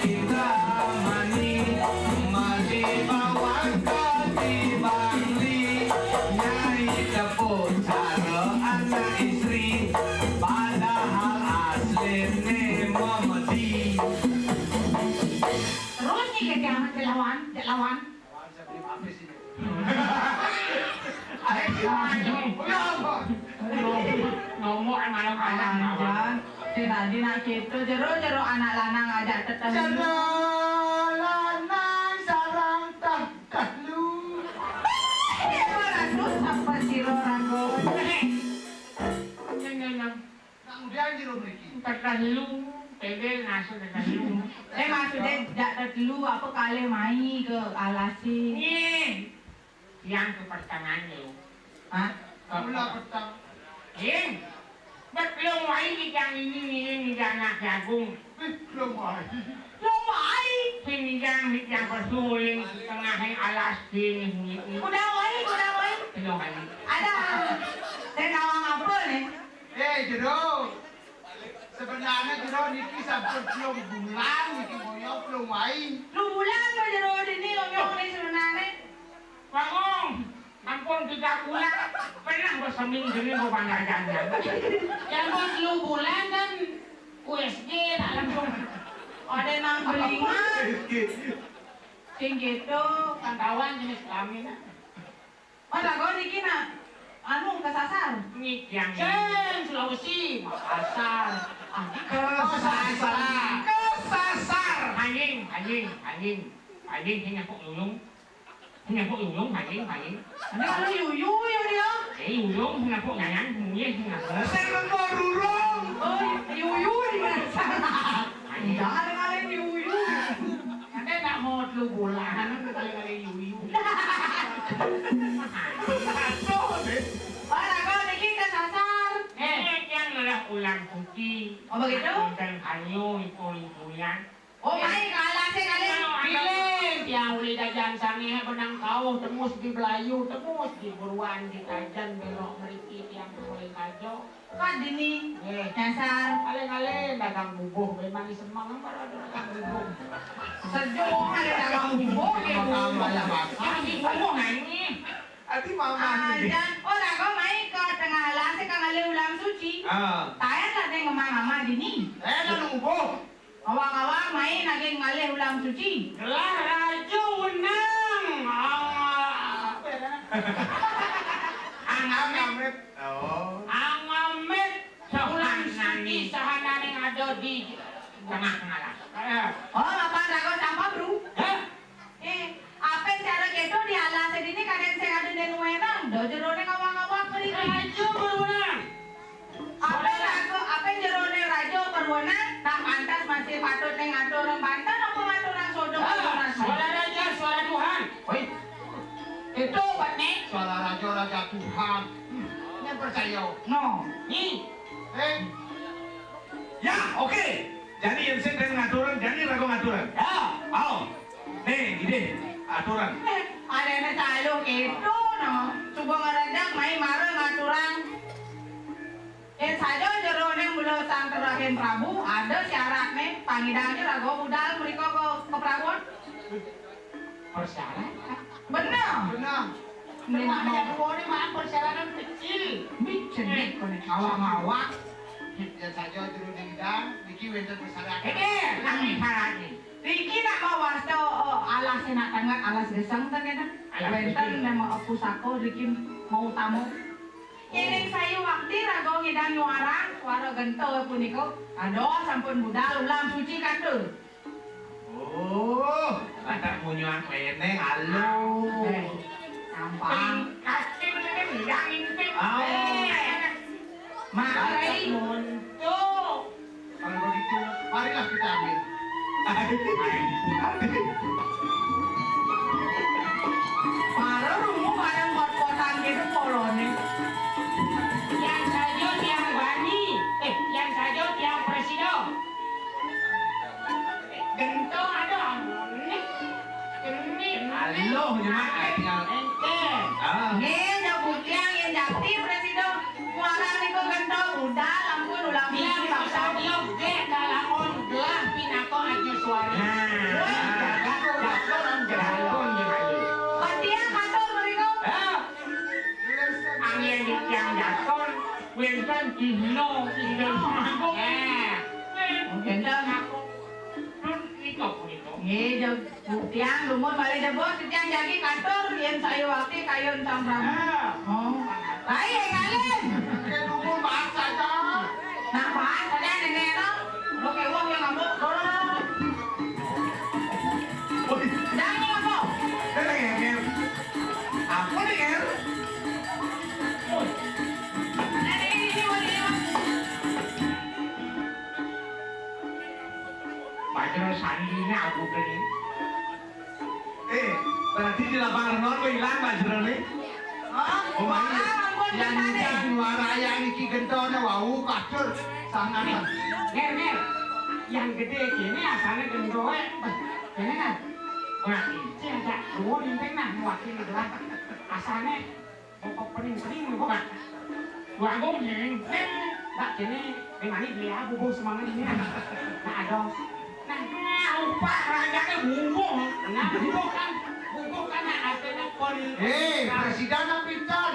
kita mani, mani bawang ketimbang li, nyai tepuk cara anak istri, padahal asline memedi. Terus ni ketiang cek lawan, cek lawan. Lawan saya beli habis ini. Ayo, ayo. Udah apa? Ngomong malam-malam. Anjan, si Nadi nak kita jero-jero anak lanang ajak tetemu. Jero lanang sarang tah telu. Dia dua ratus apa siro rago? Nang, nang, nang. Nak mudian jero mriki. Tetelu, tebel ngasuh tetelu. Eh, maksudnya jak tetelu apa kali mai ke alase? Nih, yang ke pertengahan lo. Hah? Mula petang. Ing, bet belum wai kijang ini ngiring nijang anak jagung. Eh, belum wai. Belum wai. Sing nijang nijang pesuling tengah alas dini. Udah wai, udah wai. Belum wai. Ada. Dan nawang apa nih? Eh, Jero. Sebenarnya Jero niki sampun telung bulan niki ngoyo telung wai. Telung bulan kok Jero dini ngoyo nih sebenarnya. Bangun. Ampun tiga bulan. Pernah beseming gini mau panjang-panjang. Ya mau telung bulan kan U S G tak langsung. Ada nang belingan. Sing gitu, pantauan jenis kelamin. Mas Rago niki nak anu kesasar. Niki yang Cen, Sulawesi, Makassar. Ah, kesasar. Kesasar. Anjing, anjing, anjing. Anjing, sing nyapuk yuyung. Sing nyapuk yuyung, anjing, anjing. Ini kalau yuyu ya dia. Eh, yuyung, sing nyapuk nyayang, muyih, sing nyapuk. Sing nengko rurung. Oh, yuyu di mana? Jangan ngalahin yuyu. Nanti nak mau telu bulanan, nanti kali-kali yuyu. Aduh, deh. Pak Rago niki kesasar. Eh, yang ngelah ulam suci. Oh, begitu? Konten kayu, iku-ikuyan. Oh, mai kalah sih kali. Pilih, tiang uli dajan sange benang kauh, tembus di Belayu, tembus di Buruan, di Tajan, belok meriki, tiang mulai kajo. Kok dini? Eh. Nyasar. Kali-kali dagang bubuh, memang di Semang, apa ada dagang bubuh? Sejuk ada dagang bubuh, ya, bubuh. Makan banyak makan. Bubuh, nah, ini. Ati mama ni. Ajan, oh, Rago mai ke tengah alas, ke ngalih ulam suci. Ah. Tayan lah deh ngemang ama dini. Eh, lalu ubuh. Awang-awang mai nagih ngalih ulam suci. Gelah raja wenang. Ang-, apa ya, Nana? Ang-, Angamit. Oh. Angamit. Ulam suci sahananing ada di tengah-tengah alas. Eh. Oh, apa Rago sampah, Bro? Hah? Eh, ape cara keto di alas dini kadang sing ada ning wenang, do jerone ngawang-ngawang mriki. Raja berwenang. Ape raga, ape jerone raja berwenang, tak pantas masih patut ning ngatur orang banten apa ngatur orang sodong. Ah, orang suara raja, suara Tuhan. Oi. Itu obatnya. Suara raja, raja Tuhan. Hmm, ini percaya. No. Ni. Eh. Ya, oke. Jadi yang sing ngaturan, jadi raga ngaturan. Ya. Ayo. Nih, ide aturan. Eh, ada yang selalu gitu, no. Coba ngeredak, main marah ngaturan. Yang saja jero ning mula sang kerahin Prabu, ada syaratnya, pangidangnya raga budal mereka ke, ke Prabu. Persyaratan? Benar. Benar. Ini makanya aku boleh maaf persyaratan kecil. Bicen, eh, kau ni ngawak-ngawak. Kita saja jero ning dang, niki wenten persyaratan. Eh, eh, nang syaratnya. Riki nak bawa sto, oh, alas enak tangan, alas gesang tak kena. Alas gesang. Wenten nama pusako riki mau tamu. Yen ing sayu wakti raga ngidang nyuarang, suara gento punika. Aduh, sampun budal ulam suci katur. Oh, lantak munyuan kene, halo. Eh, gampang. Kasih meneh bilang intip. Oh. Eh. Mak Rai. Monto. Kalau begitu, marilah kita ambil. Para rumo bareng kot-kotan gitu polone. Yang saja tiang bani, eh, yang saja tiang presida. Gento ada, nih. Ini. Halo, nyemak, tinggal. Ente. Ah. Nggih, nyebut tiang yang jati presida. Muara niku gento budal, ampun ulam. Tiang bisa diogek kalamun gelah pinaka aja suara. Nah. Woi, jagat, jagat, jagat. Patiang matur mriku. Ya. Angin tiang jaton, wenten dina inggil manggung. Ya. Wenten aku. Pun nika punika. Nggih, jog-, tiang dumun malih jebos, tiang jagi katur yen saya wakti kayun Sang Prabu. Ah. Oh. Baik, ngalih. Oke, dumun bahas saja. Nah, bahas saja, Nenek, no. Lo kewong yang ngamuk. Woi. Jangan apa? Nenek, Nger. Apa nih, Nger? Woi. Nenek, ini, ini, ini, ini. Bajra sandine aku kene. Eh, berarti di lapangan renon kok ilang bajrane? Hah? Oh, iya. Wah, ampun, yang gentane. Udah juara yang iki gentone wau kadur sangat. Ner, ner. Yang gede kene asane gentoe. Kene kan. Ora iki ajak dhuwur inting nah mewakili gelar. Asane Pokok pening-pening lho, Pak. Wah, aku pening. Ning, Pak, kene ning mari beli aku, Bu, semangat ini. Nah, ada. Nah, upah rajane bungkuh. Nah, bungkuh kan, bungkuh kan artine pon. Eh, presiden apa ican?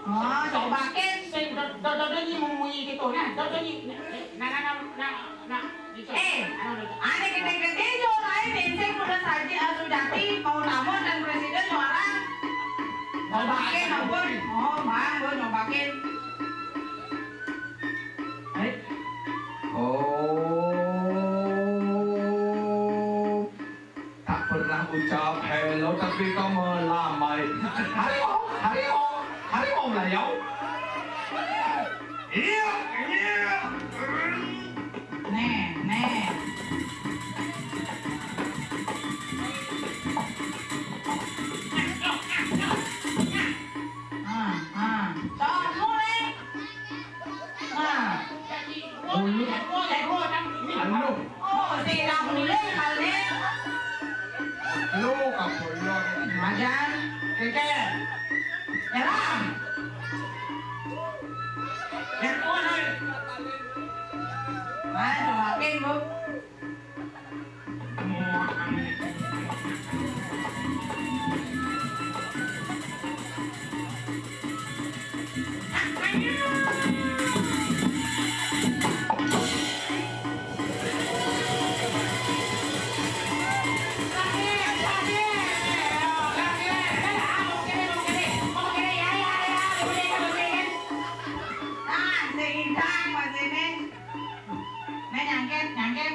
Oh, coba ken. Sing do-, do-, do-, do-, nyi memuji gitu. Nah, do-, do-, nyi. Nah, nah, nah, nah, nah. Eh, ane gede-gede jo lain, ning sing udah saji, ah, sujati, mau tamu dan presiden suara. Mau pakai, no. Hai. Oh. Tak pernah ucap hello, tapi kau melambai. Harimau, harimau, harimau melayau. Iya, iya. Nih, nih. Ah, ah. Tunggu, nih. Nah. Bulu. Anu. Oh, sing tak boleh kali. Lu kabulon. Majan, keker. Nyerang. Yang kuat, hai. Nah, cobain, Bu. Nah, seimbang, Mas, ini. Nah, nyangket, nyangket.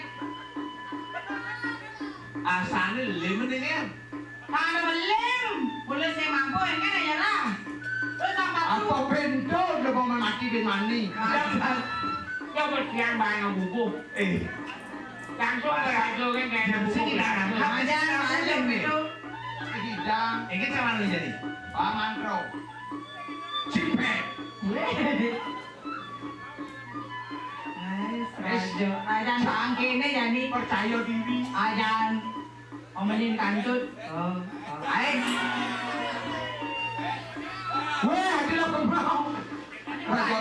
Asane lem ning, Em. Kalau lem, boleh saya mampu, kan aja lah. Terus apa tuh? Apa bento udah mau mati bin mani? Ah. Ya, ya, buat siang bareng buku. Eh. Langsung ke radio kan, kayak buku. Sini, kan? Aja, aja, nih. Itu. Hidang. Ini sama lu jadi. Pak Mantro. Cipet. Wes, rajo. Ajan sangkene jani. Percaya diri. Ajan omelin kantut. Oh, oh. Ae. Weh, ati lho kembang. Rajo.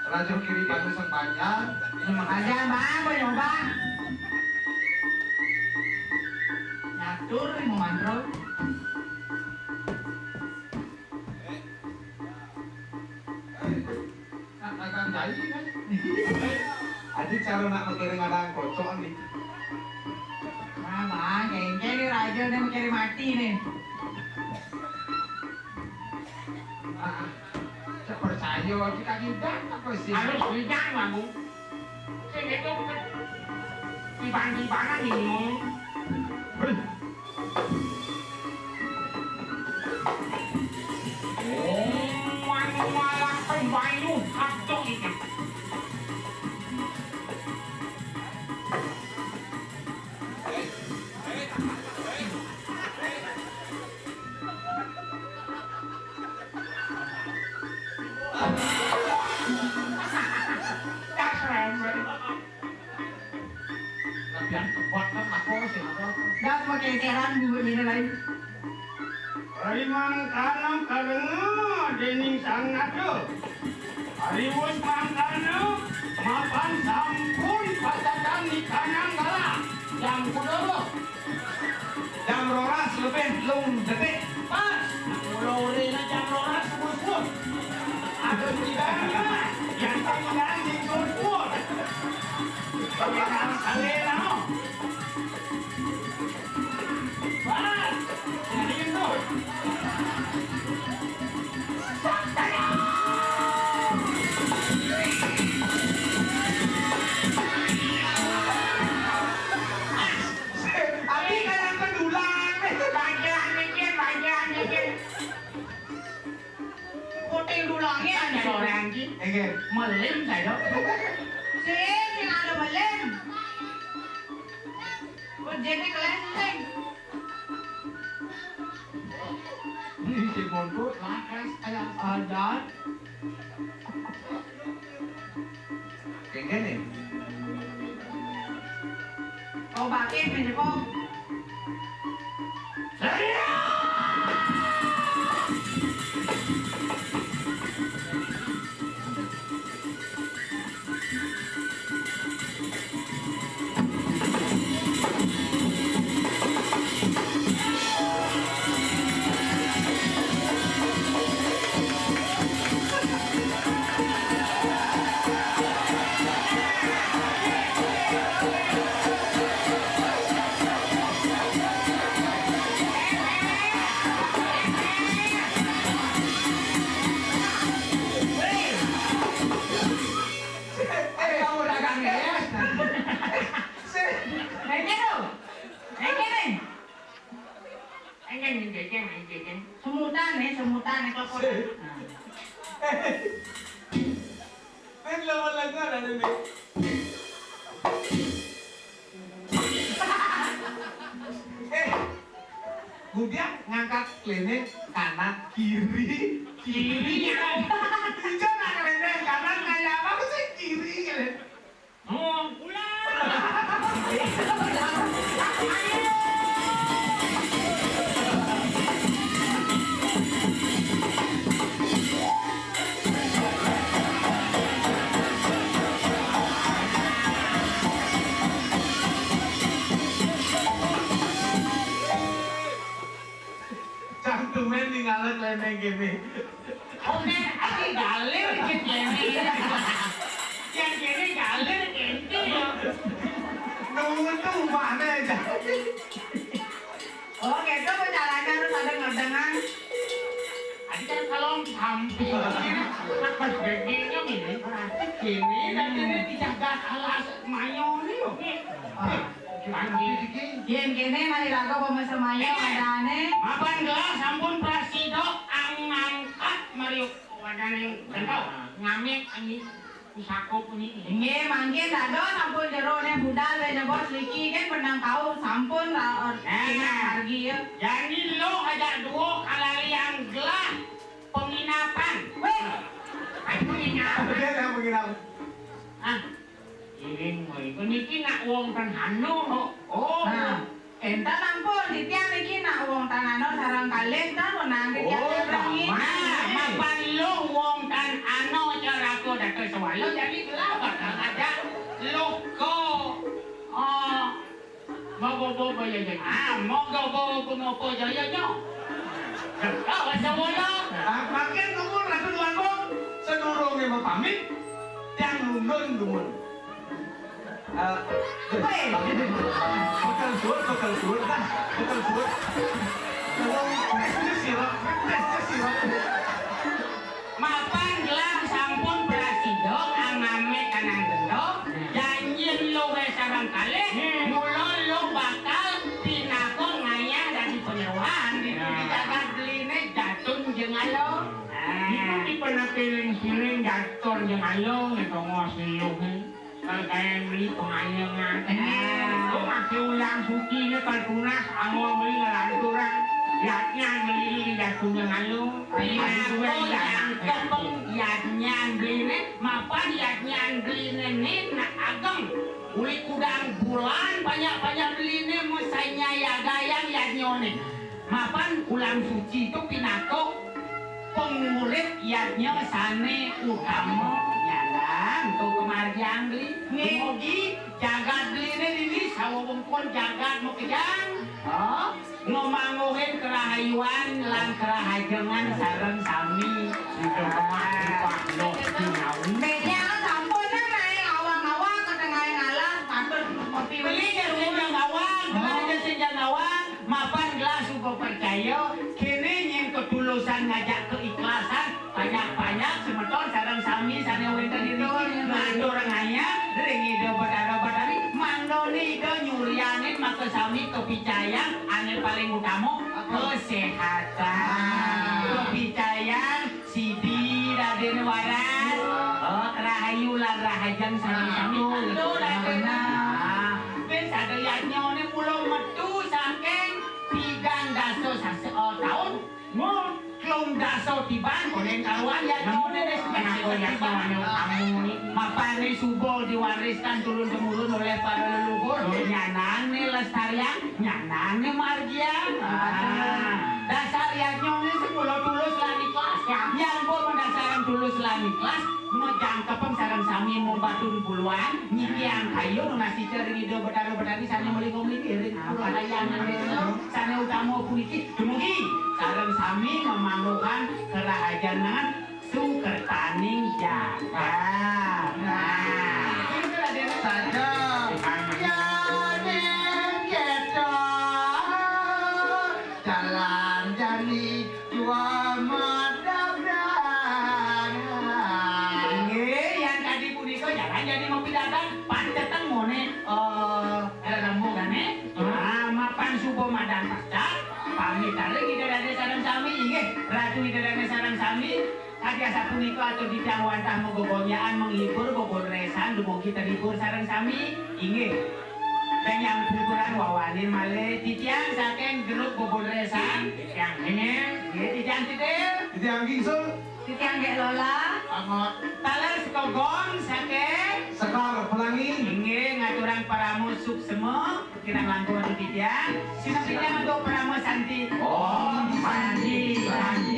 Rajo kiri padu sing panjang. Ajan, Bang, mau nyoba. Nyatur, mau mandro. Nak dagang jai kan? Adi cara nak mikirin ada kocok nih. Nah, Bang, kengkeng nih raja nih mikirin mati nih. Ah, saya percaya kita tidak apa sih? Harus bijak, Bang. Sing itu tiban-tibanan ini. Hei. Oh, anu malah pembayu abdong iki. Lebihan kebot kan aku sih, aku. Dah pakai seran dulu ini lain. Ari mangkana kadenga dening Sang Nata. Ari wus mangkana mapan sampun pacakan nikanang galah. Jam kuda lo. Jam roras lebih telung detik. Pas. Mula orena jam roras wus-wus. Aduh, tidak, yang tinggal di jemput. Yang salah. Abi kayak pendulang. Bagian mikir, bagian mikir. Kuting dulangnya ada orang ki. Nggih. Melim saya. Sing, sing ada melim. Kok jadi kelenteng? Ini si monto lakas kayak ada. Kengkene. Kau batin, Menjeko. Semutan nih, semutan nih, kok. Sih. Nah. Kan lawan lagu ada nih. Eh, Budiak ngangkat kléné kanan, kiri, kiri. Iya. Ijo nak kléné kanan, kayak apa sih kiri gitu. Oh, ulang. Cangkeman ningalé kléné kéné. Oké, aku galir ké kéné. Yang kéné galir kéné ya. Nunggu tuh mana aja. Oh, gitu, caranya harus ada ngedengan. Adi kan kalau sampai ini, pas gedenya ini, berarti gini, dan ini dijaga alas mayo ini loh. Ah, gimana sih, Diki? Yen kene mari raga pemesa mayo adané. Mapan gelah sampun prasida angangkat Mario wadaning kentau. Ngamik ini. Pusaka puniki. Inggih, mangkin dados sampun jeroné budal wis nyebos niki kan benang kau sampun ra-, Nah. Pinang margi ya. Jani lo aja duo kalaliang gelah penginapan. Wéh. Kan penginapan. Oke, yang penginapan. Ah, iring kowe. Niki nak wong ten anu. Oh, oh. Nah. Énten ampun, titiang niki nak wong tan ana sareng kalih ten wenang titiang. Oh, wengi. Nah, mapan luh wong tan ana cara aku dados sewala jadi gelah bakal ngajak luh ko. Oh, moga-moga ya ya. Ah, moga-moga napa jaya nyo. Gelah sewala. Ah, makin nuwun Ratu Tuanku, sedurunge mapamit, tiang nundun dumun. Eh, Apa ya? Bekel suwun, bekel suwun, kan? Bekel suwun. Wong, wis, wis sira, wis, wis sira. Mapan gelah sampun prasida aname kanang gendho, janjin luwih sareng kalih, mula lo bakal pinaka ngayah dadi panyeroan di, di jagat Beline Jatun Jengalo. Niku dipenake ling siling Jatun Jengalo, nek tongos liuhe. Kang kae meli pengayengan. Ah. Kok masih ulang suci ini kan tunas, anggo meli ngelanturan. Yatnya meli di jatuhnya lalu. Iya, oh, yang kepeng yatnya beli ini, mapan yatnya beli ini, ini nak ageng. Uli kudang bulan banyak-banyak beli ini, musanya ya gayang yatnya ini. Mapan ulam suci itu pinaka pengurip yadnya sane utama nyandang tu kemargian beli. Nggih. Dumugi jagat beline dini sawewengkon jagat makejang. Ha? Ngemangguhin kerahayuan lan kerahajengan sareng sami. Kita kemah di Pak Noh Sinawi. Bednya sampun naik awang-awang ke tengah alas, patut kopi beli ya senjang awang, kemana aja senjang awang. Mapan gelah suba percaya, kene nyen ketulusan ngajak keikhlasan, panjak-panjak semeton sareng sami sane wenten ing riki matur ngayah ring Ida Betara Betari, mangdane Ida nyurianin makasami kapicayang ane paling utama, kesehatan. Kapicayang sidi Raden Waras. Oh, rahayu lan rahajeng sami-sami. Aduh, Raden. Ah. Ben sadayane mula metu saking tigang dasa sasa, oh, taun. Mun telung dasa tiban, konen karuan ya, nemu nenek sebenarnya kamu ini. Mapane suba diwariskan turun temurun oleh para leluhur. Nyanang nih lestarian. Nyanane margian. Ah. Dasar yadnyane sing mula tulus lan ikhlas. Ya. Yan pun mendasarkan tulus lan ikhlas, majangkepeng sareng sami mumbatun buluan, nyinggihang kayu nunas ica ring Ida Betara Betari sane melingong ing iring pura kayangan desa, sane utama puniki. Dumugi sareng sami ngamangguhan kerahajengan sukertaning jagat. Nah. Saja. Yaning keto jalan jani jua madabrangan. Inggih, yang tadi punika jalan jani mapidadan, panceteng mone, eh, rerembugane. Ah, mapan suba madan pacet. Pamit kalih Ida Dané sareng sami, inggih, Ratu Ida Dané sareng sami. Kadi asapunika atur titiang wantah magogonyaan menghibur bobon resan dumugi terhibur sareng sami, inggih. Ring yang hiburan wawanin malih titiang saking grup bobon resan, titiang Neneng, nggih, titiang Titil, titiang Gingsul, titiang Gék Lola, Angot, taler Sekogong saking Sekar Pelangi, inggih, ngaturang parama suksma. Kirang langkung atu titiang, sinambi titiang antuk parama santi. Om Santi, Santi.